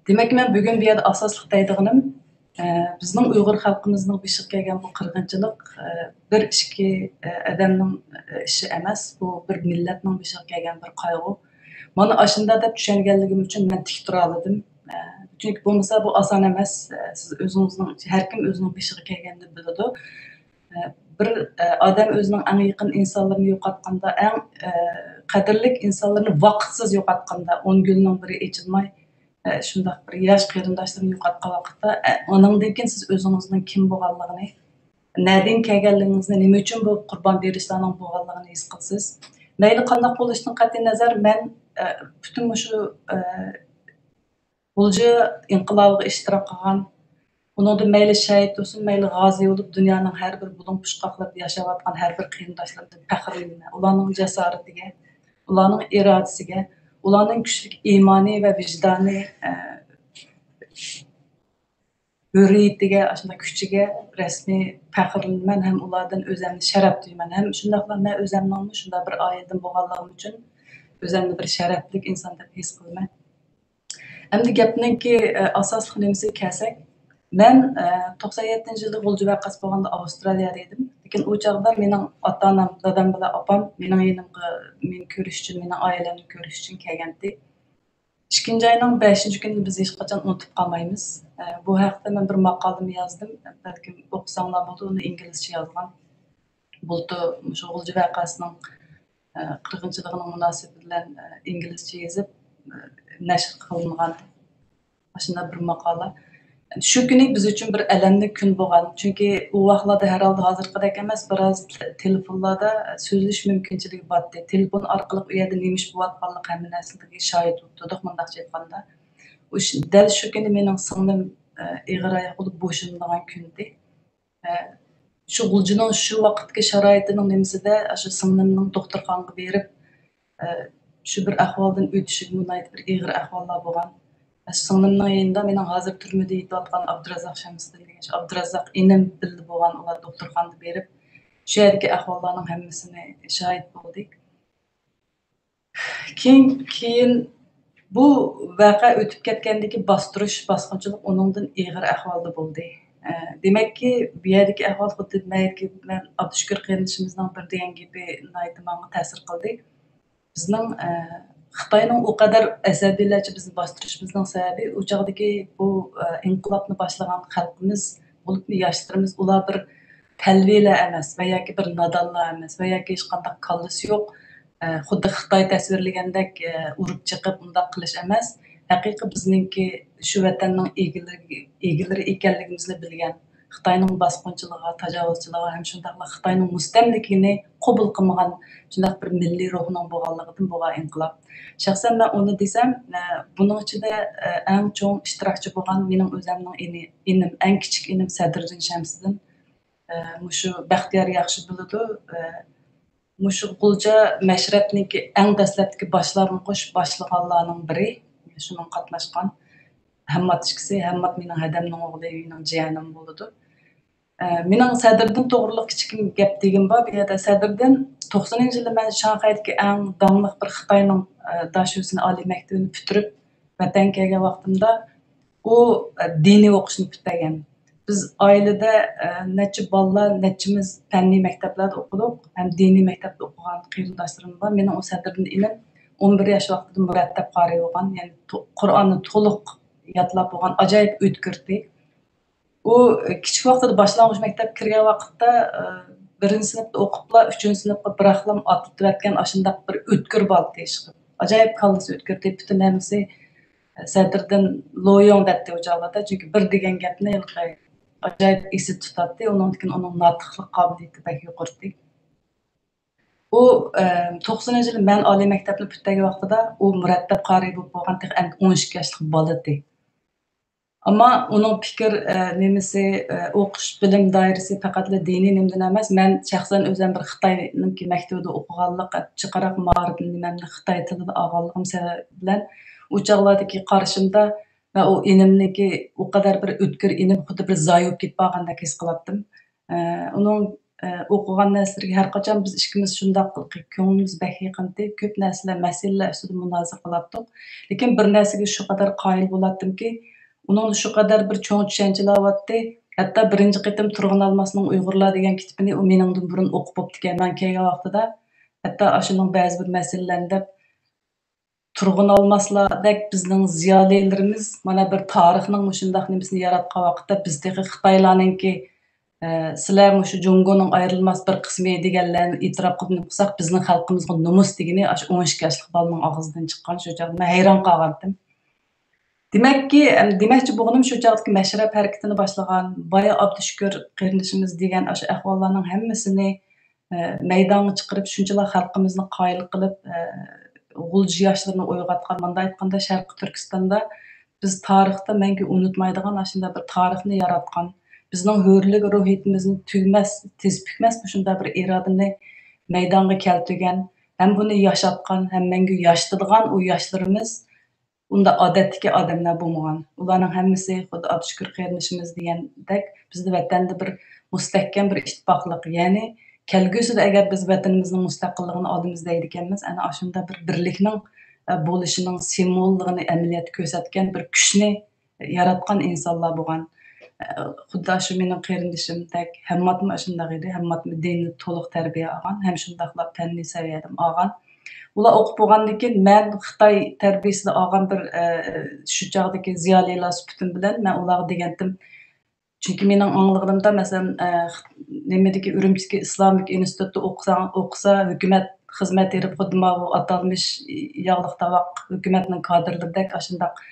دېمەك، مەن بۈگۈن بۇ يەردە ئاساسلىق دەيدىغىنىم، ئە، بىزنىڭ ئۇيغۇر خەلقىمىزنىڭ بېشىغا كەلگەن بۇ قىرغىنچىلىق، ئە، بىر ئىككى، ئە، ئادەمنىڭ، ئە، ئىشى ئەمەس، بۇ بىر مىللەتنىڭ بېشىغا كەلگەن بىر قايغۇ. مانا ئاشۇنداق دەپ چۈشەنگەنلىكىم ئۈچۈن مەن تىك تۇرالىدىم. ئە، چۈنكى بولمىسا بۇ ئاسان ئەمەس. ئە، سىز ئۆزىڭىزنىڭ، ھەر كىم ئۆزىنىڭ بېشىغا كەلگەننى بىلىدۇ. ئە، بىر، ئە، ئادەم ئۆزىنىڭ ئەڭ يېقىن ئىنسانلىرىنى يوقاتقاندا، ئەڭ، ئە، قەدىرلىك ئىنسانلىرىنى ۋاقىتسىز يوقاتقاندا، ئون گۈلنىڭ بىرى ئېچىلماي، ئە، شۇنداق بىر ياش قېرىنداشلىرىنى يوقاتقان ۋاقىتتا، ئە، ئانىڭدىن كېيىن سىز ئۆزىڭىزنىڭ كىم بولغانلىقىنى، نەدىن كەلگەنلىكىڭىزنى، نېمە ئۈچۈن بۇ قۇربان بېرىشلارنىڭ بولغانلىقىنى ھېس قىلىسىز. مەيلى قانداق بولۇشتىن قەتئىينەزەر، مەن، ئە، پۈتۈن مۇشۇ، ئە، غۇلجا ئىنقىلابىغا ئىشتىراك قىلغان، ئۇنىڭدا مەيلى شەھىت بولسۇن، مەيلى غازى بولۇپ، دۇنيانىڭ ھەر بىر بۇلۇڭ پۇشقاقلاپ ياشاۋاتقان ھەر بىر قېرىنداشلىرىمدىن پەخىرلىنىمەن. ئۇلارنىڭ جاسارىتىگە، ئۇلارنىڭ ئىرادىسىگە، ئۇلارنىڭ كۈچلۈك ئىمانى ۋە ۋىجدانى، ئە، ھۆرىيىتىگە، ئاشۇنداق كۈچىگە رەسمىي پەخىرلىنىمەن ھەم ئۇلاردىن ئۆزەمنى شەرەپ دۇيىمەن. ھەم شۇنداقلا مەن ئۆزەمنىڭمۇ شۇنداق بىر ئائىلىدىن بولغانلىقىم ئۈچۈن ئۆزەمنى بىر شەرەپلىك ئىنسان دەپ ھېس قىلىمەن. ئەمدى گەپنىڭكى، ئە، ئاساسلىق نېمىسىگە كەلسەك، مەن، ئە، توقسان يەتتىنچى يىلدا غۇلجا ۋەقەسى بولغاندا ئاۋسترالىيەدە ئىدىم. لېكىن ئۇ چاغدا مېنىڭ ئاتا-ئانام، دادام بىلەن ئاپام مېنىڭ يېنىمغا، مېنى كۆرۈش ئۈچۈن، مېنىڭ ئائىلەمنى كۆرۈش ئۈچۈن كەلگەنتى. ئىككىنچى ئاينىڭ بەشىنچى كۈنىنى بىز ھېچقاچان ئۇنتۇپ قالمايمىز. ئە، بۇ ھەقتە مەن بىر ماقالىمۇ يازدىم. بەلكىم ئوقۇساڭلار بولىدۇ، ئۇنى ئىنگلىزچە يازغان. بۇلتۇر مۇشۇ غۇلجا ۋەقەسىنىڭ، ئە، قىرغىنچىلىقىنىڭ مۇناسىۋىتى بىلەن، ئە، ئىنگلىزچە يېزىپ، ئە، نەشر قىلىنغان. ئاشۇنداق بىر ماقالە. شۇ كۈنى بىز ئۈچۈن بىر ئەلەملىك كۈن بولغان. چۈنكى ئۇ ۋاقىتلاردا ھەر ھالدا ھازىرقىدەك ئەمەس، بىراز تېلېفونلاردا سۆزلىشىش مۇمكىنچىلىكى بارتتى. تېلېفون ئارقىلىق ئۇ يەردە نېمە ئىش بولۇۋاتقانلىقى ھەممە نەرسىلىرىگە شاھىت بولۇپ تۇردۇق، مۇنداقچە ئېيتقاندا. ئۇ ش-، دەل شۇ كۈنى مېنىڭ سىڭلىم، ئە، ئېغىر ئاياق بولۇپ بوشىنىدىغان كۈندى. ئە، شۇ غۇلجىنىڭ شۇ ۋاقىتتىكى شارائىتىنىڭ نېمىسىدە، ئاشۇ سىڭلىمنىڭ دوختۇرخانىغا بېرىپ، ئە، شۇ بىر ئەھۋالدىن ئۆتۈشىگىمۇ ناھايىتى بىر ئېغىر ئەھۋاللار بولغان. ئە، سىڭلىمنىڭ يېنىدا مېنىڭ ھازىر تۈرمىدە يېتىۋاتقان ئابدۇرازاق شەمسىدىن دېگەن شۇ ئابدۇرازاق ئىنىم بىللە بولغان، ئۇلار دوختۇرخانىدا بېرىپ، شۇ يەردىكى ئەھۋاللارنىڭ ھەممىسىنى شاھىت بولدى. كېيىن، كېيىن بۇ ۋەقە ئۆتۈپ كەتكەندىن كېيىن باستۇرۇش، باسقۇنچىلىق ئۇنىڭدىن ئېغىر ئەھۋالدا بولدى. ئە، دېمەككى، بۇ يەردىكى ئەھۋال خۇددى مەيەركى مەن ئابدۇشۈكۈر قېرىندىشىمىزنىڭ بىر دېگەن گېپى ناھايىتى ماڭا تەسىر قىلدى. بىزنىڭ، ئە، خىتاينىڭ ئۇ قەدەر ئەسەبىيلەرچە بىزنى باستۇرۇشىمىزنىڭ سەۋەبى، ئۇ چاغدىكى بۇ، ئە، ئىنقىلابنى باشلىغان خەلقىمىز، بولۇپمۇ ياشلىرىمىز، ئۇلار بىر تەلۋىلەر ئەمەس ۋە ياكى بىر نادانلار ئەمەس ۋە ياكى ھېچقانداق كاللىسى يوق، ئە، خۇددى خىتاي تەسۋىرلىگەندەك، ئە، ئۇرۇپ چېقىپ ئۇنداق قىلىش ئەمەس. ھەقىقىي بىزنىڭكى شۇ ۋەتەننىڭ ئىگىلىرى، ئىگىلىرى ئىكەنلىكىمىزنى بىلگەن، خىتاينىڭ باسقۇنچىلىقىغا، تاجاۋۇزچىلىقىغا ھەم شۇنداقلا خىتاينىڭ مۇستەملىكىنى قوبۇل قىلمىغان شۇنداق بىر مىللىي روھنىڭ بولغانلىقىدىن بولغان ئىنقىلاب. شەخسەن مەن ئۇنى دېسەم، ئە، بۇنىڭ ئىچىدە، ئە، ئەڭ چوڭ ئىشتىراكچى بولغان مېنىڭ ئۆزەمنىڭ ئىنى-، ئىنىم، ئەڭ كىچىك ئىنىم سەدرىدىن شەمسىدىن. ئە، مۇشۇ بەختىيار ياخشى بىلىدۇ. ئە، مۇشۇ غۇلجا مەشرەپنىڭكى ئەڭ دەسلەپتىكى باشلانغۇچ باشلىغانلارنىڭ بىرى، شۇنىڭ قاتناشقان ھەممات ئىككىسى، ھەممات مېنىڭ ھەدەمنىڭ ئوغلى، مېنىڭ جىيەنىم بولىدۇ. ئە، مېنىڭ سەدرىدىن توغرىلىق كىچىك گەپ دېگۈم بار. بۇ يەردە سەدرىدىن توقسىنىنچى يىلى مەن شاڭخەيدىكى ئەڭ داڭلىق بىر خىتاينىڭ، ئە، داشۆسىنى ئالىي مەكتىۋىنى پۈتتۈرۈپ، ۋەتەنگە كەلگەن ۋاقتىمدا ئۇ، ئە، دىنىي ئوقۇشنى پۈتتۈرگەن. بىز ئائىلىدە، ئە، نەچچە بالىلار، نەچچىمىز پەننىي مەكتەپلەردە ئوقۇدۇق ھەم دىنىي مەكتەپتە ئوقۇغان قېرىنداشلىرىم بار. مېنىڭ ئۇ سەدرىدىن ئىنىم ئون بىر ياش ۋاقتىدا مۇرەتتەپ قارىي بولغان، يەنى تو-، قۇرئاننى تولۇق يادلاپ بولغان ئاجايىپ ئۆتكۈر ئىدى. ئۇ كىچىك ۋاقتىدا باشلانغۇچ مەكتەپكە كىرگەن ۋاقىتتا، ئى، بىرىنچى سىنىپتا ئوقۇپلا، ئۈچىنچى سىنىپقا بىراقلا ئاتلىتىۋەتكەن ئاشۇنداق بىر ئۆتكۈر بالا ئىدى. ئاجايىپ كاللىسى ئۆتكۈر ئىدى. پۈتۈن ھەممىسى، ئە، سەدرىدىن لويۇڭ دەيتتى ئۇ چاغلاردا. چۈنكى بىر دېگەن گەپنى ھېلىقى ئاجايىپ ئېسىدە تۇتاتتى. ئۇنىڭدىن كېيىن ئۇنىڭ ناتىقلىق قابىلىيىتى بەك يۇقىرى ئىدى. ئۇ، ئە، توقسىنىنچى يىلى مەن ئالىي مەكتەپنى پۈتتۈرگەن ۋاقتىدا ئۇ مۇرەتتەپ قارىي بولۇپ بولغان تېخى ئەمدى ئون ئىككى ياشلىق بالا ئىدى. ئەمما ئۇنىڭ پىكىر، ئە، نېمىسى، ئە، ئوقۇش بىلىم دائىرىسى پەقەتلا دىنىي نېمىدىن ئەمەس. مەن شەخسەن ئۆزۈم بىر خىتاينىڭكى مەكتىۋىدە ئوقۇغانلىق، ئە، جىقراق مائارىپ نېمەمنى خىتاي تىلىدا ئالغانلىقىم سەۋەبى بىلەن ئۇ چاغلاردىكى قارىشىمدا مەن ئۇ ئىنىمنىڭكى ئۇ قەدەر بىر ئۆتكۈر ئىنىم خۇددى بىر زايە بولۇپ كېتىپ قالغاندەك ھېس قىلاتتىم. ئە، ئۇنىڭ، ئە، ئوقۇغان نەرسىلىرىگە ھەر قاچان بىز ئىككىمىز شۇنداق كۆڭلىمىز بەك يېقىنتى، كۆپ نەرسىلەر، مەسىلىلەر ئۈستىدە مۇنازىرە قىلاتتۇق. لېكىن بىر نەرسىگە شۇ قەدەر قايىل بولاتتىمكى، ئۇنىڭدا شۇ قەدەر بىر چوڭ چۈشەنچىلەر بارتتى. ھەتتا بىرىنچى قېتىم تۇرغۇن ئالماسنىڭ ئۇيغۇرلار دېگەن كىتابىنى ئۇ مېنىڭدىن بۇرۇن ئوقۇپ بوپتىكەن. مەن كەلگەن ۋاقتىدا ھەتتا ئاشۇنىڭ بەزى بىر مەسىلىلەرنى دەپ، تۇرغۇن ئالماسلاردەك بىزنىڭ زىيالىيلىرىمىز مانا بىر تارىخنىڭ مۇشۇنداق نېمىسىنى ياراتقان ۋاقىتتا، بىز تېخى خىتايلارنىڭكى، ئە، سىلەر مۇشۇ جۇڭگونىڭ ئايرىلماس بىر قىسمى دېگەنلەرنى ئېتىراپ قىلىپ قىلساق، بىزنىڭ خەلقىمىزغا نومۇس دېگىنى ئاشۇ ئون ئىككى ياشلىق بالىنىڭ ئاغزىدىن چىققان. شۇ چاغدا مەن ھەيران قالغانتىم. دېمەككى، ئەم، دېمەكچى بولغىنىم شۇ چاغدىكى مەشرەپ ھەرىكىتىنى باشلىغان، بايا ئابدۇشۈكۈر قېرىندىشىمىز دېگەن ئاشۇ ئەھۋاللارنىڭ ھەممىسىنى، ئە، مەيدانغا چىقىرىپ، شۇنچىلا خەلقىمىزنى قايىل قىلىپ، ئە، غۇلجا ياشلىرىنى ئويغاتقان، مۇنداق ئېيتقاندا، شەرقىي تۈركىستاندا بىز تارىختا مەڭگۈ ئۇنتۇمايدىغان ئاشۇنداق بىر تارىخنى ياراتقان، بىزنىڭ ھۆرلۈك روھىيىتىمىزنى تۈگىمەس، تېز پۈكمەس مۇشۇنداق بىر ئىرادىنى مەيدانغا كەلتۈرگەن ھەم بۇنى ياشاتقان ھەم مەڭگۈ ياشىتىدىغان ئۇ ياشلىرىمىز ئۇنداق ئادەتتىكى ئادەملەر بولمىغان. ئۇلارنىڭ ھەممىسى خۇددى ئابدۇشۈكۈر قېرىندىشىمىز دېگەندەك، بىزدە ۋەتەندە بىر مۇستەھكەم بىر ئىتتىپاقلىق، يەنى كەلگۈسىدە ئەگەر بىز ۋەتىنىمىزنىڭ مۇستەقىللىقىنى ئالىمىز دەيدىكەنمىز، ئەنە ئاشۇنداق بىر بىرلىكنىڭ، ئە، بولۇشىنىڭ سىمۋوللۇقىنى ئەمەلىيەتتە كۆرسەتكەن بىر كۈچنى ياراتقان ئىنسانلار بولغان. ئە، خۇددى شۇ مېنىڭ قېرىندىشىمدەك ھەمماتمۇ ئاشۇنداق ئىدى. ھەمماتمۇ دىننى تولۇق تەربىيە ئالغان ھەم شۇنداقلا پەننىي سەۋىيەدىمۇ ئالغان. ئۇلار ئوقۇپ بولغاندىن كېيىن مەن خىتاي تەربىيەسىدە ئالغان بىر، ئە، شۇ چاغدىكى زىيالىيلار سۈپىتىم بىلەن مەن ئۇلارغا دېگەنتىم. چۈنكى مېنىڭ ئاڭلىغىنىمدا، مەسىلەن، ئە، خىت-، نېمىدىكى ئۈرۈمچىدىكى ئىسلامىك ئىنستىتۇتتا ئوقۇساڭ، ئوقۇسا ھۆكۈمەت خىزمەت بېرىپ، خۇددى ماۋۇ ئاتالمىش ياغلىق تاۋاق ھۆكۈمەتنىڭ كادىرلىرىدەك ئاشۇنداق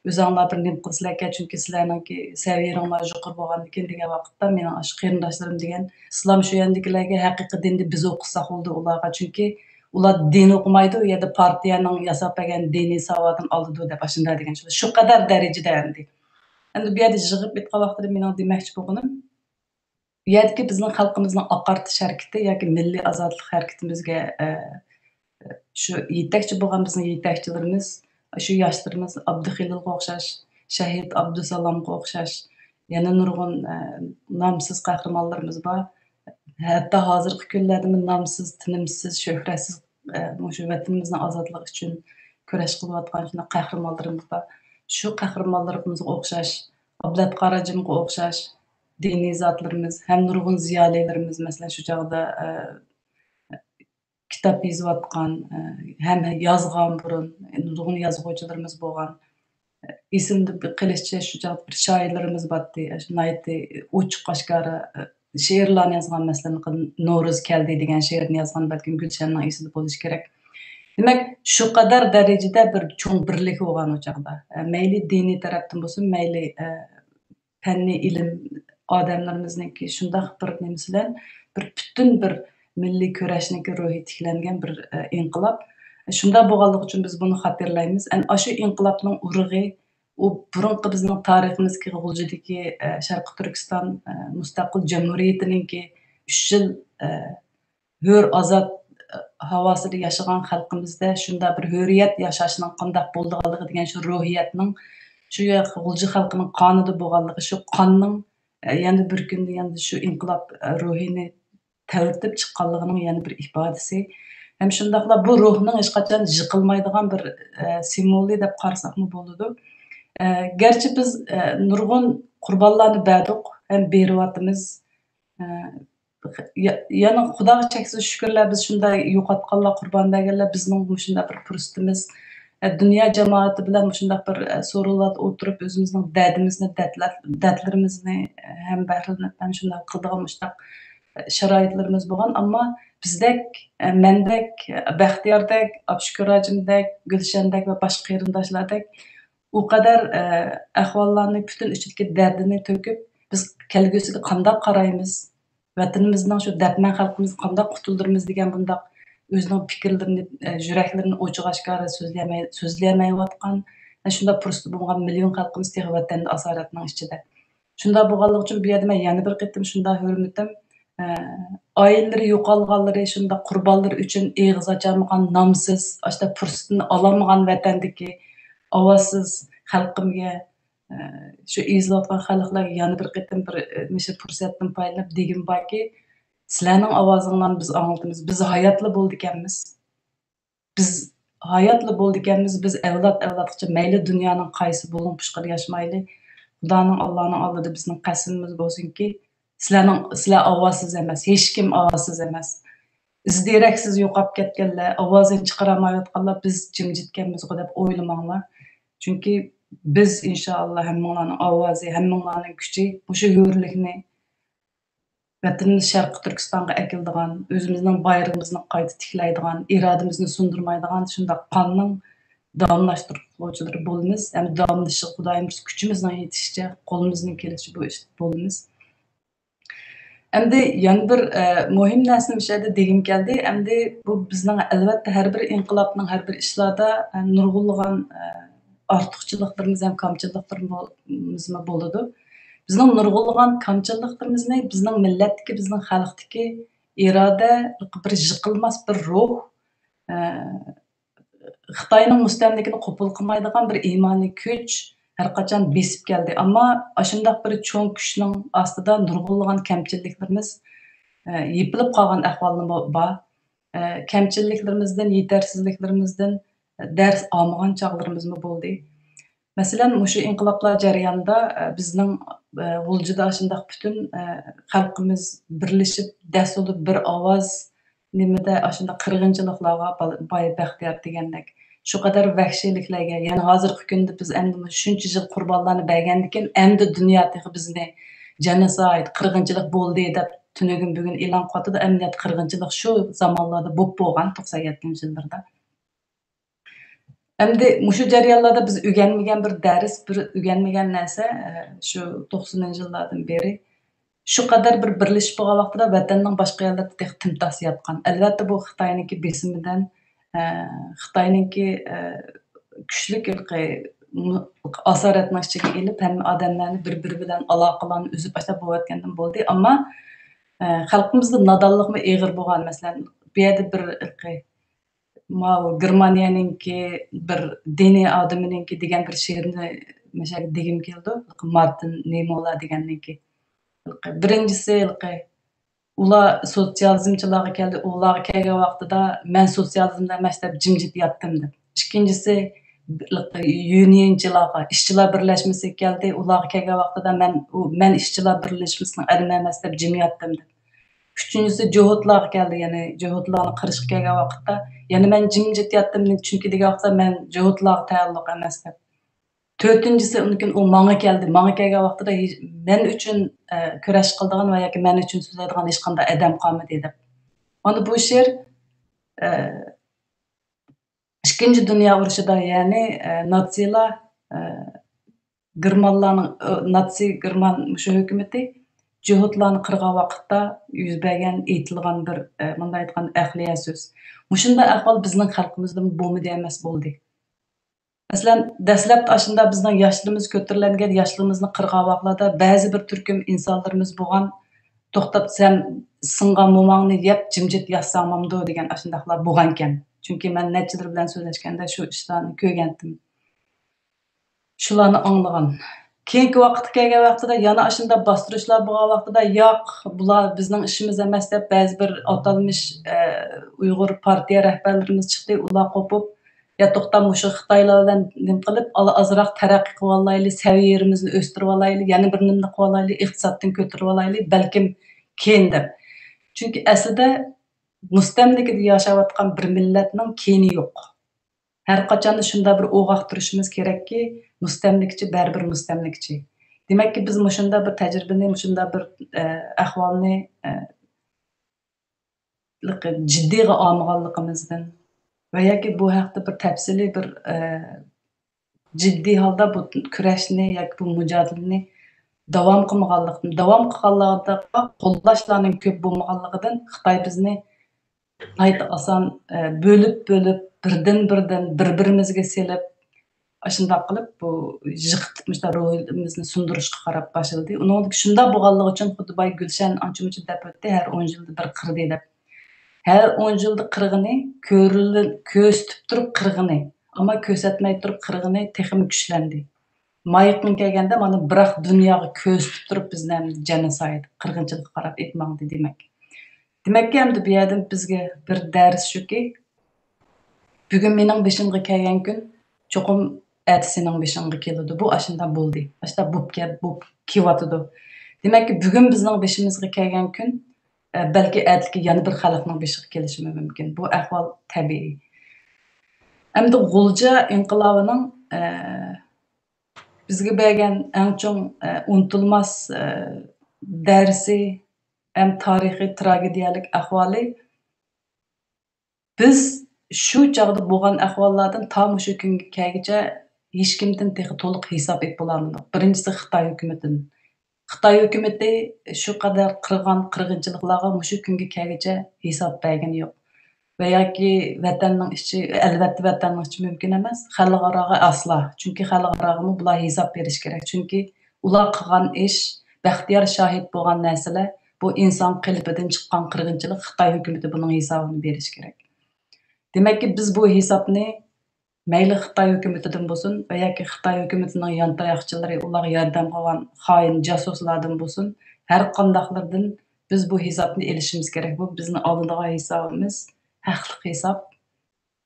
ئۆزەڭلار بىر نېمە قىلىسىلەركەن، چۈنكى سىلەرنىڭكى سەۋىيەڭلار يۇقىرى بولغاندىكىن دېگەن ۋاقىتتا، مېنىڭ ئاشۇ قېرىنداشلىرىم دېگەن، ئىسلام شۇ يەندىكىلەرگە ھەقىقىي دىننى بىز ئوقۇتساق بولدى ئۇلارغا، چۈنكى ئۇلار دىن ئوقۇمايدۇ، ئۇ يەردە پارتىيەنىڭ ياساپ بەرگەن دىنىي ساۋاتىنى ئالىدۇ دەپ ئاشۇنداق دېگەن. شۇ قەدەر دەرىجىدە ئەمدى. ئەمدى بۇ يەردە يىغىپ ئېيتقان ۋاقتىدا مېنىڭ دېمەكچى بولغىنىم، بۇ يەردىكى بىزنىڭ خەلقىمىزنىڭ ئاقارتىش ھەرىكىتى ياكى مىللىي ئازادلىق ھەرىكىتىمىزگە، ئە، شۇ يېتەكچى بولغان بىزنىڭ يېتەكچىلىرىمىز، شۇ ياشلىرىمىز ئابدۇخېلىلغا ئوخشاش، شەھىت ئابدۇسالامغا ئوخشاش، يەنە نۇرغۇن، ئە، نامسىز قەھرىمانلىرىمىز بار. ھەتتا ھازىرقى كۈنلەردىمۇ نامسىز، تىنىمسىز، شۆھرەتسىز، ئە، مۇشۇ ۋەتىنىمىزنىڭ ئازادلىقى ئۈچۈن كۈرەش قىلىۋاتقان شۇنداق قەھرىمانلىرىمىز بار. شۇ قەھرىمانلىرىمىزغا ئوخشاش، ئابلەت قاراجىمغا ئوخشاش دىنىي زاتلىرىمىز ھەم نۇرغۇن زىيالىيلىرىمىز، مەسىلەن، شۇ چاغدا، ئە، كىتاب يېزىۋاتقان، ئە، ھەم يازغان بۇرۇن، نۇرغۇن يازغۇچىلىرىمىز بولغان. ئېسىمدە بىر قېلىشىچە شۇ چاغدا بىر شائىرلىرىمىز بارتتى. ئاشۇ ناھايىتى ئوچۇق ئاشكارا، ئە، شېئىرلارنى يازغان، مەسىلەن، نورۇز كەلدى دېگەن شېئىرنى يازغان، بەلكىم گۈلشەننىڭ ئېسىدە بولۇشى كېرەك. دېمەك، شۇ قەدەر دەرىجىدە بىر چوڭ بىرلىك بولغان ئۇ چاغدا. ئە، مەيلى دىنىي تەرەپتىن بولسۇن، مەيلى، ئە، پەننىي ئىلىم ئادەملىرىمىزنىڭكى شۇنداق بىر نېمىسى بىلەن بىر پۈتۈن بىر مىللىي كۈرەشنىڭكى روھى تىكلەنگەن بىر، ئە، ئىنقىلاب. شۇنداق بولغانلىقى ئۈچۈن بىز بۇنى خاتىرىلەيمىز. ئەنە ئاشۇ ئىنقىلابنىڭ ئۇرۇقى، ئۇ بۇرۇنقى بىزنىڭ تارىخىمىزدىكى غۇلجىدىكى، ئە، شەرقىي تۈركىستان، ئە، مۇستەقىل جۇمھۇرىيىتىنىڭكى ئۈچ يىل، ئە، ھۆر، ئازاد، ئە، ھاۋاسىدا ياشىغان خەلقىمىزدە شۇنداق بىر ھۆرىيەت ياشاشنىڭ قانداق بولىدىغانلىقى دېگەن شۇ روھىيەتنىڭ شۇ يەر غۇلجا خەلقىنىڭ قانىدا بولغانلىقى، شۇ قاننىڭ، ئە، يەنە بىر كۈندە يەنە شۇ ئىنقىلاب، ئە، روھىنى تەۋرىتىپ چىققانلىقىنىڭ يەنە بىر ئىپادىسى. ھەم شۇنداقلا بۇ روھنىڭ ھېچقاچان يىقىلمايدىغان بىر، ئە، سىمۋولى دەپ قارىساقمۇ بولىدۇ. ئە، گەرچە بىز، ئە، نۇرغۇن قۇربانلارنى بەردۇق ھەم بېرىۋاتىمىز. ئە، يا-، يەنە خۇداغا چەكسىز شۈكۈرلەر، بىز شۇنداق يوقاتقانلار، قۇربان بەرگەنلەر بىزنىڭ مۇشۇنداق بىر پۇرسىتىمىز، ئە، دۇنيا جامائىتى بىلەن مۇشۇنداق بىر، ئە، سورۇنلاردا ئولتۇرۇپ ئۆزىمىزنىڭ دەردىمىزنى، دەتلەر-، دەردلىرىمىزنى، ئە، ھەم بەھرىلىنىپ ھەم شۇنداق قىلىدىغان مۇشۇنداق، ئە، شارائىتلىرىمىز بولغان. ئەمما بىزدەك، ئە، مەندەك، ئە، بەختىياردەك، ئابشۈكۈر ھاجىمدەك، گۈلشەندەك ۋە باشقا قېرىنداشلاردەك ئۇ قەدەر، ئە، ئەھۋاللارنى پۈتۈن ئىچىدىكى دەردىنى تۆكۈپ، بىز كەلگۈسىگە قانداق قارايمىز؟ ۋەتىنىمىزنىڭ شۇ دەردمەن خەلقىمىزنى قانداق قۇتۇلدۇرىمىز دېگەن بۇنداق ئۆزىنىڭ پىكىرلىرىنى، ئە، يۈرەكلىرىنى ئوچۇق ئاشكارا سۆزلىيەلمەي-، سۆزلىيەلمەيۋاتقان، ئە، شۇنداق پۇرسىتى بولغان مىليون خەلقىمىز تېخى ۋەتەندە ئاسارەتنىڭ ئىچىدە. شۇنداق بولغانلىقى ئۈچۈن بۇ يەردە مەن يەنە بىر قېتىم شۇنداق ھۆرمىتىم، ئە، ئائىلىلىرى يوقالغانلىرى، شۇنداق قۇربانلىرى ئۈچۈن ئېغىز ئاچالمىغان، نامسىز، ئاشۇنداق پۇرسىتىنى ئالالمىغان ۋەتەندىكى ئاۋازسىز خەلقىمگە، ئە، شۇ ئېزىلىۋاتقان خەلقلەرگە يەنە بىر قېتىم بىر، ئە، مۇشۇ پۇرسەتتىن پايدىلىنىپ دېگۈم باركى، سىلەرنىڭ ئاۋازىڭلارنى بىز ئاڭلىتىمىز. بىز ھاياتلا بولىدىكەنمىز. بىز ھاياتلا بولىدىكەنمىز. بىز ئەۋلاد ئەۋلادقىچە مەيلى دۇنيانىڭ قايسى بۇلۇڭ پۇشقىدا ياشىمايلى، خۇدانىڭ، ئاللانىڭ ئالدىدا بىزنىڭ قەسىمىمىز بولسۇنكى، سىلەرنىڭ، سىلەر ئاۋازسىز ئەمەس، ھېچكىم ئاۋازسىز ئەمەس. ئىز دېرەكسىز يوقاپ كەتكەنلەر، ئاۋازىنى چىقىرالمايۋاتقانلار بىز جىمجىتكەنمىزغۇ دەپ ئويلىماڭلار. چۈنكى بىز، ئىنشائاللا، ھەممىڭلارنىڭ ئاۋازى، ھەممىڭلارنىڭ كۈچى مۇشۇ ھۆرلۈكنى ۋەتىنىمىز شەرقىي تۈركىستانغا ئەكېلىدىغان، ئۆزىمىزنىڭ بايرىقىمىزنى قايتا تىكلەيدىغان، ئىرادىمىزنى سۇندۇرمايدىغان شۇنداق قاننىڭ داۋاملاشتۇرغۇچىلىرى بولىمىز. ھەم داۋاملىشىشىغا خۇدايىم بۇيرۇسا كۈچىمىزنىڭ يېتىشىچە، قولىمىزنىڭ كېلىشىچە بۇ ئىشتا بولىمىز. ئەمدى يەنە بىر، ئە، مۇھىم نەرسىنى مۇشۇ يەردە دېگۈم كەلدى. ئەمدى بۇ بىزنىڭ، ئەلۋەتتە، ھەر بىر ئىنقىلابنىڭ، ھەر بىر ئىشلاردا، ئە، نۇرغۇنلىغان، ئە، ئارتۇقچىلىقلىرىمىز ھەم كامچىلىقلىرىمىزمۇ بولىدۇ. بىزنىڭ نۇرغۇنلىغان كامچىلىقلىرىمىزنى بىزنىڭ مىللەتتىكى، بىزنىڭ خەلقتىكى ئىرادە، بىر يىقىلماس بىر روھ، ئە، خىتاينىڭ مۇستەملىكىنى قوبۇل قىلمايدىغان بىر ئىمانىي كۈچ ھەر قاچان بېسىپ كەلدى. ئەمما ئاشۇنداق بىر چوڭ كۈچنىڭ ئاستىدا نۇرغۇنلىغان كەمچىلىكلىرىمىز، ئە، يېپىلىپ قالغان ئەھۋالمۇ بار. ئە، كەمچىلىكلىرىمىزدىن، يېتەرسىزلىكلىرىمىزدىن دەرس ئالمىغان چاغلىرىمىزمۇ بولدى. مەسىلەن، مۇشۇ ئىنقىلابلار جەريانىدا، ئە، بىزنىڭ، ئە، غۇلجىدا ئاشۇنداق پۈتۈن، ئە، خەلقىمىز بىرلىشىپ، دەس بولۇپ، بىر ئاۋاز نېمىدە ئاشۇنداق قىرغىنچىلىقلارغا بال-، باي بەختىيار دېگەندەك، شۇ قەدەر ۋەھشىيلىكلەرگە، يەنى ھازىرقى كۈندە بىز ئەمدى مۇشۇ شۇنچە يىل قۇربانلارنى بەرگەندىكىن، ئەمدى دۇنيا تېخى بىزنى جېنوسايد، قىرغىنچىلىق بولدى دەپ تۈنۈگۈن بۈگۈن ئېلان قىلىۋاتىدۇ. ئەمەلىيەتتە قىرغىنچىلىق شۇ زامانلاردا بولۇپ بولغان، توقسان يەتتىنچى يىللىرىدا. ئەمدى مۇشۇ جەريانلاردا بىز ئۆگەنمىگەن بىر دەرس، بىر ئۆگەنمىگەن نەرسە، ئە، شۇ توقسىنىنچى يىللاردىن بېرى شۇ قەدەر بىر بىرلىشىپ بولغان ۋاقتىدا ۋەتەننىڭ باشقا يەرلىرىدە تېخى تىمتاس ياتقان. ئەلۋەتتە، بۇ خىتاينىڭكى بېسىمىدىن، ئە، خىتاينىڭكى، ئە، كۈچلۈك ھېلىقى مۇ-، ئاسارەتنىڭ ئىچىگە ئېلىپ، ھەممە ئادەملەرنى بىر-بىرى بىلەن ئالاقىلارنى ئۈزۈپ، ئاشۇنداق بولۇۋەتكەندىن بولدى. ئەمما، ئە، خەلقىمىزدە نادانلىقمۇ ئېغىر بولغان. مەسىلەن، بۇ يەردە بىر ھېلىقى ماۋۇ گېرمانىيەنىڭكى بىر دىنىي ئادىمىنىڭكى دېگەن بىر شېئىرنى مەشەگە دېگۈم كېلىدۇ. مارتىن نېمولا دېگەننىڭكى. بىرىنچىسى، ئۇلار سوتسىيالىزمچىلارغا كەلدى، ئۇلارغا كەلگەن ۋاقتىدا مەن سوتسىيالىزمدا ئەمەس دەپ جىمجىت ياتتىم دەپ. ئىككىنچىسى، يۇنىينچىلارغا، ئىشچىلار بىرلەشمىسىگە كەلدى، ئۇلارغا كەلگەن ۋاقتىدا مەن، ئۇ، مەن ئىشچىلار بىرلەشمىسىنىڭ ئادىمى ئەمەس دەپ جىم ياتتىم دەپ. ئۈچىنچىسى جوھۇتلارغا كەلدى، يەنى جوھۇتلارنى قىرىشقا كەلگەن ۋاقىتتا، يەنە مەن جىمجىت ياتتىم، چۈنكى دېگەن ۋاقىتتا مەن جوھۇتلارغا تەئەللۇق ئەمەس دەپ. تۆتىنچىسى، ئۇنىڭ كېيىن ئۇ ماڭا كەلدى، ماڭا كەلگەن ۋاقتىدا ھېچ-، مەن ئۈچۈن، ئە، كۈرەش قىلىدىغان ۋە ياكى مەن ئۈچۈن سۆزلەيدىغان ھېچقانداق ئادەم قالمىدى دەپ. مانا بۇ شېئىر، ئە، ئىككىنچى دۇنيا ئۇرۇشىدا، يەنى، ئە، ناتسىلار، ئە، گېرمانلارنىڭ، ئە، ناتسىي گېرمان مۇشۇ ھۆكۈمىتى جۇھۇتلارنى قىرغان ۋاقىتتا يۈز بەرگەن، ئېيتىلغان بىر، ئە، مۇنداق ئېيتقاندا، ئەقلىيە سۆز. مۇشۇنداق ئەھۋال بىزنىڭ خەلقىمىزدىمۇ بولمىدى ئەمەس، بولدى. مەسىلەن، دەسلەپتە ئاشۇنداق بىزنىڭ ياشلىرىمىز كۆتۈرۈلگەن، ياشلىرىمىزنى قىرغان ۋاقىتلاردا بەزى بىر تۈركۈم ئىنسانلىرىمىز بولغان، «توختاپ، سەن سىڭغان موماڭنى يەپ، جىمجىت ياتساڭ بولامدۇ؟» دېگەن ئاشۇنداقلار بولغانىكەن. چۈنكى مەن نەچچىلىرى بىلەن سۆزلەشكەندە شۇ ئىشلارنى كۆرگەنتىم. شۇلارنى ئاڭلىغان. كېيىنكى ۋاقىتقا كەلگەن ۋاقتىدا يەنە ئاشۇنداق باستۇرۇشلار بولغان ۋاقتىدا، «ياق، بۇلار بىزنىڭ ئىشىمىز ئەمەس» دەپ، بەزى بىر ئاتالمىش، ئە، ئۇيغۇر پارتىيە رەھبەرلىرىمىز چىقتى، ئۇلار قوپۇپ، «يا توختاڭ، مۇشۇ خىتايلار بىلەن نېمە قىلىپ، ئالا ئازراق تەرەققىي قىلىۋالايلى، سەۋىيەمىزنى ئۆستۈرۈۋالايلى، يەنە بىر نېمىنى قىلىۋالايلى، ئىقتىسادتىن كۆتۈرۈۋالايلى، بەلكىم كېيىن» دەپ. چۈنكى ئەسلىدە مۇستەملىكىدە ياشاۋاتقان بىر مىللەتنىڭ كېيىنى يوق. ھەر قاچان شۇنداق بىر ئوغاق تۇرۇشىمىز كېرەككى، مۇستەملىكىچى بەرىبىر مۇستەملىكىچى. دېمەككى، بىز مۇشۇنداق بىر تەجرىبىنى، مۇشۇنداق بىر، ئە، ئەھۋالنى، ئە، لىق-، جىددىيغا ئالمىغانلىقىمىزدىن ۋە ياكى بۇ ھەقتە بىر تەپسىلىي بىر، ئە، جىددىي ھالدا بۇ كۈرەشنى ياكى بۇ مۇجادىلىنى داۋام قىلمىغانلىقتىن، داۋام قىلغانلاردا قوللاشلارنىڭ كۆپ بولمىغانلىقىدىن خىتاي بىزنى ناھايىتى ئاسان، ئە، بۆلۈپ، بۆلۈپ، بىردىن، بىردىن، بىر-بىرىمىزگە سېلىپ، ئاشۇنداق قىلىپ، بۇ يىقىتىپ، مۇشۇنداق روھىمىزنى سۇندۇرۇشقا قاراپ باشلىدى. ئۇنىڭدىن شۇنداق بولغانلىقى ئۈچۈن، خۇددى باي گۈلشەن ئانچە-مۇنچە دەپ ئۆتتى، «ھەر ئون يىلدا بىر قىردى» دەپ. ھەر ئون يىلدا قىرغىنى، كۆرۈلۈ-، كۆرسىتىپ تۇرۇپ قىرغىنى، ئەمما كۆرسەتمەي تۇرۇپ قىرغىنى تېخىمۇ كۈچلەندى. مايىققىن كەلگەندە، مانا، بىراق دۇنياغا كۆرسىتىپ تۇرۇپ بىزنى ئەمدى جېنوسايد، قىرغىنچىلىققا قاراپ ئېتماڭدى دېمەك. دېمەككى، ئەمدى بۇ يەردىن بىزگە بىر دەرس شۇكى، بۈگۈن مېنىڭ بېشىمغا كەلگەن كۈن چوقۇم ئەتە سېنىڭ بېشىڭغا كېلىدۇ. بۇ ئاشۇنداق بولدى. ئاشۇنداق بوپ كەل-، بوپ كېلىۋاتىدۇ. دېمەككى، بۈگۈن بىزنىڭ بېشىمىزغا كەلگەن كۈن، ئە، بەلكى ئەتىكى يەنە بىر خەلقنىڭ بېشىغا كېلىشىمۇ مۇمكىن. بۇ ئەھۋال تەبىئىي. ئەمدى غۇلجا ئىنقىلابىنىڭ، ئە، بىزگە بەرگەن ئەڭ چوڭ، ئە، ئۇنتۇلماس، ئە، دەرسى ھەم تارىخىي تراگېدىيەلىك ئەھۋالى، بىز شۇ چاغدا بولغان ئەھۋاللاردىن تا مۇشۇ كۈنگە كەلگۈچە ھېچكىمدىن تېخى تولۇق ھېساب ئېلىپ بولالمىدۇق. بىرىنچىسى خىتاي ھۆكۈمىتىدىن. خىتاي ھۆكۈمىتى شۇ قەدەر قىرغان قىرغىنچىلىقلارغا مۇشۇ كۈنگە كەلگۈچە ھېساب بەرگىنى يوق. ۋە ياكى ۋەتەننىڭ ئىچى، ئەلۋەتتە ۋەتەننىڭ ئىچى مۇمكىن ئەمەس، خەلقئاراغا ئەسلا. چۈنكى خەلقئاراغىمۇ بۇلار ھېساب بېرىشى كېرەك. چۈنكى ئۇلار قىلغان ئىش، بەختىيار شاھىت بولغان نەرسىلەر، بۇ ئىنسان قېلىپىدىن چىققان قىرغىنچىلىق، خىتاي ھۆكۈمىتى بۇنىڭ ھېسابىنى بېرىشى كېرەك. دېمەككى، بىز بۇ ھېسابنى مەيلى خىتاي ھۆكۈمىتىدىن بولسۇن ۋە ياكى خىتاي ھۆكۈمىتىنىڭ يانتاياقچىلىرى، ئۇلارغا ياردەم قىلغان خائىن جاسۇسلاردىن بولسۇن، ھەر قانداقلىرىدىن بىز بۇ ھېسابنى ئېلىشىمىز كېرەك. بۇ بىزنىڭ ئالىدىغان ھېسابىمىز، ھەقلىق ھېساب.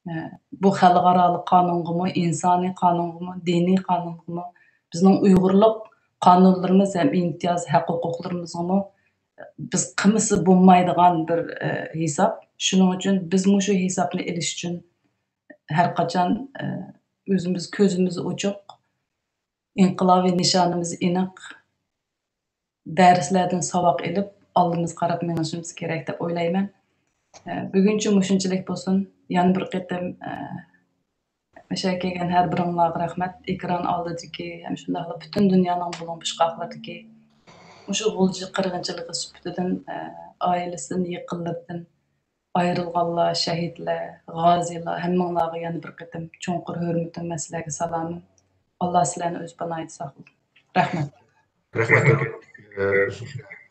ئە، بۇ خەلقئارالىق قانۇنغىمۇ، ئىنسانىي قانۇنغىمۇ، دىنىي قانۇنغىمۇ، بىزنىڭ ئۇيغۇرلۇق قانۇنلىرىمىز ھەم ئىمتىياز ھەق-ھوقۇقلىرىمىزغىمۇ بىز قىلمىسا بولمايدىغان بىر، ئە، ھېساب. شۇنىڭ ئۈچۈن بىز مۇشۇ ھېسابنى ئېلىش ئۈچۈن ھەر قاچان، ئە، ئۆزىمىز كۆزىمىز ئوچۇق، ئىنقىلابىي نىشانىمىز ئېنىق، دەرسلەردىن ساۋاق ئېلىپ، ئالدىمىزغا قاراپ مېڭىشىمىز كېرەك دەپ ئويلايمەن. ئە، بۈگۈنچە مۇشۇنچىلىك بولسۇن. يەنە بىر قېتىم، ئە، مۇشۇ يەرگە كەلگەن ھەر بىرىڭلارغا رەھمەت. ئېكران ئالدىدىكى ھەم شۇنداقلا پۈتۈن دۇنيانىڭ بۇلۇڭ-بۇشقاقلىرىدىكى مۇشۇ غۇلجا قىرغىنچىلىقى سۈپىتىدىن، ئە، ئائىلىسىدىن، يېقىنلىرىدىن ئايرىلغانلار، شەھىدلەر، غازىيلار، ھەممىڭلارغا يەنە بىر قېتىم چوڭقۇر ھۆرمىتىم ۋە سىلەرگە سالامىم. ئاللا سىلەرنى ئۆز پاناھىدا ساقلىسۇن. رەھمەت. رەھمەت. ئە،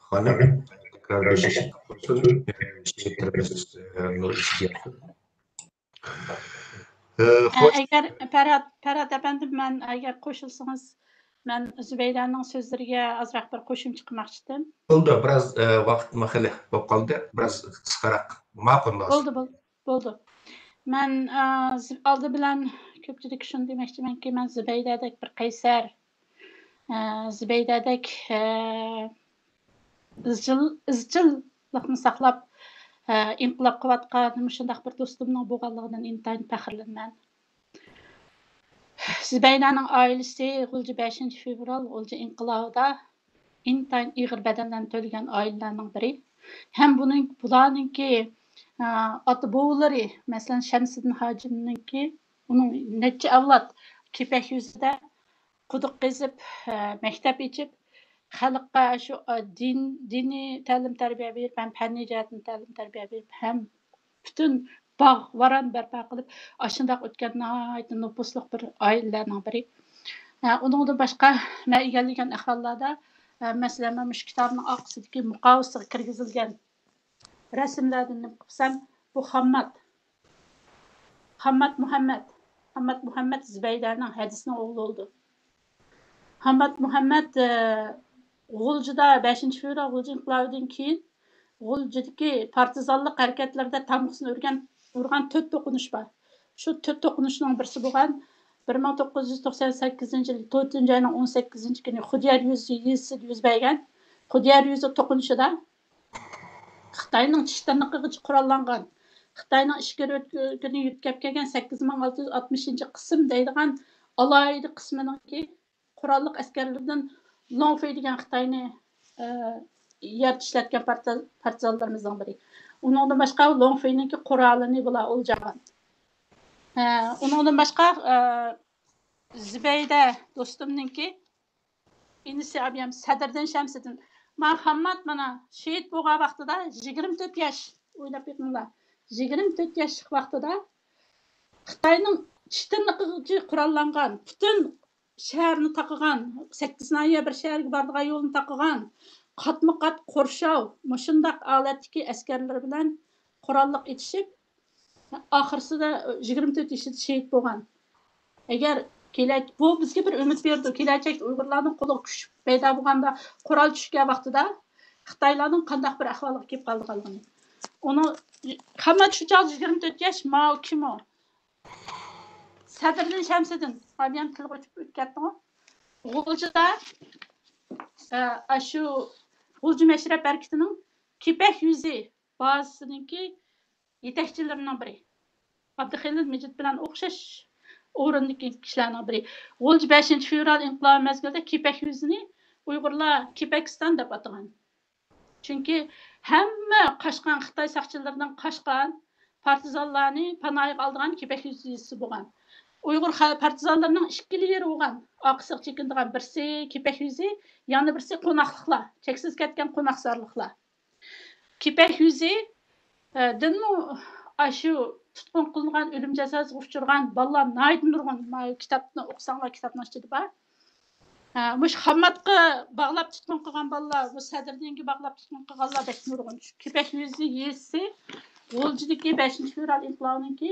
خانىم، تەكرار بېشىش قىلسۇن. شېھىتلىرىمىز، ئە، نۇر ئىچىدە ياتسۇن. ئە، ئە، خوش. ئەگەر پەرھات، پەرھات ئەپەندىم، مەن ئەگەر قوشۇلسىڭىز، مەن زۇبەيدەنىڭ سۆزلىرىگە ئازراق بىر قوشۇمچە قىلماقچىدىم. بولدى، بىراز، ئە، ۋاقىتمۇ خېلى بولۇپ قالدى. بىراز قىسقىراق. ماقۇل، ماقۇل. بولدى، بولدى، بولدى. مەن، ئە، زۇ-، ئالدى بىلەن كۆپچىلىككە شۇنى دېمەكچىمەنكى، مەن زۇبەيدەدەك بىر قەيسەر، ئە، زۇبەيدەدەك، ئە، ئىزچىل، ئىزچىللىقنى ساقلاپ، ئە، ئىنقىلاب قىلىۋاتقان مۇشۇنداق بىر دوستۇمنىڭ بولغانلىقىدىن ئىنتايىن پەخىرلىنىمەن. زۇبەيدەنىڭ ئائىلىسى غۇلجا بەشىنچى فېۋرال غۇلجا ئىنقىلابىدا ئىنتايىن ئېغىر بەدەللەرنى تۆلىگەن ئائىلىلەرنىڭ بىرى. ھەم بۇنىڭ، بۇلارنىڭكى، ئە، ئاتا-بوۋىلىرى، مەسىلەن، شەمسىدىن ھاجىمنىڭكى، ئۇنىڭ نەچچە ئەۋلاد كېپەك يۈزىدە قۇدۇق قېزىپ، ئە، مەكتەپ ئېچىپ، خەلققە شۇ، ئە، دىن، دىنىي تەلىم تەربىيە بېرىپ، ھەم پەننىي جەھەتتىن تەلىم تەربىيە بېرىپ، ھەم پۈتۈن باغ، ۋاران بەرپا قىلىپ، ئاشۇنداق ئۆتكەن ناھايىتى نوپۇسلۇق بىر ئائىلىلەرنىڭ بىرى. ئە، ئۇنىڭدىن باشقا، مەن ئىگىلىگەن ئەھۋاللاردا، ئە، مەسىلەن، مەن مۇشۇ كىتابنىڭ ئارقىسىدىكى مۇقاۋىسىگە كىرگۈزۈلگەن رەسىملەردىن نېمە قىلسام، بۇ خاممات. خاممات مۇھەممەد. خاممات مۇھەممەد زۇبەيدەنىڭ ھەدىسىنىڭ ئوغلى بولىدۇ. خاممات مۇھەممەد، ئە، غۇلجىدا بەشىنچى فېۋرال غۇلجا ئىنقىلابىدىن كېيىن غۇلجىدىكى پارتىزانلىق ھەرىكەتلىرىدە تامغىسىنى ئۇرغان، ئۇرغان تۆت توقۇنۇش بار. شۇ تۆت توقۇنۇشنىڭ بىرسى بولغان بىر مىڭ توققۇز يۈز توقسان سەككىزىنچى يىل تۆتىنچى ئاينىڭ ئون سەككىزىنچى كۈنى خۇديار يېزىسىدا يۈز بەرگەن خۇديار يېزا توقۇنۇشىدا خىتاينىڭ چىش تىرنىقىغىچە قوراللانغان، خىتاينىڭ ئىچكىرى ئۆلكىنى يۆتكەپ كەلگەن سەككىز مىڭ ئالتە يۈز ئاتمىشىنچى قىسىم دەيدىغان ئالاھىدە قىسمىنىڭكى قوراللىق ئەسكەرلىرىدىن لوڭفېي دېگەن خىتاينى، ئە، يەردە ئىشلەتكەن پارتىز-، پارتىزانلىرىمىزنىڭ بىرى. ئۇنىڭدىن باشقا لوڭفېينىڭكى قورالىنى بۇلار ئولجىغان. ئە، ئۇنىڭدىن باشقا، ئە، زۇبەيدە دوستۇمنىڭكى ئىنىسى ئابىيام سەدىردىن شەمسىدىن. ما خاممات مانا شېھىت بولغان ۋاقتىدا يىگىرمە تۆت ياش، ئويلاپ بېقىڭلار. يىگىرمە تۆت ياشلىق ۋاقتىدا خىتاينىڭ چىش تىرنىقىغىچە قوراللانغان، پۈتۈن شەھەرنى تاقىغان، سەككىز ناھىيە بىر شەھەرگە بارىدىغان يولنى تاقىغان، قاتمۇ قات قورشاۋ، مۇشۇنداق ھالەتتىكى ئەسكەرلىرى بىلەن قوراللىق ئېتىشىپ، ئاخىرسىدا يىگىرمە تۆت يېشىدا شېھىت بولغان. ئەگەر كېلە-، بۇ بىزگە بىر ئۈمىد بېرىدۇ، كېلەچەكتە ئۇيغۇرلارنىڭ قولىغا كۈچ پەيدا بولغاندا، قورال چۈشكەن ۋاقتىدا خىتايلارنىڭ قانداق بىر ئەھۋالغا كېلىپ قالىدىغانلىقىنى. ئۇنىڭ خاممات شۇ چاغدا يىگىرمە تۆت ياش، ماۋۇ كىم ئۇ؟ سەدىردىن شەمسىدىن، ئابىيام تىلغا ئۆتۈپ ئۆتۈپ كەتتىڭۇ. غۇلجىدا، ئە، ئاشۇ غۇلجا مەشرەپ ھەرىكىتىنىڭ كېپەك يۈزى بازىسىنىڭكى يېتەكچىلىرىنىڭ بىرى. ئابدۇخېلىل مىجىت بىلەن ئوخشاش ئورۇندىكى كىشىلەرنىڭ بىرى. غۇلجا بەشىنچى فېۋرال ئىنقىلابى مەزگىلىدە كېپەك يۈزىنى ئۇيغۇرلار كېپەكىستان دەپ ئاتىغان. چۈنكى ھەممە قاچقان خىتاي ساقچىلىرىنىڭ قاچقان پارتىزانلارنى پاناھىغا ئالىدىغان كېپەك يۈزى بولغان. ئۇيغۇر خە-، پارتىزانلىرىنىڭ ئىككىلا يېرى بولغان. ئارقىسىغا چېكىنىدىغان بىرسى كېپەك يۈزى، يەنە بىرسى قوناقلىقلار، چەكسىز كەتكەن قوناقزارلىقلار. كېپەك يۈزى، ئە، دىنمۇ ئاشۇ تۇتقۇن قىلىنغان، ئۆلۈم جازاسىغا ئۇچرىغان بالىلار ناھايىتى نۇرغۇن. مانا كىتابنى ئوقۇساڭلار، كىتابنىڭ ئىچىدە بار. ھە، مۇشۇ خامماتقا باغلاپ تۇتقۇن قىلغان بالىلار، بۇ سەدىردىنگە باغلاپ تۇتقۇن قىلغانلار بەك نۇرغۇن. كېپەك يۈزى يېزىسى غۇلجىدىكى بەشىنچى فېۋرال ئىنقىلابىنىڭكى،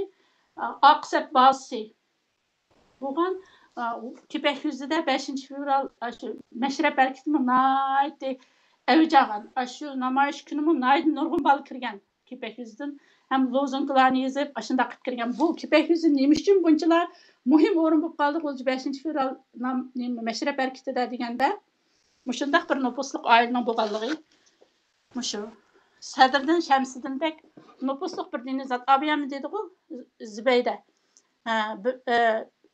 ئا، ئارقا سەپ بازىسى بولغان، ئا، كېپەك يۈزىدە بەشىنچى فېۋرال، ئاشۇ مەشرەپ ھەرىكىتىمۇ ناھايىتى ئەۋج ئالغان. ئاشۇ نامايىش كۈنىمۇ ناھايىتى نۇرغۇن بالا كىرگەن. كېپەك يۈزىدىن ھەم لوزۇنكىلارنى يېزىپ، ئاشۇنداق قىلىپ كىرگەن. بۇ كېپەك يۈزى نېمە ئۈچۈن بۇنچىلا مۇھىم ئورۇن بولۇپ قالدى غۇلجا بەشىنچى فېۋرال نام-، نېمە، مەشرەپ ھەرىكىتىدە دېگەندە، مۇشۇنداق بىر نوپۇسلۇق ئائىلىنىڭ بولغانلىقى مۇشۇ. سەدىردىن شەمسىدىندەك نوپۇسلۇق بىر دىنىي زات. ئابىيامنى دېدىغۇ، زۇبەيدە. ھە، بىر، ئە،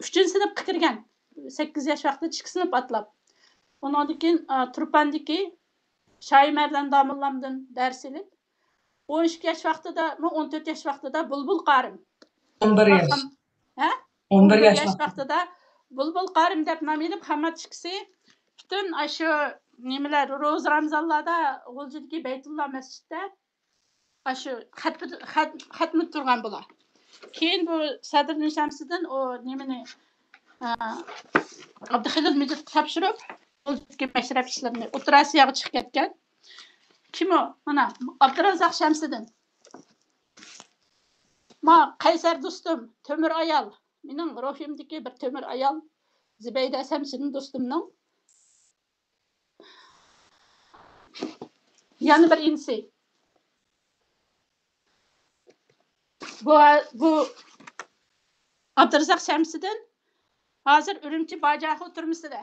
ئۈچىنچى سىنىپقا كىرگەن. سەككىز ياش ۋاقتىدا ئىككى سىنىپ ئاتلاپ. ئۇنىڭدىن كېيىن، ئا، تۇرپاندىكى شاھى مەردان داموللامدىن دەرس ئېلىپ، ئون ئىككى ياش ۋاقتىدا، ئون تۆت ياش ۋاقتىدا بۇلبۇل قارىم. ئون بىر ياش. ھە؟ ئون بىر ياش ۋاقتىدا بۇلبۇل قارىم دەپ نام ئېلىپ، خاممات ئىككىسى پۈتۈن ئاشۇ نېمىلەر، روزا رامزانلاردا غۇلجىدىكى بەيتۇللا مەسچىتتە ئاشۇ خەت-، خەت-، خەتمە تۇرغان بۇلار. كېيىن بۇ سەدىردىن شەمسىدىن ئۇ نېمىنى، ئا، ئابدۇخېلىل مىجىتقا تاپشۇرۇپ، غۇلجىدىكى مەشرەپ ئىشلىرىنى، ئوتتۇرا ئاسىياغا چىقىپ كەتكەن. كىم ئۇ؟ مانا، ئابدۇرازاق شەمسىدىن. ما، قەيسەر دوستۇم، تۆمۈر ئايال، مېنىڭ روھىمدىكى بىر تۆمۈر ئايال، زۇبەيدە شەمسىدىن دوستۇمنىڭ يەنە بىر ئىنىسى. بۇ، بۇ ئابدۇرازاق شەمسىدىن ھازىر ئۈرۈمچى باجاخو تۈرمىسىدە.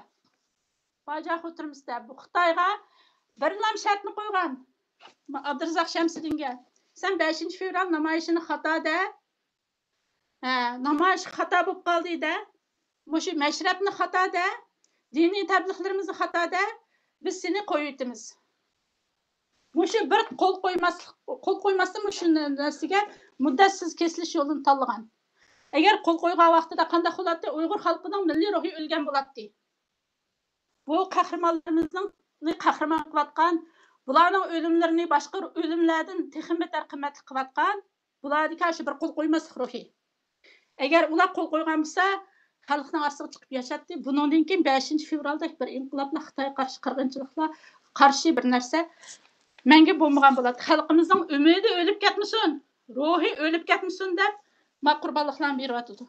باجاخو تۈرمىسىدە. بۇ خىتايغا بىرلام شەرتنى قويغان ئابدۇرازاق شەمسىدىنگە. سەن بەشىنچى فېۋرال نامايىشىنى خاتا دە. ھە، نامايىش خاتا بولۇپ قالدى دە. مۇشۇ مەشرەپنى خاتا دە. دىنىي تەبلىغلىرىمىزنى خاتا دە. بىز سېنى قويۇۋېتىمىز. مۇشۇ بىر قول قويماسلىق، قول قويماستىن مۇشۇ نەرسىگە مۇددەتسىز كېسىلىش يولىنى تاللىغان. ئەگەر قول قويغان ۋاقتىدا قانداق بولاتتى؟ ئۇيغۇر خەلقىنىڭ مىللىي روھى ئۆلگەن بولاتتى. بۇ قەھرىمانلىرىمىزنىڭ قەھرىمان قىلىۋاتقان، بۇلارنىڭ ئۆلۈملىرىنى باشقا ئۆلۈملەردىن تېخىمۇ بەتەر قىممەتلىك قىلىۋاتقان، بۇلاردىكى شۇ بىر قول قويماسلىق روھى. ئەگەر ئۇلار قول قويغان بولسا، خەلقنىڭ ئارىسىغا چىقىپ ياشاتتى. بۇنىڭدىن كېيىن بەشىنچى فېۋرالدەك بىر ئىنقىلابلار، خىتايغا قارشى قىرغىنچىلىقلار، قارشى بىر نەرسە مەڭگۈ بولمىغان بولاتتى. خەلقىمىزنىڭ ئۈمىدى ئۆلۈپ كەتمىسۇن، روھى ئۆلۈپ كەتمىسۇن دەپ، ما قۇربانلىقلارنى بېرىۋاتىدۇ.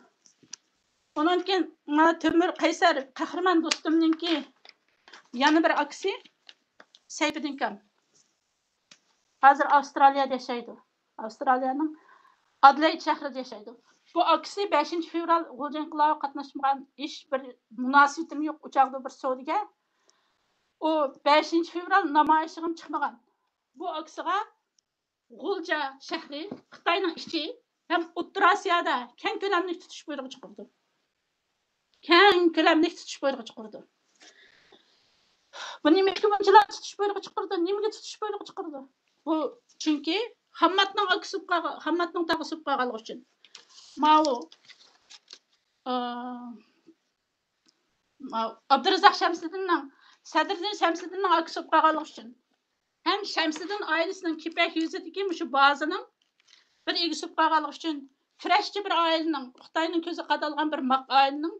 ئۇنىڭدىن كېيىن ما تۆمۈر قەيسەر قەھرىمان دوستۇمنىڭكى يەنە بىر ئاكىسى سەيپىدىن كام. ھازىر ئاۋسترالىيەدە ياشايدۇ. ئاۋسترالىيەنىڭ ئادېلېيد شەھىرىدە ياشايدۇ. بۇ ئاكىسى بەشىنچى فېۋرال غۇلجا ئىنقىلابىغا قاتناشمىغان، ھېچ بىر مۇناسىۋىتىمۇ يوق. ئۇ چاغدا بىر سودىگەر. ئۇ بەشىنچى فېۋرال نامايىشىغىمۇ چىقمىغان. بۇ ئاكىسىغا غۇلجا شەھىرى، خىتاينىڭ ئىچى ھەم ئوتتۇرا ئاسىيادا كەڭ كۆلەملىك تۇتۇش بۇيرۇقى چىقىرىدۇ. كەڭ كۆلەملىك تۇتۇش بۇيرۇقى چىقىرىدۇ. بۇ نېمىشقا بۇنچىلا تۇتۇش بۇيرۇقى چىقىرىدۇ؟ نېمىگە تۇتۇش بۇيرۇقى چىقىرىدۇ؟ بۇ چۈنكى خامماتنىڭ ئاكىسى بولۇپ قالغان، خامماتنىڭ تاغىسى بولۇپ قالغانلىقى ئۈچۈن. ماۋۇ، ئا، ماۋۇ ئابدۇرازاق شەمسىدىننىڭ، سەدرىدىن شەمسىدىننىڭ ئاكىسى بولۇپ قالغانلىقى ئۈچۈن. ھەم شەمسىدىن ئائىلىسىنىڭ كېپەك يۈزىدىكى مۇشۇ بازىنىڭ بىر ئىگىسى بولۇپ قالغانلىقى ئۈچۈن، كۈرەشچى بىر ئائىلىنىڭ، خىتاينىڭ كۆزى قادالغان بىر ماق ئائىلىنىڭ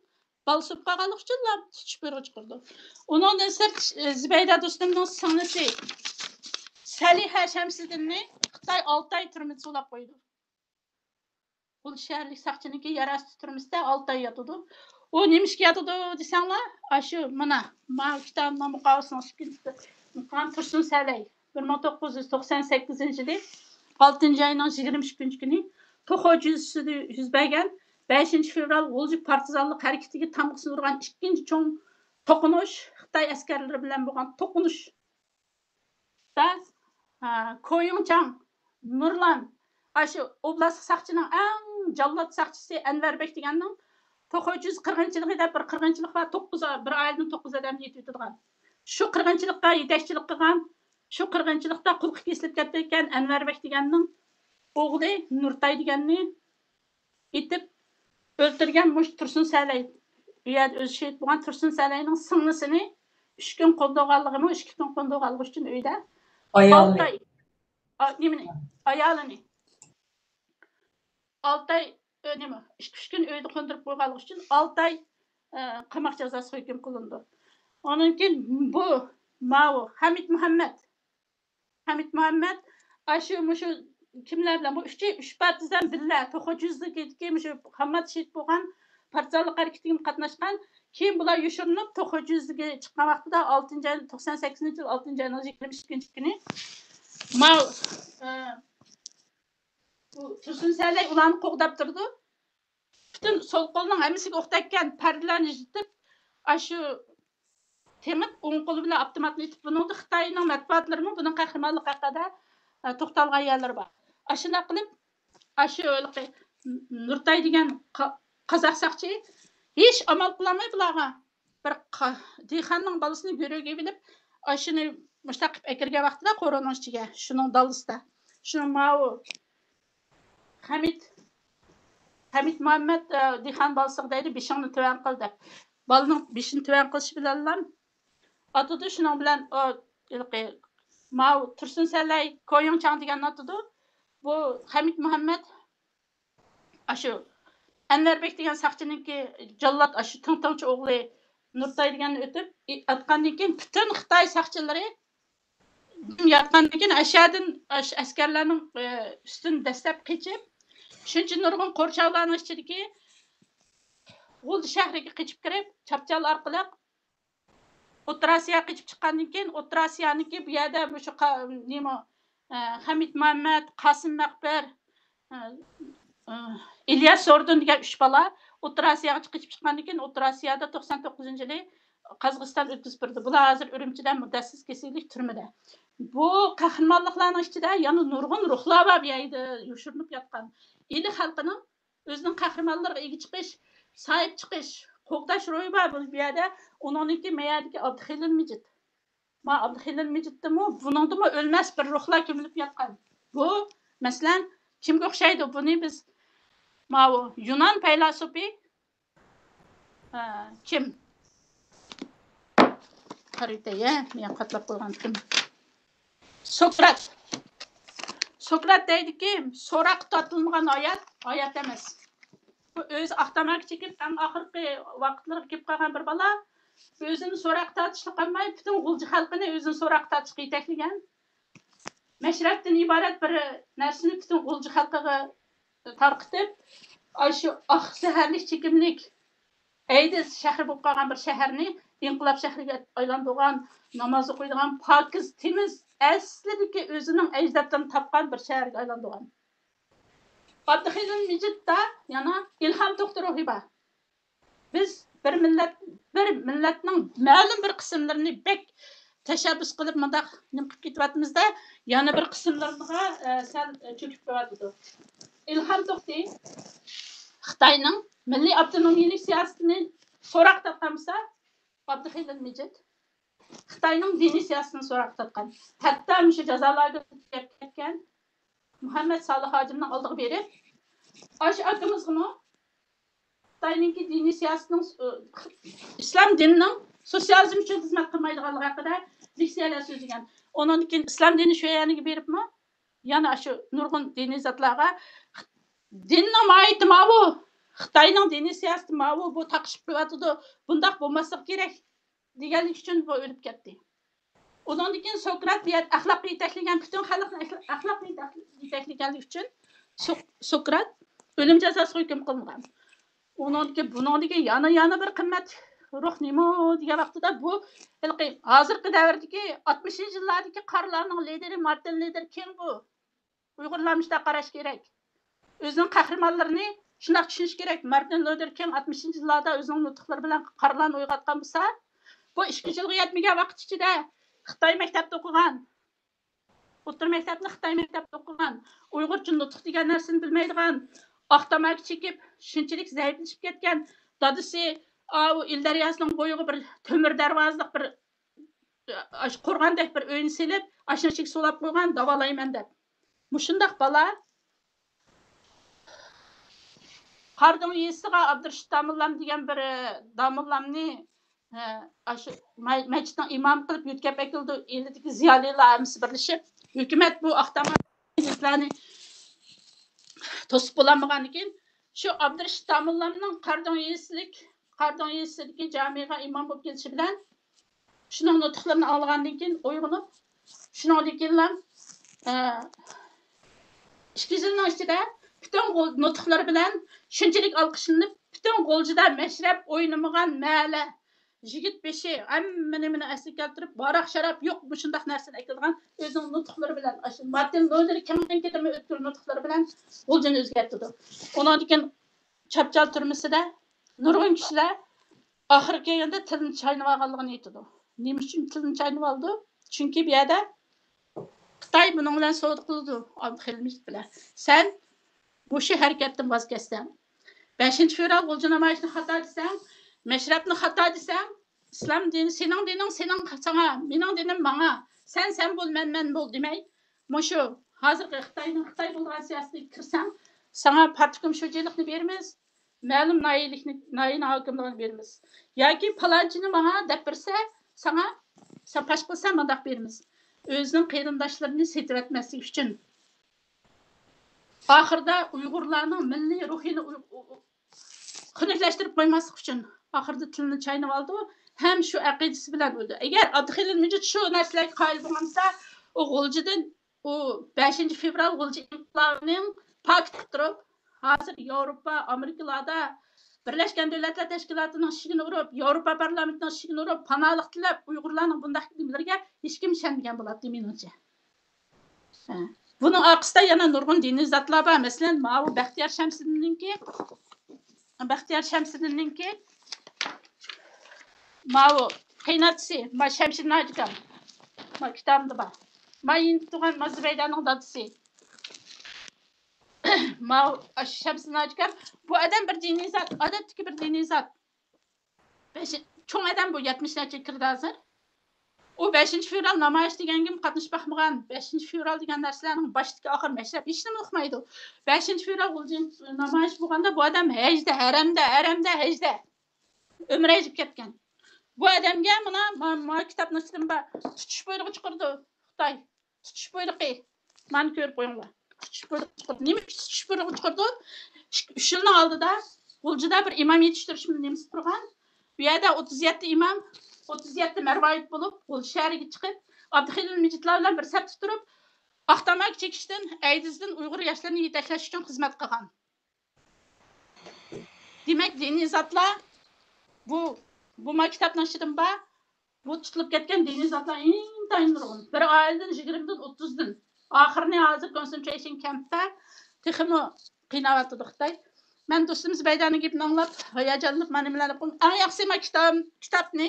بالىسى بولۇپ قالغانلىقى ئۈچۈنلا تۇتۇش بۇيرۇقى چىقىرىدۇ. ئۇنىڭدىن سىرت، ئى، زۇبەيدە دوستۇمنىڭ سىڭلىسى سەلىھە شەمسىدىننى خىتاي ئالتە ئاي تۈرمىدە سولاپ قويىدۇ. غۇلجا شەھەرلىك ساقچىنىڭكى يەر ئاستى تۈرمىسىدە ئالتە ئاي ياتىدۇ. ئۇ نېمىشقا ياتىدۇ دېسەڭلار، ئاشۇ مانا، ماۋۇ كىتابىمنىڭ مۇقاۋىسىنىڭ ئۈستىدە تۇرسۇن سەلەي، بىر مىڭ توققۇز يۈز توقسان سەككىزىنچى يىلى ئالتىنچى ئاينىڭ يىگىرمە ئىككىنچى كۈنى توخۇ جۈزىسىدە يۈز بەرگەن بەشىنچى فېۋرال غۇلجا پارتىزانلىق ھەرىكىتىگە تامغىسىنى ئۇرغان ئىككىنچى چوڭ توقۇنۇش، خىتاي ئەسكەرلىرى بىلەن بولغان توقۇنۇش. دا، ھە، كويۇڭچاڭ، نۇرلان، ئاشۇ ئوبلاستلىق ساقچىنىڭ ئەڭ جاللات ساقچىسى ئەنۋەربەك دېگەننىڭ توخۇ جۈز قىرغىنچىلىقى دەپ بىر قىرغىنچىلىق بار، توققۇز، بىر ئائىلىنىڭ توققۇز ئادەمنى ئېتىۋېتىدىغان. شۇ قىرغىنچىلىققا يېتەكچىلىك قىلغان، شۇ قىرغىنچىلىقتا قۇلىقى كېسىلىپ كەتكەن ئەنۋەربەك دېگەننىڭ ئوغلى نۇرتاي دېگەننى ئېتىپ ئۆلتۈرگەن مۇشۇ تۇرسۇن سەلەي، ئۇ يەردە ئۆزى شېھىت بولغان تۇرسۇن سەلەينىڭ سىڭلىسىنى ئۈچ كۈن قوندۇرغانلىقىمۇ، ئىككى كۈن قوندۇرغانلىقى ئۈچۈن ئۆيدە ئايالى. ئالتە ئاي، ئا، نېمىنى؟ ئايالىنى. ئالتە ئاي، ئۆ، نېمە؟ ئىككى، ئۈچ كۈن ئۆيدە قوندۇرۇپ قويغانلىقى ئۈچۈن ئالتە ئاي، ئە، قاماق جازاسىغا ھۆكۈم قىلىنىدۇ. ئۇنىڭ كېيىن بۇ، ماۋۇ، ھەمىت مۇھەممەد. ھەمىت مۇھەممەد، ئاشۇ، مۇشۇ كىملەر بىلەن؟ بۇ ئۈچى، ئۈچ پارتىزان بىللە توخۇ جۈزىدىكى مۇشۇ خاممات شېھىت بولغان پارتىزانلىق ھەرىكىتىگە قاتناشقان. كېيىن بۇلار يوشۇرۇنۇپ، توخۇ جۈزىگە چىققان ۋاقتىدا، ئالتىنچى ئاينىڭ توقسان سەككىزىنچى يىل، ئالتىنچى ئاينىڭ يىگىرمە ئىككىنچى كۈنى، ماۋۇ، ئە، بۇ تۇرسۇن سەلەي ئۇلارنى قوغداپ تۇرىدۇ. پۈتۈن سول قولىنىڭ ھەممىسىگە ئوق تەگكەن، پەردىلەرنى يىرتىپ، ئاشۇ تېڭىپ، ئوڭ قولى بىلەن ئاپتوماتنى ئېتىپ، بۇنىڭدا خىتاينىڭ مەتبۇئاتلىرىمۇ بۇنىڭ قەھرىمانلىقى ھەققىدە، ئە، توختالغان يەرلىرى بار. ئاشۇنداق قىلىپ، ئاشۇ ھېلىقى نۇرتاي دېگەن قا-، قازاق ساقچى ھېچ ئامال قىلالماي بۇلارغا. بىر قا-، دېھقاننىڭ بالىسىنى گۆرۈگە ئېلىپ، ئاشۇنى مۇشۇنداق قىلىپ ئەكىرگەن ۋاقتىدا قورۇنىڭ ئىچىگە، شۇنىڭ دالىسىدا. شۇنىڭ ماۋۇ خەمىت، خەمىت مۇھەممەد، ئە، دېھقان بالىسىغا دەيدۇ، «بېشىڭنى تۆۋەن قىل» دەپ. بالىنىڭ بېشىنى تۆۋەن قىلىشى بىلەنلا ئاتىدۇ، شۇنىڭ بىلەن ئۇ، ھېلىقى، ماۋۇ تۇرسۇن سەلەي، كويۇڭچاڭ دېگەننى ئاتىدۇ. بۇ خەمىت مۇھەممەد ئاشۇ ئەنۋەربەك دېگەن ساقچىنىڭكى جاللات، ئاشۇ تىڭ تىڭچى ئوغلى نۇرتاي دېگەننى ئېتىپ، ئاتقاندىن كېيىن پۈتۈن خىتاي ساقچىلىرى ياتقاندىن كېيىن ئەشەدىن ئەش-، ئەسكەرلەرنىڭ، ئە، ئۈستىدىن دەسسەپ قېچىپ، شۇنچە نۇرغۇن قورشاۋلارنىڭ ئىچىدىكى غۇلجا شەھىرىگە قېچىپ كىرىپ، چاپچال ئارقىلىق ئوتتۇرا ئاسىياغا قېچىپ چىققاندىن كېيىن، ئوتتۇرا ئاسىيانىڭكى بۇ يەردە مۇشۇ قا-، نېمە، ئە، خەمىت مۇھەممەد، قاسىم مەقبەر، ئە، ئە، ئىلياس سوردۇن دېگەن ئۈچ بالا ئوتتۇرا ئاسىياغا قېچىپ چىققاندىن كېيىن، ئوتتۇرا ئاسىيادا توقسان توققۇزىنچى يىلى قازاقىستان ئۆتكۈزۈپ بېرىدۇ. بۇلار ھازىر ئۈرۈمچىدە مۇددەتسىز كېسەكلىك تۈرمىدە. بۇ قەھرىمانلىقلارنىڭ ئىچىدە يەنە نۇرغۇن روھلار بار بۇ يەردە يوشۇرۇنۇپ ياتقان. ئىلى خەلقىنىڭ ئۆزىنىڭ قەھرىمانلىرىغا ئىگە چىقىش، ساھىب چىقىش، قوغداش روھى بار بۇ يەردە. ئۇنىڭدىن كېيىن مەيەردىكى ئابدۇخېلىل مىجىت. ما ئابدۇخېلىل مىجىتتىمۇ، بۇنىڭدىمۇ ئۆلمەس بىر روھلار كۆمۈلۈپ ياتقان. بۇ، مەسىلەن، كىمگە ئوخشايدۇ؟ بۇنى بىز ماۋۇ يۇنان پەيلاسوپى، ئە، كىم؟ قارىۋېتەي، ھە، مېنىڭ قاتلاپ قويغان پۇتۇم. سوكرات. سوكرات دەيدىكى، سوراققا تارتىلمىغان ھايات، ھايات ئەمەس. بۇ ئۆزى ئاق تاماكا چېكىپ، ئەڭ ئاخىرقى ۋاقىتلىرىغا كېلىپ قالغان بىر بالا. ئۆزىنى سوراققا تارتىشلا قالماي، پۈتۈن غۇلجا خەلقىنى ئۆزىنى سوراققا تارتىشقا يېتەكلىگەن. مەشرەپتىن ئىبارەت بىر نەرسىنى پۈتۈن غۇلجا خەلقىگە تارقىتىپ، ئاشۇ ئاق زەھەرلىك چېكىملىك ئەيدىز شەھىرى بولۇپ قالغان بىر شەھەرنى ئىنقىلاب شەھىرىگە ئايلاندۇرغان، ناماز ئوقۇيدىغان پاكىز، تېمىز، ئەسلىدىكى ئۆزىنىڭ ئەجدادلىرىنى تاپقان بىر شەھەرگە ئايلاندۇرغان. ئابدۇخېلىل مىجىتتا يەنە ئىلھام توختى روھى بار. بىز بىر مىللەت، بىر مىللەتنىڭ مەلۇم بىر قىسىملىرىنى بەك تەشەببۇس قىلىپ، مۇنداق نېمە قىلىپ كېتىۋاتىمىزدا، يەنە بىر قىسىملىرىغا، ئە، سەل، ئە، چۆكۈپ قېلىۋاتىدۇ. ئىلھام توختى خىتاينىڭ مىللىي ئاپتونومىيەلىك سىياسىتىنى سوراق تارتقان بولسا، ئابدۇخېلىل مىجىت خىتاينىڭ دىنىي سىياسىتىنى سوراق تارتقان. ھەتتا مۇشۇ جازا لاگېرىدا تۈگەپ كەتكەن مۇھەممەد سالىھ ھاجىمنىڭ ئالدىغا بېرىپ، ئاشۇ ئاكىمىزغىمۇ خىتاينىڭكى دىنىي سىياسىتىنىڭ، ئىسلام دىنىنىڭ سوتسىيالىزم ئۈچۈن خىزمەت قىلمايدىغانلىقى ھەققىدە لېكسىيەلەر سۆزلىگەن. ئۇنىڭدىن كېيىن ئىسلام دىنى شۆيەنىگە بېرىپمۇ، يەنە ئاشۇ نۇرغۇن دىنىي زاتلارغا، دىننىڭ ماھىيىتى ماۋۇ، خىتاينىڭ دىنىي سىياسىتى ماۋۇ، بۇ تاقىشىپ قېلىۋاتىدۇ، بۇنداق بولماسلىقى كېرەك دېگەنلىكى ئۈچۈن بۇ ئۆلۈپ كەتتى. ئۇنىڭدىن كېيىن سوكرات بۇ يەردە ئەخلاققا يېتەكلىگەن، پۈتۈن خەلقنى ئەخلا-، ئەخلاققا يېتەك-، يېتەكلىگەنلىكى ئۈچۈن سوك-، سوكرات ئۆلۈم جازاسىغا ھۆكۈم قىلىنغان. ئۇنىڭدىكى، بۇنىڭدىكى يەنە، يەنە بىر قىممەت روھ نېمە دېگەن ۋاقتىدا، بۇ ھېلىقى ھازىرقى دەۋردىكى ئاتمىشىنچى يىللاردىكى قارىلارنىڭ لىدىرى مارتىن لۇتېر كىڭ بۇ. ئۇيغۇرلار مۇشۇنداق قاراش كېرەك. ئۆزىنىڭ قەھرىمانلىرىنى شۇنداق چۈشىنىش كېرەك. مارتىن لۇتېر كىڭ ئاتمىشىنچى يىللاردا ئۆزىنىڭ نۇتۇقلىرى بىلەن قارىلارنى ئويغاتقان بولسا، بۇ ئىككى يۈز يىلغا يەتمىگەن ۋاقىت ئىچىدە خىتاي مەكتەپتە ئوقۇغان، ئوتتۇرا مەكتەپنى خىتاي مەكتەپتە ئوقۇغان، ئۇيغۇرچە نۇتۇق دېگەن نەرسىنى بىلمەيدىغان، ئاق تاماكا چېكىپ، شۇنچىلىك زەئىپلىشىپ كەتكەن دادىسى، ئاۋۇ ئىل دەرياسىنىڭ بويىغا بىر تۆمۈر دەرۋازىلىق بىر، ئاشۇ قورغاندەك بىر ئۆينى سېلىپ، ئاشۇنىڭ ئىچىگە سولاپ قويغان، داۋالايمەن دەپ. مۇشۇنداق بالا قاردىڭ يېزىسىغا ئابدۇرېشىت داموللام دېگەن بىر، ئە، داموللامنى، ئە، ئاشۇ مە-، مەسچىتنىڭ ئىمامى قىلىپ يۆتكەپ ئەكېلىدۇ. ئىلىدىكى زىيالىيلار ھەممىسى بىرلىشىپ، ھۆكۈمەت بۇ ئاق تاماكىلارنى توسۇپ بولالمىغاندىن كېيىن، شۇ ئابدۇرېشىت داموللامنىڭ قاردىڭ يېزىسىدىكى، قاردىڭ يېزىسىدىكى جامىغا ئىمام بولۇپ كېلىشى بىلەن، شۇنىڭ نۇتۇقلىرىنى ئاڭلىغاندىن كېيىن ئويغىنىپ، شۇنىڭدىن كېيىنلا، ئە، ئىككى يىلنىڭ ئىچىدە پۈتۈن غۇل-، نۇتۇقلىرى بىلەن شۇنچىلىك ئالقىشلىنىپ، پۈتۈن غۇلجىدا مەشرەپ ئوينىمىغان مەھەللە، يىگىت بېشى، ھەممە نېمىنى ئەسلىگە كەلتۈرۈپ، ھاراق-شاراب يوق، مۇشۇنداق نەرسىنى ئەكېلىدىغان ئۆزىنىڭ نۇتۇقلىرى بىلەن، ئاشۇ مارتىن لۇتېر كىڭنىڭكىدىنمۇ ئۆتكۈر نۇتۇقلىرى بىلەن غۇلجىنى ئۆزگەرتىدۇ. ئۇنىڭدىن كېيىن چاپچال تۈرمىسىدە نۇرغۇن كىشىلەر ئاخىرى كەلگەندە تىلىنى چاينىۋالغانلىقىنى ئېيتىدۇ. نېمە ئۈچۈن تىلىنى چاينىۋالىدۇ؟ چۈنكى بۇ يەردە خىتاي بۇنىڭ بىلەن سودا قىلىدۇ، ئابدۇخېلىل مىجىت بىلەن. سەن مۇشۇ ھەرىكەتتىن ۋاز كەچسەڭ، بەشىنچى فېۋرال غۇلجا نامايىشىنى خاتا دېسەڭ، مەشرەپنى خاتا دېسەڭ، ئىسلام دىنى، سېنىڭ دىنىڭ سېنىڭ، ساڭا، مېنىڭ دىنىم ماڭا، سەن سەن بول، مەن مەن بول دېمەي، مۇشۇ ھازىرقى خىتاينىڭ خىتاي بولىدىغان سىياسىتىگە كىرسەڭ، ساڭا پارتكوم شۇجىلىقنى بېرىمىز، مەلۇم ناھىيەلىكنى، ناھىيەنىڭ ھاكىملىقىنى بېرىمىز. ياكى پالانچىنى ماڭا دەپ بەرسە، ساڭا، سەن پاش قىلسا مانداق بېرىمىز. ئۆزىنىڭ قېرىنداشلىرىنى سېتىۋەتمەسلىك ئۈچۈن. ئاخىرىدا ئۇيغۇرلارنىڭ مىللىي روھىنى ئۇ-، ئۇ-، ئۇ-، خۇنۈكلەشتۈرۈپ قويماسلىق ئۈچۈن ئاخىرىدا تىلىنى چاينىۋالىدۇ ھەم شۇ ئەقىدىسى بىلەن ئۆلىدۇ. ئەگەر ئابدۇخېلىل مىجىت شۇ نەرسىلەرگە قايىل بولغان بولسا، ئۇ غۇلجىدىن، ئۇ بەشىنچى فېۋرال غۇلجا ئىنقىلابىنىڭ پاكىتى قىلىپ تۇرۇپ، ھازىر ياۋروپا، ئامېرىكىلاردا، بىرلەشكەن دۆلەتلەر تەشكىلاتىنىڭ ئىشىكىنى ئۇرۇپ، ياۋروپا پارلامېنتىنىڭ ئىشىكىنى ئۇرۇپ، پاناھلىق تىلەپ، ئۇيغۇرلارنىڭ بۇنداق نېمىلىرىگە ھېچكىم ئىشەنمىگەن بولاتتى، مېنىڭچە. ھە. بۇنىڭ ئارقىسىدا يەنە نۇرغۇن دىنىي زاتلار بار. مەسىلەن، ماۋۇ بەختىيار شەمسىدىننىڭكى، بەختىيار شەمسىدىننىڭكى ماۋۇ قېيىنئاتىسى، ما شەمشىدىن ھاجىكام. ما كىتابىمدا بار. ما يېنىدا تۇرغان ما زۇبەيدەنىڭ دادىسى. ماۋۇ شەمسىدىن ھاجىكام. بۇ ئادەم بىر دىنىي زات، ئادەتتىكى بىر دىنىي زات. بەش-، چوڭ ئادەم بۇ، يەتمىش نەچچە كىردى ھازىر. ئۇ بەشىنچى فېۋرال نامايىش دېگەنگىمۇ قاتنىشىپ باقمىغان، بەشىنچى فېۋرال دېگەن نەرسىلەرنىڭ باشتىكى ئاخىر مەشرەپ، ھېچنېمە ئۇقمايدۇ. بەشىنچى فېۋرال غۇلجا نامايىش بولغاندا بۇ ئادەم ھەجدە، ھەرەمدە، ھەرەمدە، ھەجدە. ئۆمرە ئېزىپ كەتكەن. بۇ ئادەمگە مانا ما، ما كىتابنىڭ ئىچىدىن بار، تۇتۇش بۇيرۇقى چىقىرىدۇ خىتاي. تۇتۇش بۇيرۇقى. مانا كۆرۈپ قويۇڭلار. تۇتۇش بۇيرۇقى چىقىرىدۇ. نېمە ئۈچۈن تۇتۇش بۇيرۇقى چىقىرىدۇ؟ ئۈچ يىلنىڭ ئالدىدا غۇلجىدا بىر ئىمام يېتىشتۈرۈش نېمىسى قۇرغان. بۇ يەردە ئوتتۇز يەتتە ئىمام، ئوتتۇز يەتتە مەرۋايىت بولۇپ، غۇلجا شەھىرىگە چىقىپ، ئابدۇخېلىل مىجىتلار بىلەن بىر سەپتە تۇرۇپ، ئاق تاماكا چېكىشتىن، ئەيدىزدىن ئۇيغۇر ياشلىرىنى يېتەكلەش ئۈچۈن خىزمەت قىلغان. دېمەك، دىنىي زاتلار بۇ، بۇ ما كىتابنىڭ ئىچىدىن بار. بۇ تۇتۇلۇپ كەتكەن دىنىي زاتلار ئىنتايىن نۇرغۇن. بىر ئائىلىدىن يىگىرمىدىن ئوتتۇزدىن. ئاخىرىنى ھازىر كونسېنترېيشن كەمپتە تېخىمۇ قىيناۋاتىدۇ خىتاي. مەن دوستىمىز بەيدانىڭ گېپىنى ئاڭلاپ ھاياجانلىنىپ، مانا نېمىلەرنى ئوقۇدۇم. ئەڭ ياخشىسى ما كىتاب، كىتابنى،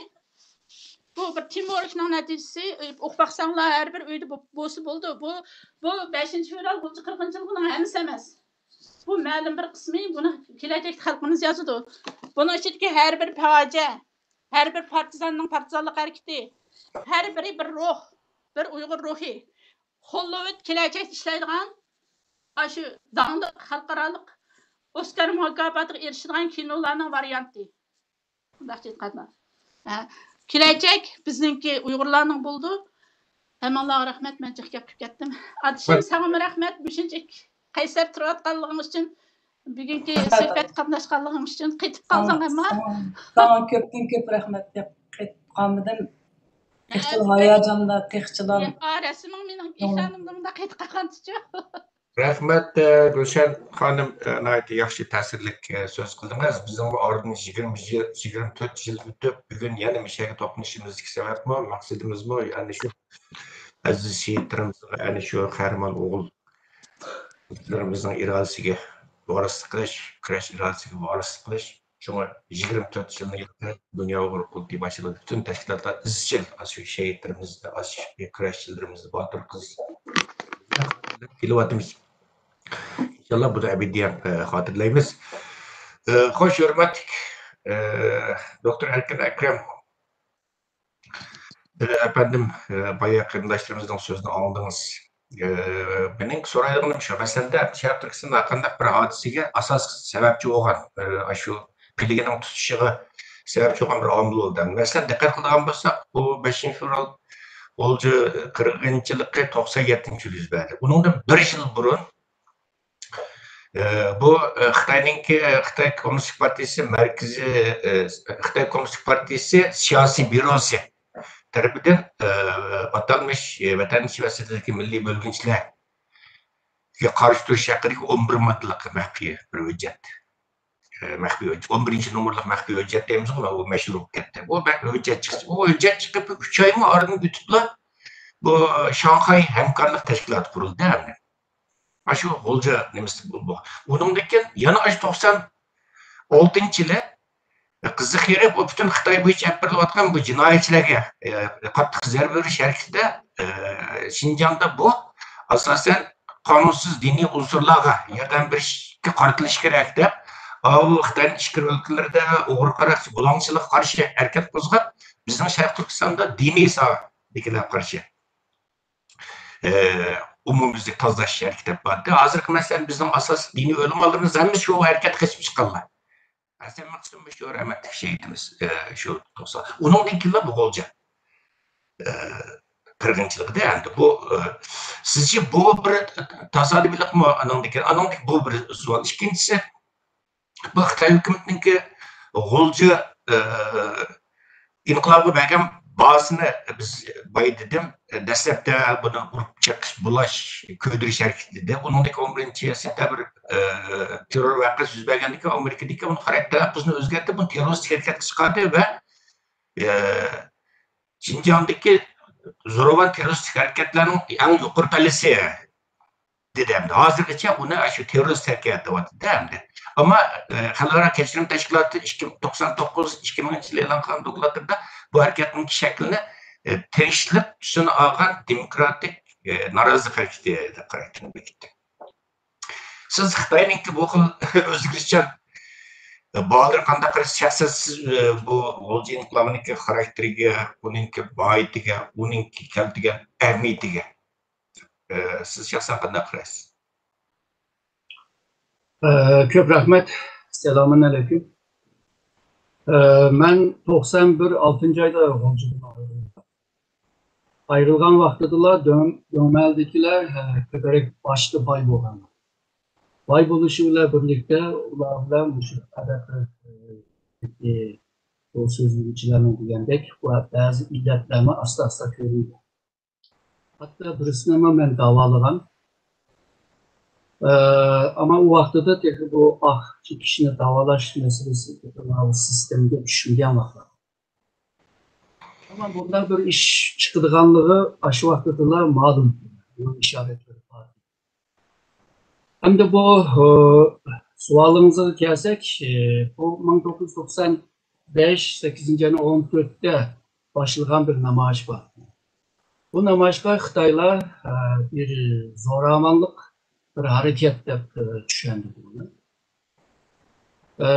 بۇ بىر تېما ئورۇشنىڭ نەتىجىسى، ئوقۇپ باقساڭلار، ھەر بىر ئۆيدە بو-، بولسا بولىدۇ. بۇ، بۇ بەشىنچى فېۋرال غۇلجا قىرغىنچىلىقىنىڭ ھەممىسى ئەمەس. بۇ مەلۇم بىر قىسمى، بۇنى كېلەچەكتە خەلقىمىز يازىدۇ. بۇنىڭ ئىچىدىكى ھەر بىر پاجىئە، ھەر بىر پارتىزاننىڭ پارتىزانلىق ھەرىكىتى، ھەر بىرى بىر روھ، بىر ئۇيغۇر روھى. قوللىۋېتىپ كېلەچەكتە ئىشلەيدىغان ئاشۇ داڭلىق خەلقئارالىق ئوسكار مۇكاپاتىغا ئېرىشىدىغان كىنولارنىڭ ۋارىيانتى. مۇنداقچە ئېيتقاندا، ھە، كېلەچەك بىزنىڭكى ئۇيغۇرلارنىڭ بولىدۇ. ھەممىڭلارغا رەھمەت، مەن جىق گەپ قىلىپ كەتتىم. ئادىشىم، ساڭىمۇ رەھمەت، مۇشۇنچە قەيسەر تۇرۇۋاتقانلىقىڭ ئۈچۈن، بۈگۈنكى سۆھبەتكە قاتناشقانلىقىڭ ئۈچۈن. قېتىپ قالدىڭ، ئەمما ساڭا، ساڭا كۆپتىن كۆپ رەھمەت دەپ قېتىپ قالمىدىم. تېخىچىلا ھاياجاندا، تېخىچىلا. ئا، رەسىمىڭ مېنىڭ ئېكرانىمدا مۇنداق قېتىپ قالغانتىچۇ. رەھمەت، ئە، گۈلشەن خانىم، ئە، ناھايىتى ياخشى، تەسىرلىك، ئە، سۆز قىلدىڭىز. بىزنىڭمۇ ئارىدىن يىگىرمە يىل، يىگىرمە تۆت يىل ئۆتۈپ، بۈگۈن يەنە مۇشۇ يەرگە توپلىشىمىزدىكى سەۋەبمۇ، مەقسىتىمىزمۇ، يەنى شۇ ئەزىز شېھىتلىرىمىزغا، يەنى شۇ قەھرىمان ئوغۇللىرىمىزنىڭ ئىرادىسىگە ۋارىسلىق قىلىش، كۈرەش ئىرادىسىگە ۋارىسلىق قىلىش. شۇڭا يىگىرمە تۆت يىلنى يىلقىرى دۇنيا ئۇيغۇر قۇرۇلتىيى باشچىلىرى، پۈتۈن تەشكىلاتلار ئىزچىل ئاشۇ شېھىتلىرىمىزنى، ئاشۇ كۈرەشچىلىرىمىزنى، باتۇر قىز كېلىۋاتىمىز. ئىنشاللا بۇنى ئەبەدىيەن، ئە، خاتىرىلەيمىز. ئە، خوش، ھۆرمەتلىك، ئە، دوكتور ئەركىن ئەكرەم. ئەپەندىم، بايا قېرىنداشلىرىمىزنىڭ سۆزىنى ئاڭلىدىڭىز. مېنىڭ سورايدىغىنىم شۇ، مەسىلەندە، شەرقىي تۈركىستاندا قانداق بىر ھادىسىگە ئاساسلىق سەۋەبچى بولغان، ئاشۇ پىلىگىنىڭ تۇتۇشىغا سەۋەبچى بولغان بىر ئامىل بولدى. مەسىلەن، دىققەت قىلىدىغان بولساق، بۇ بەشىنچى فېۋرال غۇلجا قىرغىنچىلىقى توقسان يەتتىنچى يىلى يۈز بەردى. ئۇنىڭدىن بىر يىل بۇرۇن ئە، بۇ، ئە، خىتاينىڭكى، خىتاي كوممۇنىستىك پارتىيىسى مەركىزىي، ئە، خىتاي كوممۇنىستىك پارتىيىسى سىياسىي بيۇروسى تەرىپىدىن، ئە، ئاتالمىش، ئە، ۋەتەن ئىچى ۋە سىرتىدىكى مىللىي بۆلگۈنچىلەرگە قارشى تۇرۇش ھەققىدىكى ئون بىر ماددىلىق مەخپىي بىر ھۆججەت. ئە، مەخپىي ھۆججەت. ئون بىرىنچى نومۇرلۇق مەخپىي ھۆججەت دەيمىزغۇ، ئۇ مەشھۇر بولۇپ كەتتى. بۇ مە-، ھۆججەت چىقتى. ئۇ ھۆججەت چىقىپ ئۈچ ئايمۇ ئارىدىن ئۆتۈپلا، بۇ شاڭخەي ھەمكارلىق تەشكىلاتى قۇرۇلدى ئەمدى. ئاشۇ غۇلجا نېمىسى بولدى. ئۇنىڭدىن كېيىن يەنە ئاشۇ توقسان ئالتىنچى يىلى قىزىق يېرى، بۇ پۈتۈن خىتاي بويىچە ئېلىپ بېرىلىۋاتقان بۇ جىنايەتچىلەرگە، ئە، قاتتىق زەربە بېرىش ھەرىكىتىدە، ئە، شىنجاڭدا بۇ ئاساسەن قانۇنسىز دىنىي ئۇنسۇرلارغا ياردەم بېرىشكە قارىتىلىشى كېرەك دەپ، ئاۋۇ خىتاينىڭ ئىچكىرى ئۆلكىلىرىدە ئوغرى قاراقچى بۇلاڭچىلىققا قارشى ھەرىكەت قوزغاپ، بىزنىڭ شەرقىي تۈركىستاندا دىنىي ساھەدىكىلەرگە قارشى ئە، ئومۇميۈزلۈك تازىلاش ھەرىكىتى ئېلىپ باراتتى. ھازىرقى، مەسىلەن، بىزنىڭ ئاساسلىق دىنىي ئۆلىمالىرىمىز ھەممىسى شۇ ھەرىكەتكە قېتىشىپ چىققانلار. ھەسەن مەخسۇم مۇشۇ رەھمەتلىك شېھىتىمىز، ئە، شۇ توقسان. ئۇنىڭدىن كېيىنلا بۇ غۇلجا، ئە، قىرغىنچىلىقىدا ئەمدى بۇ، ئە، سىزچە بۇ بىر تاسادىپىيلىقمۇ؟ ئانىڭدىن كېيىن، ئانىڭدىن كېيىن بۇ بىر سوئال. ئىككىنچىسى، بۇ خىتاي ھۆكۈمىتىنىڭكى غۇلجا، ئى، ئىنقىلابىغا بەرگەن باھاسىنى بىز بايا دېدىم، دەسلەپتە بۇنى ئۇرۇپ چېقىش، بۇلاش، كۆيدۈرۈش ھەرىكىتى دېدى. ئۇنىڭدىن كېيىن ئون بىرىنچى سېنتەبىر، ئى، تېررور ۋەقەسى يۈز بەرگەندىن كېيىن ئامېرىكىدىكى ئۇنىڭ خاراكتېر تەلەپپۇزىنى ئۆزگەرتتى، بۇنى تېررورىستىك ھەرىكەتكە چىقاردى ۋە، ئى، شىنجاڭدىكى زوراۋان تېررورىستىك ھەرىكەتلەرنىڭ ئەڭ يۇقىرى پەللىسى دېدى ئەمدى. ھازىرغىچە ئۇنى ئاشۇ تېررورىست ھەرىكەت دەۋاتىدۇ ئەمدى. ئەمما، ئە، خەلقئارا كەچۈرۈم تەشكىلاتى ئىككى مىڭ، توقسان توققۇز، ئىككى مىڭىنچى يىلى ئېلان قىلغان دوكلاتلىرىدا بۇ ھەرىكەتنىڭ شەكلىنى، ئە، تىرىشلىق تۈسىنى ئالغان دېموكراتىك، ئە، نارازىلىق ھەرىكىتى دەپ خاراكتېرىنى بېكىتتى. سىز خىتاينىڭكى بۇ خىل ئۆزگىرىشچان، ئە، باھالىرىغا قانداق قارايسىز؟ شەخسەن سىز، ئە، بۇ غۇلجا ئىنقىلابىنىڭكى خاراكتېرىگە، ئۇنىڭكى ماھىيىتىگە، ئۇنىڭكى كەلتۈرگەن ئەھمىيىتىگە، ئە، سىز شەخسەن قانداق قارايسىز؟ ئە، كۆپ رەھمەت. سالامۇن ئەلەيكۇم. ئە، مەن توقسان بىر ئالتىنچى ئايدا غۇلجىدىن ئايرىلدىم. ئايرىلغان ۋاقتىدىلا دۆڭ-، دۆڭمەلدىكىلەر، ئە، كۆپرەك باشتا باي بولغان. باي بولۇشى بىلەن بىرلىكتە ئۇلار بىلەن مۇشۇ ئەدەپ، ئە، بۇ سۆزلىگۈچىلەرنىڭ دېگەندەك بۇ بەزى ئىللەتلەرمۇ ئاستا-ئاستا كۆرۈندى. ھەتتا بىرسىنىمۇ مەن داۋالىغان. ئە، ئەمما ئۇ ۋاقتىدا تېخى بۇ ئاق چېكىشنى داۋالاش مەسىلىسى سىستېمىگە چۈشمىگەن ۋاقىت. ئەمما بۇنداق بىر ئىش چىقىدىغانلىقى ئاشۇ ۋاقتىدىلا مەلۇم. بۇنىڭ ئىشارەتلىرى بار. ئەمدى بۇ، ئە، سوئالىڭىزغا كەلسەك، ئە، بۇ مىڭ توققۇز يۈز توقسان بەش، سەككىزىنچى ئاينىڭ ئون تۆتىدە باشلىغان بىر نامايىش بار. بۇ نامايىشقا خىتايلار، ئە، بىر زوراۋانلىق، بىر ھەرىكەت دەپ، ئە، چۈشەندى بۇنى. ئە،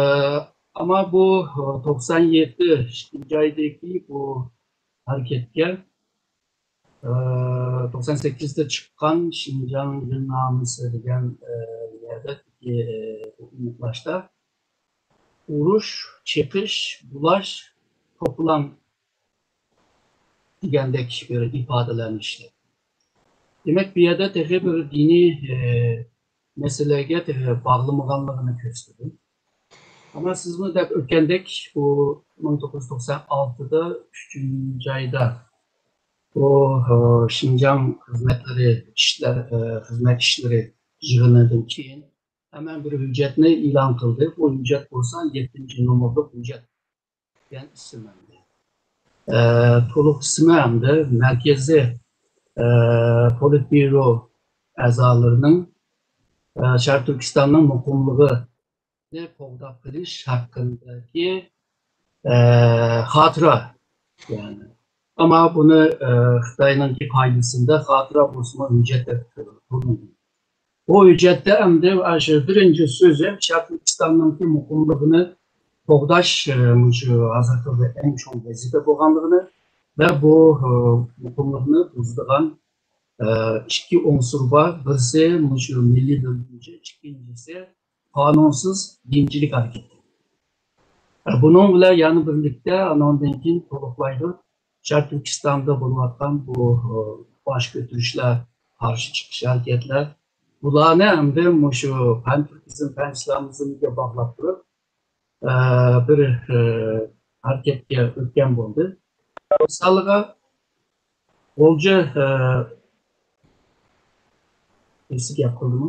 ئەمما بۇ، ئە، توقسان يەتتە ئىككىنچى ئايدىكى بۇ ھەرىكەتكە، ئە، توقسان سەككىزدە چىققان شىنجاڭ يىلنامىسى دېگەن، ئە، يەردە، ئە، ئېنىقلاشتا ئۇرۇش، چېقىش، بۇلاش، توپىلاڭ دېگەندەك بىر ئىپادىلەرنى ئىشلەتتى. دېمەك، بۇ يەردە تېخى بىر دىنىي، ئە، مەسىلىگە تېخى باغلىمىغانلىقىنى كۆرسىتىدۇ. ئەمما سىزمۇ دەپ ئۆتكەندەك، بۇ مىڭ توققۇز يۈز توقسان ئالتىدا ئۈچىنچى ئايدا بۇ، ئە، شىنجاڭ خىزمەتلىرى ئىشلار، ئە، خىزمەت ئىشلىرى يىغىنىدىن كېيىن ھەممە بىر ھۆججەتنى ئېلان قىلدى. بۇ ھۆججەت بولسا يەتتىنچى نومۇرلۇق ھۆججەت دېگەن ئىسىم ئەمدى. ئە، تولۇق ئىسمى ئەمدى مەركىزىي، ئە، پولىتبيۇرو ئەزالىرىنىڭ، ئە، شەرقىي تۈركىستاننىڭ مۇقىملىقىنى قوغداپ قېلىش ھەققىدىكى، ئە، خاتىرە. يەنى، ئەمما بۇنى، ئە، خىتاينىڭكى قائىدىسىندە خاتىرە بولسىمۇ ھۆججەت دەپ قويۇلغان. بۇ ھۆججەتتە ئەمدى ئاشۇ بىرىنچى سۆزى شەرقىي تۈركىستاننىڭكى مۇقىملىقىنى قوغداش، ئە، مۇشۇ ھازىرقى ئەڭ چوڭ ۋەزىپە بولغانلىقىنى ۋە بۇ، ئە، مۇقىملىقنى بۇزىدىغان، ئە، ئىككى ئۇنسۇر بار. بىرسى مۇشۇ مىللىي بۆلگۈنچى، ئىككىنچىسى قانۇنسىز دىنچىلىك ھەرىكىتى. ئە، بۇنىڭ بىلەن يەنە بىرلىكتە ئانىڭدىن كېيىن تولۇقلايدۇ. شەرقىي تۈركىستاندا بولۇۋاتقان بۇ، ئە، باش كۆتۈرۈشلەر، قارشى چىقىش ھەرىكەتلەر، بۇلارنى ئەمدى مۇشۇ پەن تۈركىزم، پەن ئىسلامىزمگە باغلاپ تۇرۇپ، ئە، بىر، ئە، ھەرىكەتكە ئۆتكەن بولدى. مىسالىغا، غۇلجا، ئە، ئېسى گەپ قىلدىمۇ؟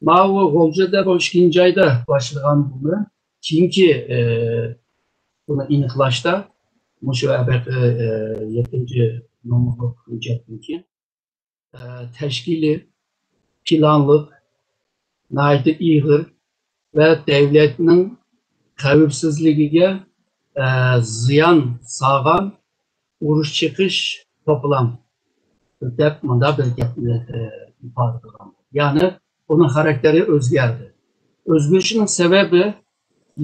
ماۋۇ غۇلجىدا بۇ ئىككىنچى ئايدا باشلىغان بۇنى. كېيىنكى، ئە، بۇنى ئېنىقلاشتا مۇشۇ ھەقىقىي، ئە، يەتتىنچى نومۇرلۇق ھۆججەتتىن كېيىن، ئە، تەشكىلىي، پىلانلىق، ناھايىتى ئېغىر ۋە دەۋلەتنىڭ خەۋپسىزلىكىگە، ئە، زىيان سالغان ئۇرۇش چېقىش توپىلاڭ دەپ مۇنداق بىر گەپنى، ئە، ئىپادە قىلغان. يەنى ئۇنىڭ خاراكتېرى ئۆزگەردى. ئۆزگىرىشىنىڭ سەۋەبى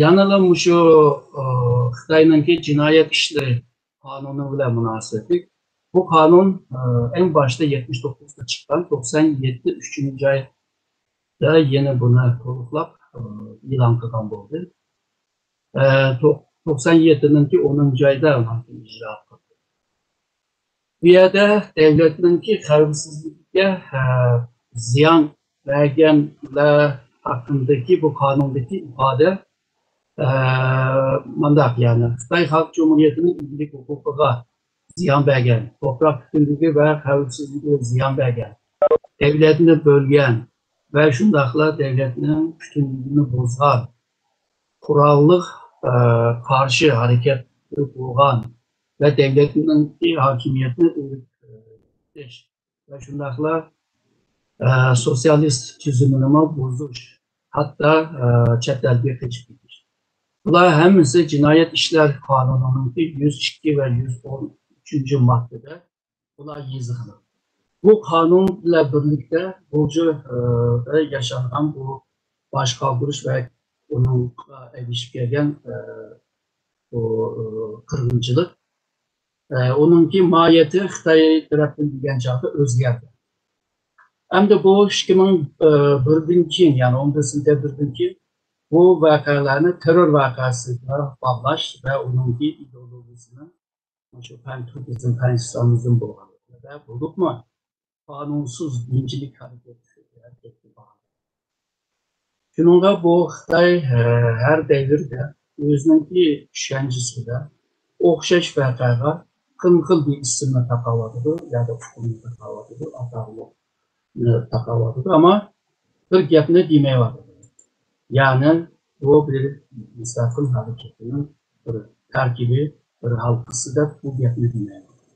يەنىلا مۇشۇ، ئە، خىتاينىڭكى جىنايەت ئىشلىرى قانۇنى بىلەن مۇناسىۋەتلىك. بۇ قانۇن، ئە، ئەڭ باشتا يەتمىش توققۇزدا چىققان، توقسان يەتتە ئۈچىنچى ئايدا يەنە بۇنى تولۇقلاپ، ئە، ئېلان قىلغان بولدى. ئە، توق-، توقسان يەتتىنىڭكى ئونىنچى ئايدا ئىجرا قىلدى. بۇ يەردە دەۋلەتنىڭكى خەۋپسىزلىكىگە، ئە، زىيان بەرگەنلەر ھەققىدىكى بۇ قانۇندىكى ئىپادە، ئە، مۇنداق، يەنى خىتاي خەلق جۇمھۇرىيىتىنىڭ ئىگىلىك ھوقۇقىغا زىيان بەرگەن، توپراق پۈتۈنلۈكى ۋە خەۋپسىزلىكىگە زىيان بەرگەن، دەۋلەتنى بۆلگەن ۋە شۇنداقلا دەۋلەتنىڭ پۈتۈنلۈكىنى بۇزغان، قوراللىق، ئە، قارشى ھەرىكەت قىلغان ۋە دەۋلەتنىڭكى ھاكىمىيەتنى ئۆرۈپ، ئە، ۋە شۇنداقلا، ئە، سوتسىيالىست تۈزۈمىنىمۇ بۇزۇش، ھەتتا، ئە، چەت ئەلگە قېچىپ كېتىش. بۇلار ھەممىسى جىنايەت ئىشلار قانۇنىنىڭكى يۈز ئىككى ۋە يۈز ئون ئۈچىنچى ماددىدا بۇلار يېزىقلىق. بۇ قانۇن بىلەن بىرلىكتە غۇلجىدا ياشانغان بۇ باش قالدۇرۇش ۋە ئۇنىڭغا ئەگىشىپ كەلگەن، ئە، بۇ، ئە، قىرغىنچىلىق، ئە، ئۇنىڭكى ماھىيىتى خىتاي تەرەپتىن دېگەن چاغدا ئۆزگەردى. ئەمدى بۇ ئىككى مىڭ بىردىن كېيىن، يەنى ئون بىرىنچى سېنتەبىردىن كېيىن بۇ ۋەقەلەرنى تېررور ۋەقەسىگە باغلاش ۋە ئۇنىڭكى ئىدېئولوگىيىسىنىڭ شۇ پەن تۈركىزم، پەن ئىسلامىزم بولغانلىقى ۋە بولۇپمۇ قانۇنسىز دىنچىلىك ھەرىكەت، ھەرىكەتكە باغلىق. شۇنىڭغا بۇ خىتاي، ھە، ھەر دەۋردە ئۆزىنىڭكى چۈشەنچىسىدە ئوخشاش ۋەقەگە خىلمۇ خىل بىر ئىسىمنى تاقاۋاتىدۇ، يادا ئۇقۇمنى تاقاۋاتىدۇ، ئاتالغۇنى تاقاۋاتىدۇ، ئەمما بىر گەپنى دېمەيۋاتىدۇ. يەنى بۇ بىر مۇستەقىل ھەرىكىتىنىڭ بىر تەركىبى، بىر ھالقىسى دەپ بۇ گەپنى دېمەيۋاتىدۇ.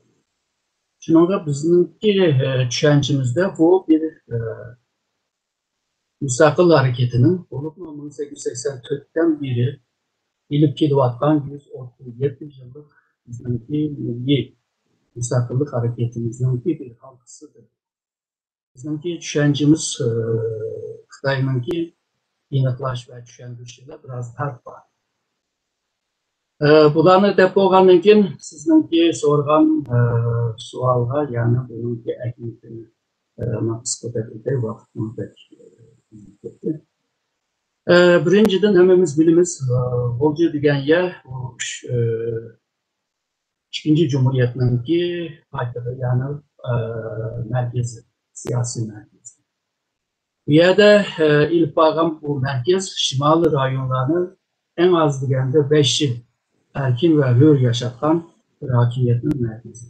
شۇنىڭغا بىزنىڭكى، ئە، چۈشەنچىمىزدە بۇ بىر، ئە، مۇستەقىل ھەرىكىتىنىڭ، بولۇپمۇ مىڭ سەككىز يۈز سەكسەن تۆتتىن بېرى ئېلىپ كېلىۋاتقان يۈز ئوتتۇز يەتتە يىللىق بىزنىڭكى مىللىي مۇستەقىللىق ھەرىكىتىمىزنىڭكى بىر ھالقىسىدۇر. بىزنىڭكى چۈشەنچىمىز، ئە، خىتاينىڭكى ئېنىقلاش ۋە چۈشەندۈرۈشىدە بىراز پەرق بار. ئە، بۇلارنى دەپ بولغاندىن كېيىن، سىزنىڭكى سورىغان، ئە، سوئالغا، يەنى بۇنىڭكى ئەھمىيىتىنى، ئە، مەن قىسقا دەپ ئۆتەي، ۋاقىتمۇ بەك، ئە، كەتتى. ئە، بىرىنچىدىن، ھەممىمىز بىلىمىز، ئە، غۇلجا دېگەن يەر، ئۇ، ئە، ئىككىنچى جۇمھۇرىيەتنىڭكى پايتەختى، يەنى، ئە، مەركىزى، سىياسىي مەركىزى. بۇ يەردە، ئە، ئېلىپ بارغان بۇ مەركەز شىمالىي رايونلارنى ئەڭ ئاز دېگەندە بەش يىل ئەركىن ۋە ھۆر ياشاتقان بىر ھاكىمىيەتنىڭ مەركىزى.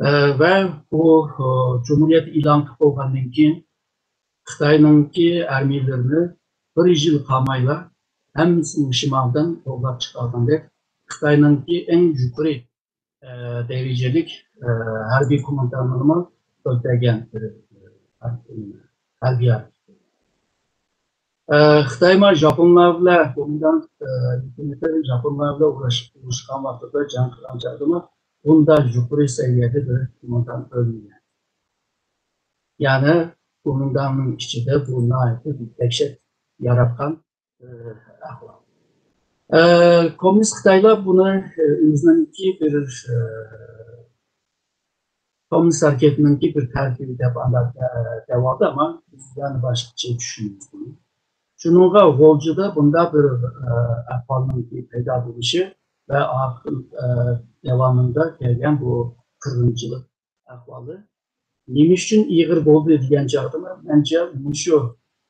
ئە، ۋە بۇ، ئە، جۇمھۇرىيەت ئېلان قىلىپ بولغاندىن كېيىن، خىتاينىڭكى ھەربىيلىرىنى بىر يىل قالمايلا ھەممىسىنى شىمالدىن قوغلاپ چىقارغاندەك، خىتاينىڭكى ئەڭ يۇقىرى، ئە، دەرىجىلىك، ئە، ھەربىي كوماندانلىرىمۇ ئۆلتۈرگەن بىر، ئە، ھەربىي ھەرىكەت. ئە، خىتايمۇ ژاپونلار بىلەن بۇنداق، ئە، ھۆكۈمىتى ژاپونلار بىلەن ئۇرۇش-، ئۇرۇشقان ۋاقتىدا، جەڭ قىلغان چاغدىمۇ بۇنداق يۇقىرى سەۋىيەدە بىر كوماندان ئۆلمىگەن. يەنى كومانداننىڭ ئىچىدە بۇ ناھايىتى بىر دەھشەت ياراتقان، ئە، ئەھۋال. ئە، كوممۇنىست خىتايلار بۇنى، ئە، ئۆزىنىڭكى بىر، ئە، كوممۇنىست ھەرىكەتنىڭكى بىر تەركىبى دەپ ئانداق، ئە، دەۋالدى، ئەمما بىز يەنە باشقىچە چۈشىنىمىز بۇنى. شۇنىڭغا غۇلجىدا بۇنداق بىر، ئە، ئەھۋالنىڭكى پەيدا بولۇشى ۋە ئاخىر، ئە، داۋامىدا كەلگەن بۇ قىرغىنچىلىق ئەھۋالى نېمە ئۈچۈن ئېغىر بولدى دېگەن چاغدا، مەنچە مۇشۇ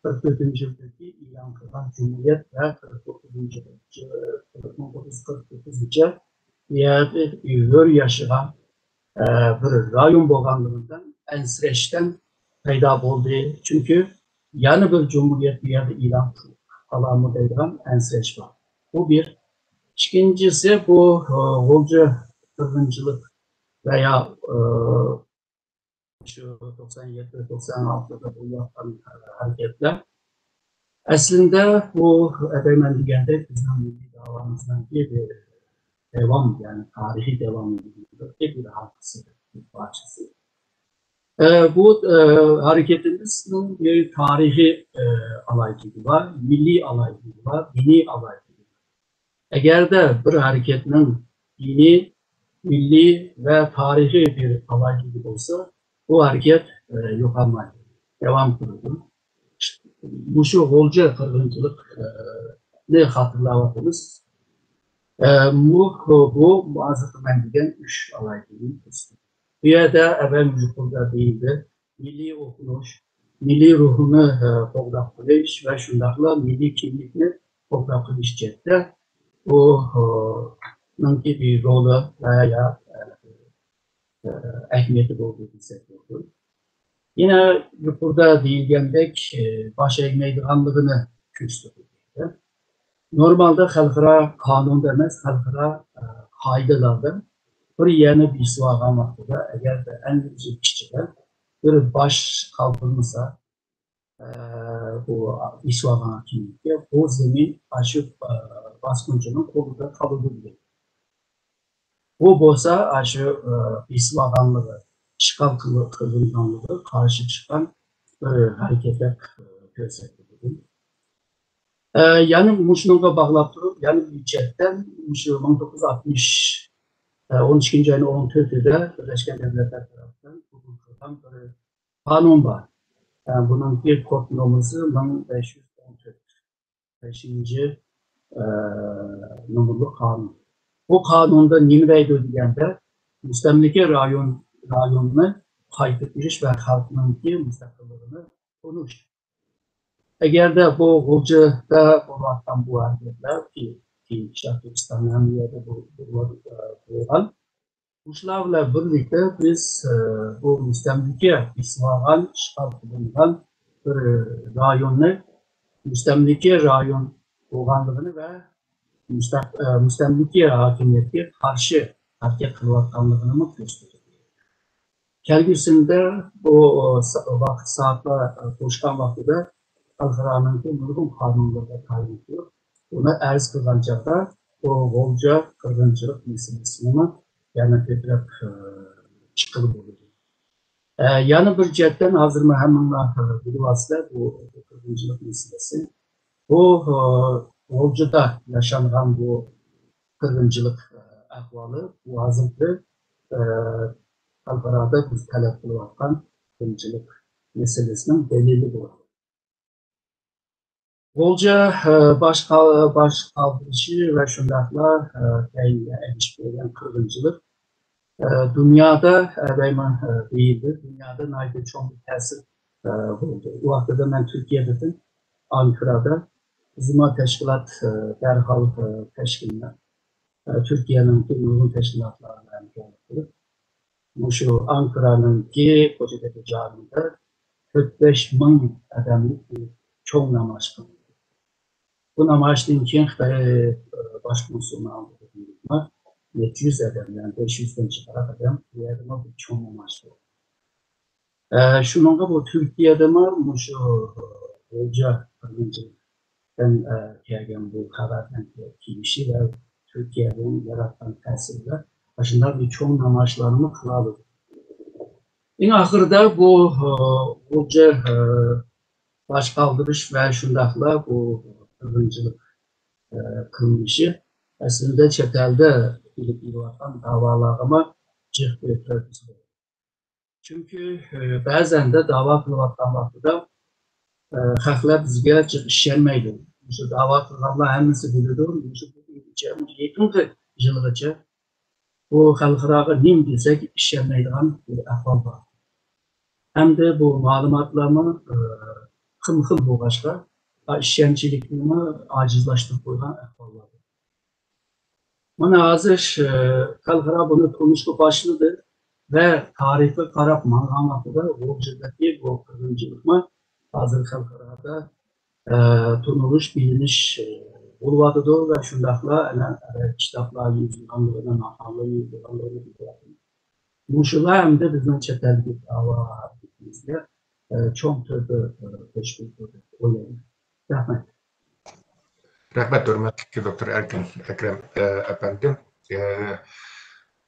قىرىق تۆتىنچى يىلدىكى ئېلان قىلغان جۇمھۇرىيەت ۋە قىرىق توققۇزىنچى يىل، مىڭ توققۇز يۈز قىرىق توققۇزىنچى يىلدە ھۆر ياشىغان، ئە، بىر رايون بولغانلىقىدىن ئەنسىرەشتىن پەيدا بولدى. چۈنكى يەنە بىر جۇمھۇرىيەت بۇ يەردە ئېلان قىلىپ قالارمۇ دەيدىغان ئەنسىرەش بار. بۇ بىر. ئىككىنچىسى، بۇ، ئە، غۇلجا قىرغىنچىلىق ۋە يا، ئە، شۇ توقسان يەتتە، توقسان ئالتىدا بولۇۋاتقان ھەرىكەتلەر ئەسلىدە بۇ ئەتەيمەن دېگەندەك بىزنىڭ مىللىي داۋامىزنىڭكى بىر داۋام، يەنى تارىخىي داۋامىنىڭكى بىر ھالقىسى، بىر پارچىسى. ئە، بۇ، ئە، ھەرىكىتىمىزنىڭ بىر تارىخىي، ئە، ئالاھىدىلىكى بار، مىللىي ئالاھىدىلىكى بار، دىنىي ئالاھىدىلىكى بار. ئەگەردە بىر ھەرىكەتنىڭ دىنىي، مىللىي ۋە تارىخىي بىر ئالاھىدىلىكى بولسا، بۇ ھەرىكەت، ئە، يوقالمايدۇ، داۋام قىلىدۇ. مۇشۇ غۇلجا قىرغىنچىلىق، ئە، نى خاتىرىلەۋاتىمىز. ئە، بۇ، بۇ ھازىرقى مەن دېگەن ئۈچ ئالاھىدىلىكنى كۆرسىتىدۇ. بۇ يەردە ئەۋەل يۇقىرىدا دېيىلدى، مىللىي ئوخۇنۇش، مىللىي روھنى، ئە، قوغداپ قېلىش ۋە شۇنداقلا مىللىي كىملىكنى قوغداپ قېلىش جەھەتتە بۇ، ئە، نىڭكى بىر رولى ۋە يا، ئە، ئە، ئەھمىيىتى بولدى دېسەك بولىدۇ. يەنە يۇقىرىدا دېيىلگەندەك، ئە، باش ئەگمەيدىغانلىقىنى كۆرسىتىدۇ. نورمالدا خەلقئارا قانۇندا ئەمەس، خەلقئارا، ئە، قائىدىلاردا بىر يەرنى بېسىۋالغان ۋاقتىدا، ئەگەردە ئەڭ ئۈزۈك ئىچىدە بىر باش قالدۇرمىسا، ئە، بۇ بېسىۋالغان كىملىككە بۇ زېمىن ئاشۇ، ئە، باسقۇنچىنىڭ قولىدا قالىدۇ دېگەن. بۇ بولسا ئاشۇ، ئە، بېسىۋالغانلىقى، ئىشغال قىل-، قىلىنغانلىقىغا قارشى چىققان بىر ھەرىكەتلەر، ئە، كۆرسەتتى. ئە، يەنە مۇشۇنىڭغا باغلاپ تۇرۇپ، يەنە بىر چەتتىن مۇشۇ مىڭ توققۇز يۈز ئاتمىش، ئە، ئون ئىككىنچى ئاينىڭ ئون تۆتىدە بىرلەشكەن دۆلەتلەر تەرەپتىن قوبۇل قىلغان بىر قانۇن بار. ئە، بۇنىڭكى كود نومۇرى مىڭ بەش يۈز ئون تۆت. بەشىنچى، ئە، نومۇرلۇق قانۇن. بۇ قانۇندا نېمە دەيدۇ دېگەندە، مۇستەملىكە رايون، رايوننى قايتا قۇرۇش ۋە خەلقنىڭكى مۇستەقىللىقىنى تونۇش. ئەگەردە بۇ غۇلجىدا بولۇۋاتقان بۇ ھەرىكەتلەر، كېيىن، كېيىنكى شەرقىي تۈركىستاندا ھەممە يەردە بۇ، بۇ، بولغان. مۇشۇلار بىلەن بىرلىكتە بىز، ئە، بۇ مۇستەملىكە بېسىۋالغان، ئىشغال قىلىنغان بىر رايوننى مۇستەملىكە رايون بولغانلىقىنى ۋە مۇستەق-، ئە، مۇستەملىكە ھاكىمىيەتكە قارشى ھەرىكەت قىلىۋاتقانلىقىنىمۇ كۆرسىتىدۇ. كەلگۈسىدە بۇ سا-، ۋاقىت سائەتلەر توشقان ۋاقتىدا خەلقئارانىڭكى نۇرغۇن قانۇنلىرىغا تايىنىپ تۇرۇپ، بۇنى ئەرز قىلغان چاغدا بۇ غۇلجا قىرغىنچىلىق مەسىلىسىنىمۇ يەنە كۆتۈرۈپ، ئە، چىققىلى بولىدۇ. ئە، يەنە بىر جەھەتتىن ھازىرمۇ ھەممىڭلار، ئە، بىلىۋالىسىلەر، بۇ قىرغىنچىلىق مەسىلىسى. بۇ، ئە، غۇلجىدا ياشانغان بۇ قىرغىنچىلىق، ئە، ئەھۋالى، بۇ ھازىرقى، ئە، خەلقئارادا بىز تەلەپ قىلىۋاتقان قىرغىنچىلىق مەسىلىسىنىڭ دەلىلى بولىدۇ. غۇلجا، ئە، باش قال-، باش قالدۇرۇشى ۋە شۇنداقلا، ئە، كەينىگە ئەگىشىپ كەلگەن قىرغىنچىلىق، ئە، دۇنيادا، ئە، دەيمەن، ئە، دېيىلدى. دۇنيادا ناھايىتى چوڭ بىر تەسىر، ئە، بولدى. ئۇ ۋاقتىدا مەن تۈركىيەدىدىم، ئانكىرادا. بىزمۇ تەشكىلات، ئە، دەرھال، ئە، تەشكىللەپ، ئە، تۈركىيەنىڭكى نۇرغۇن تەشكىلاتلار بىلەن ھەمكارلىق قىلىپ، مۇشۇ ئانكىرانىڭكى كوچىدىكى جامىدا تۆت بەش مىڭ ئادەملىك بىر چوڭ نامايىش قىلىندى. بۇ نامايىشتىن كېيىن خىتاي، ئە، باش كونسۇلىنىڭ ئالدىدا نەچچە يۈز ئادەم، يەنى بەش يۈزدىن جىقراق ئادەم بۇ يەردىمۇ بىر چوڭ نامايىش بولدى. ئە، شۇنىڭغا بۇ تۈركىيەدىمۇ مۇشۇ غۇلجا قىرغىنچىلىقتىن، ئە، كەلگەن بۇ خەۋەرنىڭ كېلىشى ۋە تۈركىيەدىن ياراتقان تەسىرلەر ئاشۇنداق بىر چوڭ نامايىشلارنى قىلالىدى. ئەڭ ئاخىرىدا بۇ، ئە، غۇلجا، ئە، باش قالدۇرۇش ۋە شۇنداقلا بۇ قىرغىنچىلىق، ئە، قىلمىشى ئەسلىدە چەت ئەلدە ئېلىپ بېرىلىۋاتقان داۋالارغىمۇ جىق بىر تۈرتكىسى بولىدۇ. چۈنكى، ئە، بەزەندە داۋا قىلىۋاتقان ۋاقتىدا، ئە، خەقلەر بىزگە جىق ئىشەنمەيدۇ. مۇشۇ داۋا قىلغانلار ھەممىسى بىلىدۇ. مۇشۇ يېقىنقى يىلغىچە بۇ خەلقئاراغا نېمە دېسەك ئىشەنمەيدىغان بىر ئەھۋال بار. ھەمدە بۇ مەلۇماتلارمۇ، ئە، خىلمۇ خىل بولغاچقا، ئا، ئىشەنچلىكنىمۇ ئاجىزلاشتۇرۇپ قويغان ئەھۋاللار بار. مانا ھازىر، ئە، خەلقئارا بۇنى تونۇشقا باشلىدى ۋە تارىخقا قاراپ ماڭغان ۋاقتىدا غۇلجىدىكى بۇ قىرغىنچىلىقمۇ ھازىر خەلقئارادا، ئە، تونۇلۇش، بىلىنىش، ئە، بولۇۋاتىدۇ ۋە شۇنداقلا ئەنە، ئە، كىتابلار يېزىلغانلىقىنى، ماقالىلەر يېزىلغانلىقىنى بىلىۋاتىمىز. مۇشۇلار ئەمدى بىزنىڭ چەت ئەلدىكى داۋا ھەرىكىتىمىزگە، ئە، چوڭ تۆھپە، ئە، قوشۇپ بېرىدۇ دەپ ئويلايمەن. رەھمەت. رەھمەت، ھۆرمەتلىك دوكتور ئەركىن ئەكرەم، ئە، ئەپەندىم. ئە،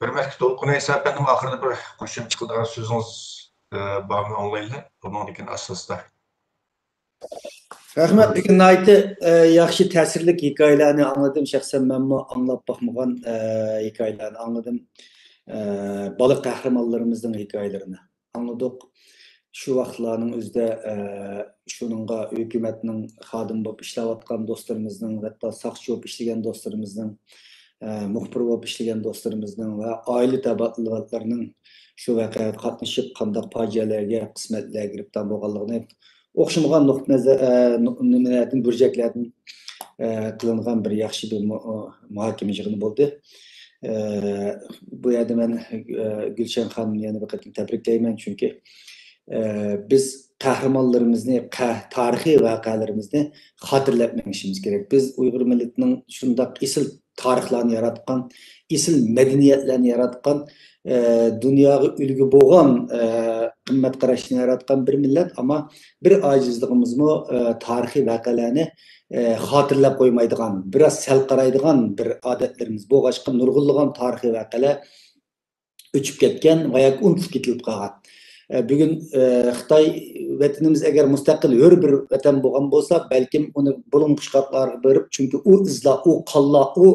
ھۆرمەتلىك دولقۇن ئەيسا ئەپەندىم، ئاخىرىدا بىر قوشۇمچە قىلىدىغان سۆزىڭىز، ئە، بارمۇ، ئاڭلايلى. ئۇنىڭدىن كېيىن ئاستا-ئاستا. رەھمەت، بۈگۈن ناھايىتى، ئە، ياخشى تەسىرلىك ھېكايىلەرنى ئاڭلىدىم. شەخسەن مەنمۇ ئاڭلاپ باقمىغان، ئە، ھېكايىلەرنى ئاڭلىدىم. ئە، بالا قەھرىمانلىرىمىزنىڭ ھېكايىلىرىنى ئاڭلىدۇق. شۇ ۋاقىتلارنىڭ ئۆزىدە، ئە، شۇنىڭغا ھۆكۈمەتنىڭ خادىمى بولۇپ ئىشلەۋاتقان دوستلىرىمىزنىڭ، ھەتتا ساقچى بولۇپ ئىشلىگەن دوستلىرىمىزنىڭ، ئە، مۇخبىر بولۇپ ئىشلىگەن دوستلىرىمىزنىڭ ۋە ئائىلە تەبىئاتلىرىنىڭ شۇ ۋەقەگە قاتنىشىپ، قانداق پاجىئەلەرگە، قىسمەتلەرگە گىرىپتار بولغانلىقىنى ئوخشىمىغان نۇقتىئى نەزەر، ئە، نۇ-، نېمىلەردىن، بۇرجەكلەردىن، ئە، قىلىنغان بىر ياخشى بىر مۇ-، ئۇ، مۇھاكىمە يىغىنى بولدى. ئە، بۇ يەردە مەن، ئە، گۈلشەن خانىمنى يەنە بىر قېتىم تەبرىكلەيمەن، چۈنكى، ئە، بىز قەھرىمانلىرىمىزنى، قە-، تارىخىي ۋەقەلىرىمىزنى خاتىرىلەپ مېڭىشىمىز كېرەك. بىز ئۇيغۇر مىللىتىنىڭ شۇنداق ئېسىل تارىخلارنى ياراتقان، ئېسىل مەدەنىيەتلەرنى ياراتقان، ئە، دۇنياغا ئۈلگە بولغان، ئە، قىممەت قاراشنى ياراتقان بىر مىللەت، ئەمما بىر ئاجىزلىقىمىزمۇ، ئە، تارىخىي ۋەقەلەرنى، ئە، خاتىرىلەپ قويمايدىغان، بىراز سەل قارايدىغان بىر ئادەتلىرىمىز بولغاچقا، نۇرغۇنلىغان تارىخىي ۋەقەلەر ئۆچۈپ كەتكەن ۋە ياكى ئۇنتۇلۇپ كېتىلىپ قالغان. ئە، بۈگۈن، ئە، خىتاي ۋەتىنىمىز ئەگەر مۇستەقىل ھۆر بىر ۋەتەن بولغان بولسا، بەلكىم ئۇنى بۇلۇڭ پۇچقاقلارغا بېرىپ، چۈنكى ئۇ ئىزلار، ئۇ قانلار، ئۇ،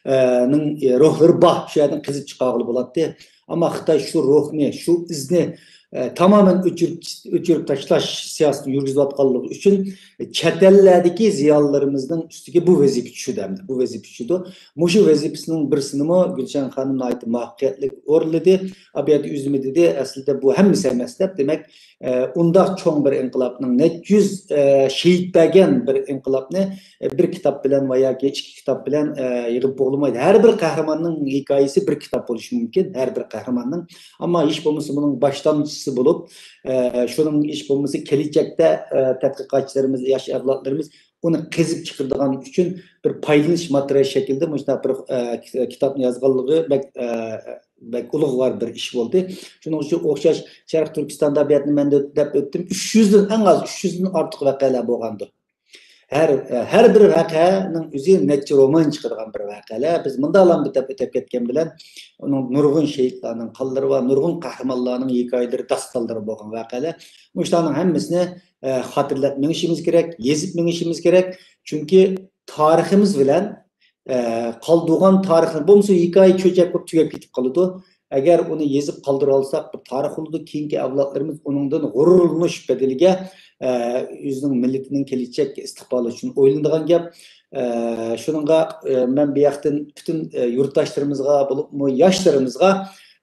ئە، نىڭ، ئە، روھلىرى بار، شۇ يەردىن قېزىپ چىقارغىلى بولاتتى. ئەمما خىتاي شۇ روھنى، شۇ ئىزنى، ئە، تامامەن ئۆچۈرۈپ، ئۆچۈرۈپ تاشلاش سىياسىتىنى يۈرگۈزۈۋاتقانلىقى ئۈچۈن چەت ئەللەردىكى زىيالىيلىرىمىزنىڭ ئۈستىگە بۇ ۋەزىپە چۈشىدۇ ئەمدى. بۇ ۋەزىپە چۈشىدۇ. مۇشۇ ۋەزىپىسىنىڭ بىرسىنىمۇ گۈلشەن خانىم ناھايىتى مۇۋەپپەقىيەتلىك ئورۇنلىدى. ئابىيەت ئۆزىمۇ دېدى، ئەسلىدە بۇ ھەممىسى ئەمەس دەپ. دېمەك، ئە، ئۇنداق چوڭ بىر ئىنقىلابنىڭ نەچچە يۈز، ئە، شېھىت بەرگەن بىر ئىنقىلابنى، ئە، بىر كىتاب بىلەن ۋە ياكى ئىككى كىتاب بىلەن، ئە، يىغىپ بولمايدۇ. ھەر بىر قەھرىماننىڭ ھېكايىسى بىر كىتاب بولۇشى مۇمكىن، ھەر بىر قەھرىماننىڭ. ئەمما ھېچ بولمىسا بۇنىڭ باشلامچىسى بولۇپ، ئە، شۇنىڭ ھېچ بولمىسا كېلىچەكتە، ئە، تەتقىقاتچىلىرىمىز، ياش ئەۋلادلىرىمىز ئۇنى قېزىپ چىقىرىدىغان ئۈچۈن بىر پايدىلىنىش ماتېرىيالى شەكلىدە مۇشۇنداق بىر، ئە، كىتابنى يازغانلىقى بەك، ئە، بەك ئۇلۇغۋار بىر ئىش بولدى. شۇنىڭ ئۈچۈن ئوخشاش شەرقىي تۈركىستاندا بۇ يەردە مەن دە-، دەپ ئۆتتۈم، ئۈچ يۈزدىن، ئەڭ ئاز ئۈچ يۈزدىن ئارتۇق ۋەقەلەر بولغانىدى. ھەر، ھەر بىر ۋەقەنىڭ ئۆزى نەچچە رومان چىقىدىغان بىر ۋەقەلەر. بىز مۇنداقلارنى دەپ ئۆتۈپ كەتكەن بىلەن، ئۇنىڭ نۇرغۇن شېھىتلارنىڭ قانلىرى بار، نۇرغۇن قەھرىمانلارنىڭ ھېكايىلىرى، داستانلىرى بولغان ۋەقەلەر. مۇشۇلارنىڭ ھەممىسىنى، ئە، خاتىرىلەپ مېڭىشىمىز كېرەك، يېزىپ مېڭىشىمىز كېرەك. چۈنكى تارىخىمىز بىلەن، ئە، قالدۇرغان تارىخىمىز بولمىسا ھېكايە چۆچەك بولۇپ تۈگەپ كېتىپ قالىدۇ. ئەگەر ئۇنى يېزىپ قالدۇرالىساق، بىر تارىخ بولىدۇ. كېيىنكى ئەۋلادلىرىمىز ئۇنىڭدىن غۇرۇرلىنىش بەدىلىگە، ئە، ئۆزىنىڭ مىللىتىنىڭ كېلىچەك ئىستىقبالى ئۈچۈن ئويلىنىدىغان گەپ. ئە، شۇنىڭغا، ئە، مەن بۇ ياقتىن پۈتۈن، ئە، يۇرتداشلىرىمىزغا، بولۇپمۇ ياشلىرىمىزغا،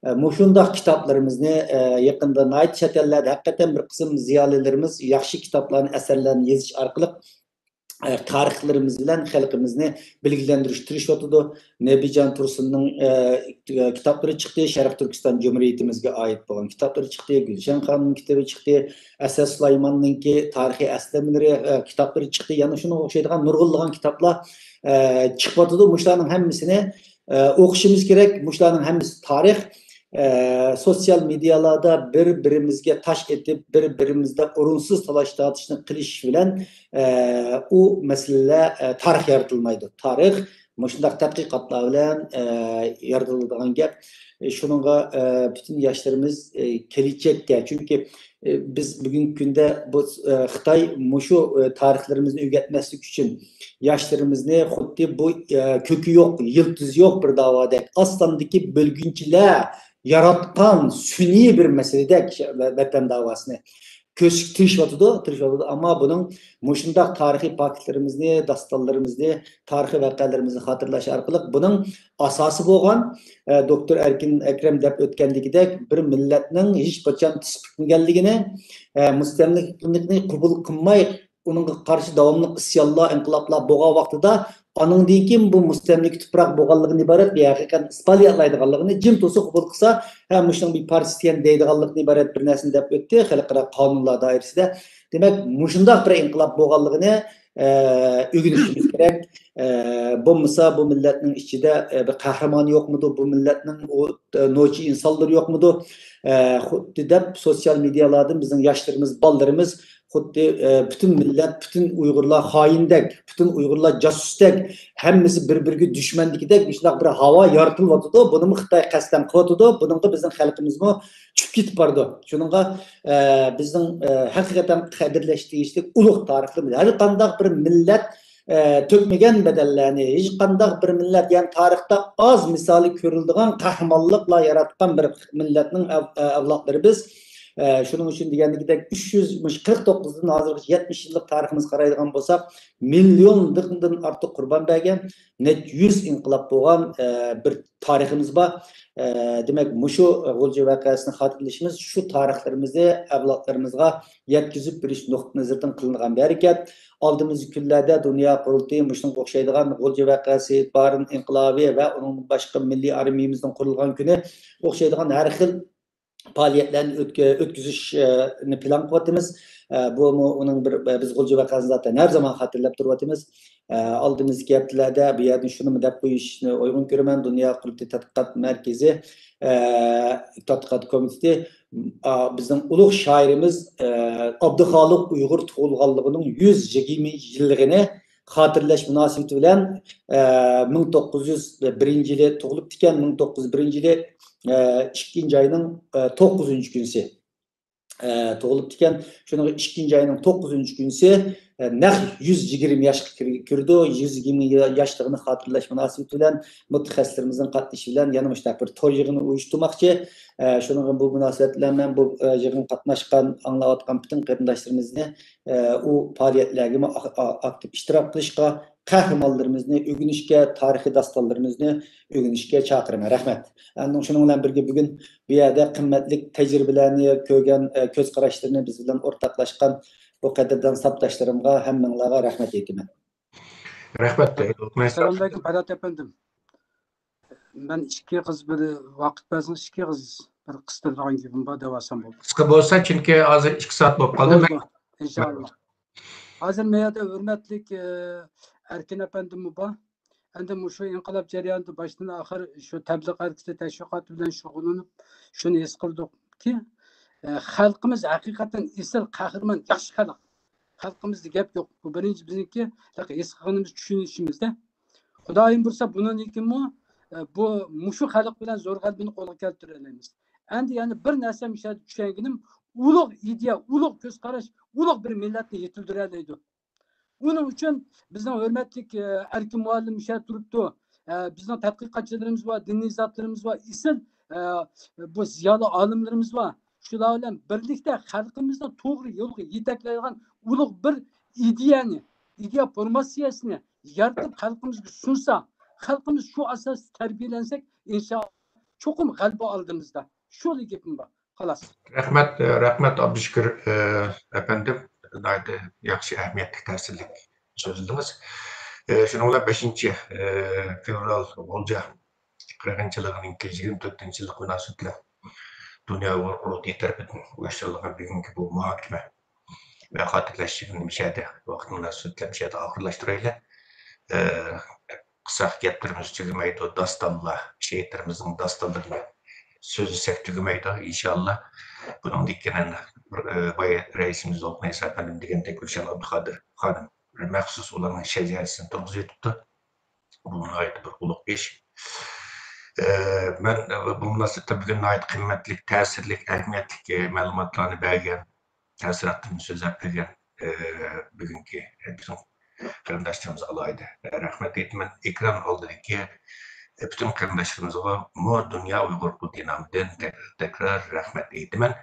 ئە، مۇشۇنداق كىتابلىرىمىزنى، ئە، يېقىندا ناھايىتى چەت ئەللەردە ھەقىقەتەن بىر قىسىم زىيالىيلىرىمىز ياخشى كىتابلارنى، ئەسەرلەرنى يېزىش ئارقىلىق، ئە، تارىخلىرىمىز بىلەن خەلقىمىزنى بىلگىلەندۈرۈشكە تىرىشىۋاتىدۇ. نەبىجان تۇرسۇننىڭ، ئە، كىتابلىرى چىقتى، شەرقىي تۈركىستان جۇمھۇرىيىتىمىزگە ئائىت بولغان كىتابلىرى چىقتى، گۈلشەن خانىمنىڭ كىتابى چىقتى، ئەسەت سۇلايماننىڭكى تارىخىي ئەسلىمىلىرى، ئە، كىتابلىرى چىقتى. يەنە شۇنىڭغا ئوخشايدىغان نۇرغۇنلىغان كىتابلار، ئە، چىقىۋاتىدۇ. مۇشۇلارنىڭ ھەممىسىنى، ئە، ئوقۇشىمىز كېرەك. مۇشۇلارنىڭ ھەممىسى تارىخ. ئە، سوتسىيال مېدىيالاردا بىر-بىرىمىزگە تاش ئېتىپ، بىر-بىرىمىزدە ئورۇنسىز تالاش-تارتىشنى قىلىش بىلەن، ئە، ئۇ مەسىلىلەر، ئە، تارىخ يارىتىلمايدۇ. تارىخ مۇشۇنداق تەتقىقاتلار بىلەن، ئە، يارىتىلىدىغان گەپ. ئە، شۇنىڭغا، ئە، پۈتۈن ياشلىرىمىز، ئە، كېلىچەككە، چۈنكى، ئە، بىز بۈگۈنكى كۈندە بۇ، ئە، خىتاي مۇشۇ، ئە، تارىخلىرىمىزنى ئۆگەتمەسلىك ئۈچۈن ياشلىرىمىزنى خۇددى بۇ، ئە، كۆكى يوق، يىلتىزى يوق بىر داۋادەك، ئاستاندىكى بۆلگۈنچىلەر ياراتقان سۈنئىي بىر مەسىلىدەك ۋەتەن داۋاسىنى كۆرسىتىشكە تىرىشىۋاتىدۇ، تىرىشىۋاتىدۇ. ئەمما بۇنىڭ مۇشۇنداق تارىخىي پاكىتلىرىمىزنى، داستانلىرىمىزنى، تارىخىي ۋەقەلىرىمىزنى خاتىرىلەش ئارقىلىق بۇنىڭ ئاساسى بولغان، ئە، دوكتور ئەركىن ئەكرەم دەپ ئۆتكەندىكىدەك، بىر مىللەتنىڭ ھېچقاچان تىز پۈكمىگەنلىكىنى، ئە، مۇستەملىكىنى قوبۇل قىلماي، ئۇنىڭغا قارشى داۋاملىق ئىسيانلار، ئىنقىلابلار بولغان ۋاقتىدا، ئانىڭدىن كېيىن بۇ مۇستەملىكە تۇپراق بولغانلىقىنى ئىبارەت بىر ھەقىقەتنى ئىسپاتلايالايدىغانلىقىنى، جىم تۇرسا قوبۇل قىلسا، ھە، مۇشۇنىڭ بىر پارچىسى ئىكەن دەيدىغانلىقىنى ئىبارەت بىر نەرسىنى دەپ ئۆتتى خەلقئارا قانۇنلار دائىرىسىدە. دېمەك، مۇشۇنداق بىر ئىنقىلاب بولغانلىقىنى، ئە، ئۆگىنىشىمىز كېرەك. ئە، بولمىسا بۇ مىللەتنىڭ ئىچىدە، ئە، بىر قەھرىمان يوقمىدۇ؟ بۇ مىللەتنىڭ ئۇ، ئە، نوچى ئىنسانلىرى يوقمىدۇ؟ ئە، خۇددى دەپ سوتسىيال مېدىيالاردىن بىزنىڭ ياشلىرىمىز، بالىلىرىمىز خۇددى، ئە، پۈتۈن مىللەت، پۈتۈن ئۇيغۇرلار خائىندەك، پۈتۈن ئۇيغۇرلار جاسۇستەك، ھەممىسى بىر-بىرىگە دۈشمەندىكىدەك مۇشۇنداق بىر ھاۋا يارىتىلىۋاتىدۇ. بۇنىمۇ خىتاي قەستەن قىلىۋاتىدۇ. بۇنىڭغا بىزنىڭ خەلقىمىزمۇ چۈشۈپ كېتىپ بارىدۇ. شۇنىڭغا، ئە، بىزنىڭ، ئە، ھەقىقەتەن قەدىرلەش تېگىشلىك ئۇلۇغ تارىخىمىز. ھەر قانداق بىر مىللەت، ئە، تۆكمىگەن بەدەللەرنى، ھېچقانداق بىر مىللەت، يەنى تارىختا ئاز مىسالى كۆرۈلىدىغان قەھرىمانلىقلار ياراتقان بىر مىللەتنىڭ ئەۋ-، ئە، ئەۋلادلىرى بىز. ئە، شۇنىڭ ئۈچۈن دېگەندىكىدەك، ئۈچ يۈز، مۇشۇ قىرىق توققۇزدىن ھازىرغىچە يەتمىش يىللىق تارىخىمىزغا قارايدىغان بولساق، مىليوندىن ئارتۇق قۇربان بەرگەن، نەچچە يۈز ئىنقىلاب بولغان، ئە، بىر تارىخىمىز بار. ئە، دېمەك، مۇشۇ غۇلجا ۋەقەسىنى خاتىرىلىشىمىز شۇ تارىخلىرىمىزنى ئەۋلادلىرىمىزغا يەتكۈزۈپ بېرىش نۇقتىئى نەزىرىدىن قىلىنغان بىر ھەرىكەت. ئالدىمىزدىكى كۈنلەردە دۇنيا قۇرۇلتىيى مۇشۇنىڭغا ئوخشايدىغان غۇلجا ۋەقەسى، بارىن ئىنقىلابى ۋە ئۇنىڭدىن باشقا مىللىي ئارمىيىمىزنىڭ قۇرۇلغان كۈنى ئوخشايدىغان ھەر خىل پائالىيەتلەرنى ئۆتكە-، ئۆتكۈزۈشنى پىلان قىلىۋاتىمىز. ئە، بۇمۇ ئۇنىڭ بىر، بىز غۇلجا ۋەقەسىنى زاتەن ھەر زامان خاتىرىلەپ تۇرۇۋاتىمىز. ئە، ئالدىمىزدىكى ھەپتىلەردە بۇ يەردىن شۇنىمۇ دەپ قويۇشنى ئۇيغۇن كۆرىمەن، دۇنيا قۇرۇلتىيى تەتقىقات مەركىزى، ئە، تەتقىقات كومىتېتى، ئا، بىزنىڭ ئۇلۇغ شائىرىمىز، ئە، ئابدۇخالىق ئۇيغۇر تۇغۇلغانلىقىنىڭ يۈز يىگىرمە يىللىقىنى خاتىرىلەش مۇناسىۋىتى بىلەن، ئە، مىڭ توققۇز يۈز بىرىنچى يىلى تۇغۇلۇپتىكەن، مىڭ توققۇز يۈز بىرىنچى يىلى، ئە، ئىككىنچى ئاينىڭ، ئە، توققۇزىنچى كۈنىسى، ئە، تۇغۇلۇپتىكەن. شۇنىڭغا ئىككىنچى ئاينىڭ توققۇزىنچى كۈنىسى، نەق يۈز يىگىرمە ياشقا كىر-، كىرىدۇ. يۈز يىگىرمە ياشلىقىنى خاتىرىلەش مۇناسىۋىتى بىلەن مۇتەخەسسىسلىرىمىزنىڭ قاتنىشىشى بىلەن يەنە مۇشۇنداق بىر توي يىغىنى ئۇيۇشتۇرماقچى. ئە، شۇنىڭغا بۇ مۇناسىۋەت بىلەن مەن بۇ، ئە، يىغىنغا قاتناشقان، ئاڭلاۋاتقان پۈتۈن قېرىنداشلىرىمىزنى، ئە، ئۇ پائالىيەتلەرگىمۇ ئا-، ئا-، ئاكتىپ ئىشتىراك قىلىشقا، قەھرىمانلىرىمىزنى ئۆگىنىشكە، تارىخىي داستانلىرىمىزنى ئۆگىنىشكە چاقىرىمەن. رەھمەت. ئاندىن شۇنىڭ بىلەن بىرگە، بۈگۈن بۇ يەردە قىممەتلىك تەجرىبىلەرنى كۆرگەن، ئە، كۆز قاراشلىرىنى بىز بىلەن ئورتاقلاشقان بۇ قەدىردان ساپداشلىرىمغا، ھەممىڭلارغا رەھمەت ئېيتىمەن. رەھمەت. سالام ئەلەيكۇم، پەرھات ئەپەندىم. مەن ئىككى قىز بىر ۋاقىت بەرسىڭىز، ئىككى قىز بىر قىستۇرىدىغان گېپىم بار دەۋالسام بولدى. قىسقا بولسا، چۈنكى ھازىر ئىككى سائەت بولۇپ قالدى. بولىدۇ، ئىنشائاللا. ھازىر مەن يەردە ھۆرمەتلىك، ئە، ئەركىن ئەپەندىممۇ بار. ئەمدى مۇشۇ ئىنقىلاب جەريانىدا باشتىن ئاخىر شۇ تەبلىغ ھەرىكىتى تەشۋىقاتى بىلەن شۇغۇللىنىپ، شۇنى ھېس قىلدۇقكى، ئە، خەلقىمىز ھەقىقەتەن ئېسىل، قەھرىمان، ياخشى خەلق. خەلقىمىزدە گەپ يوق. بۇ بىرىنچى بىزنىڭكى ھېس قىلغىنىمىز، چۈشىنىشىمىزدە. خۇدايىم بۇيرۇسا، بۇنىڭدىن كېيىنمۇ، ئە، بۇ، مۇشۇ خەلق بىلەن زور غەلىبىنى قولغا كەلتۈرەلەيمىز. ئەمدى يەنە بىر نەرسە مۇشۇ يەردە چۈشەنگىنىم، ئۇلۇغ ئىدىيە، ئۇلۇغ كۆز قاراش، ئۇلۇغ بىر مىللەتنى يېتىلدۈرەلەيدۇ. ئۇنىڭ ئۈچۈن بىزنىڭ ھۆرمەتلىك، ئە، ئەركىن مۇئەللىم مۇشۇ يەردە تۇرۇپتۇ. ئە، بىزنىڭ تەتقىقاتچىلىرىمىز بار، دىنىي زاتلىرىمىز بار، ئېسىل، ئە، بۇ زىيالىي ئالىملىرىمىز بار. شۇلار بىلەن بىرلىكتە خەلقىمىزنى توغرا يولغا يېتەكلەيدىغان ئۇلۇغ بىر ئىدىيەنى، ئىدىيە فورماتسىيەسىنى يارىتىپ خەلقىمىزگە سۇنسا، خەلقىمىز شۇ ئاساستا تەربىيەلەنسەك، ئىنشائاللا چوقۇم غەلىبە ئالدىمىزدا. شۇلا گېپىم بار. خالاس. رەھمەت، رەھمەت ئابدۇشۈكۈر، ئە، ئەپەندىم. ناھايىتى ياخشى، ئەھمىيەتلىك، تەسىرلىك سۆزلىدىڭىز. ئە، شۇنىڭ بىلەن بەشىنچى، ئە، فېۋرال غۇلجا قىرغىنچىلىقىنىڭكى يىگىرمە تۆتىنچى يىللىق مۇناسىۋىتى بىلەن دۇنيا ئۇيغۇر قۇرۇلتىيى تەرىپىدىن ئۇيۇشتۇرۇلغان بۈگۈنكى بۇ مۇھاكىمە ۋە خاتىرىلەش يىغىنى مۇشۇ يەردە ۋاقىت مۇناسىۋىتى بىلەن مۇشۇ يەردە ئاخىرلاشتۇرايلى. ئە، قىلساق گەپلىرىمىز تۈگىمەيدۇ، داستانلار، شېھىتلىرىمىزنىڭ داستانلىرىنى سۆزلىسەك تۈگىمەيدۇ. ئىنشائاللا، بۇنىڭدىن كېيىن، ئە، بايا رەئىسىمىز لوقمان ئەپەندىم دېگەندەك، گۈلشەن ئابدۇخادىر خانىم مەخسۇس ئۇلارنىڭ شەجەرىسىنى تۇرغۇزۇۋېتىپتۇ. بۇ ناھايىتى بىر ئۇلۇغ ئىش. ئە، مەن، ئە، بۇ مۇناسىۋەتتە بۈگۈن ناھايىتى قىممەتلىك، تەسىرلىك، ئەھمىيەتلىك، ئە، مەلۇماتلارنى بەرگەن، تەسىراتىمنى سۆزلەپ بەرگەن، ئە، بۈگۈنكى، ئە، بىزنىڭ قېرىنداشلىرىمىزغا ئالاھىدە، ئە، رەھمەت ئېيتىمەن. ئېكران ئالدىدىكى، ئە، پۈتۈن قېرىنداشلىرىمىزغىمۇ دۇنيا ئۇيغۇر قۇرۇلتىيى نامىدىن تەك-، تەكرار رەھمەت ئېيتىمەن.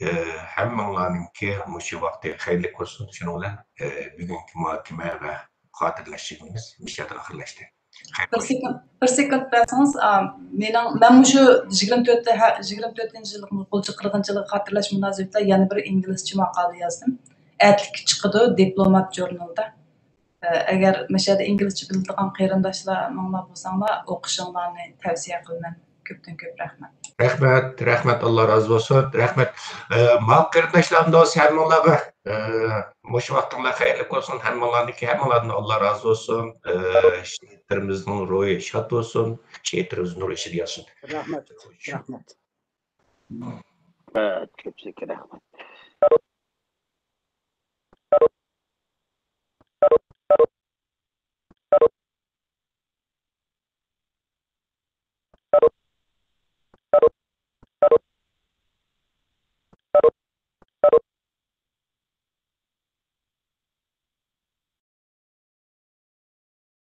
ئە، ھەممىڭلارنىڭكى مۇشۇ ۋاقتى خەيرلىك بولسۇن. شۇنىڭ بىلەن، ئە، بۈگۈنكى مۇھاكىمە ۋە خاتىرىلەش يىغىنىمىز مۇشۇ يەردە ئاخىرلاشتى. بىر سېكۇنت، بىر سېكۇنت بەرسىڭىز، ئا، مېنىڭ، مەن مۇشۇ يىگىرمە تۆتتە، ھە، يىگىرمە تۆتىنچى يىللىق غۇلجا قىرغىنچىلىقىغا خاتىرىلەش مۇناسىۋىتىدە يەنە بىر ئىنگلىزچە ماقالە يازدىم. ئەتىلىككە چىقىدۇ، دىپلومات ژۇرنىلىدا. ئە، ئەگەر مۇشۇ يەردە ئىنگلىزچە بىلىدىغان قېرىنداشلار ماڭلا بولساڭلار، ئوقۇشۇڭلارنى تەۋسىيە قىلىمەن. كۆپتىن كۆپ رەھمەت. رەھمەت، رەھمەت، ئاللا رازى بولسۇن. رەھمەت. ئە، ماڭا قېرىنداشلارنى دوست ھەممىڭلارغا، ئە، مۇشۇ ۋاقتىڭلار خەيرلىك بولسۇن. ھەممىڭلارنىڭكى، ھەممىڭلاردىن ئاللا رازى بولسۇن. ئە، شېھىتلىرىمىزنىڭ روھى شاد بولسۇن. شېھىتلىرىمىز نۇر ئىچىدە ياتسۇن. رەھمەت، رەھمەت. ئە، كۆپچىلىككە رەھمەت.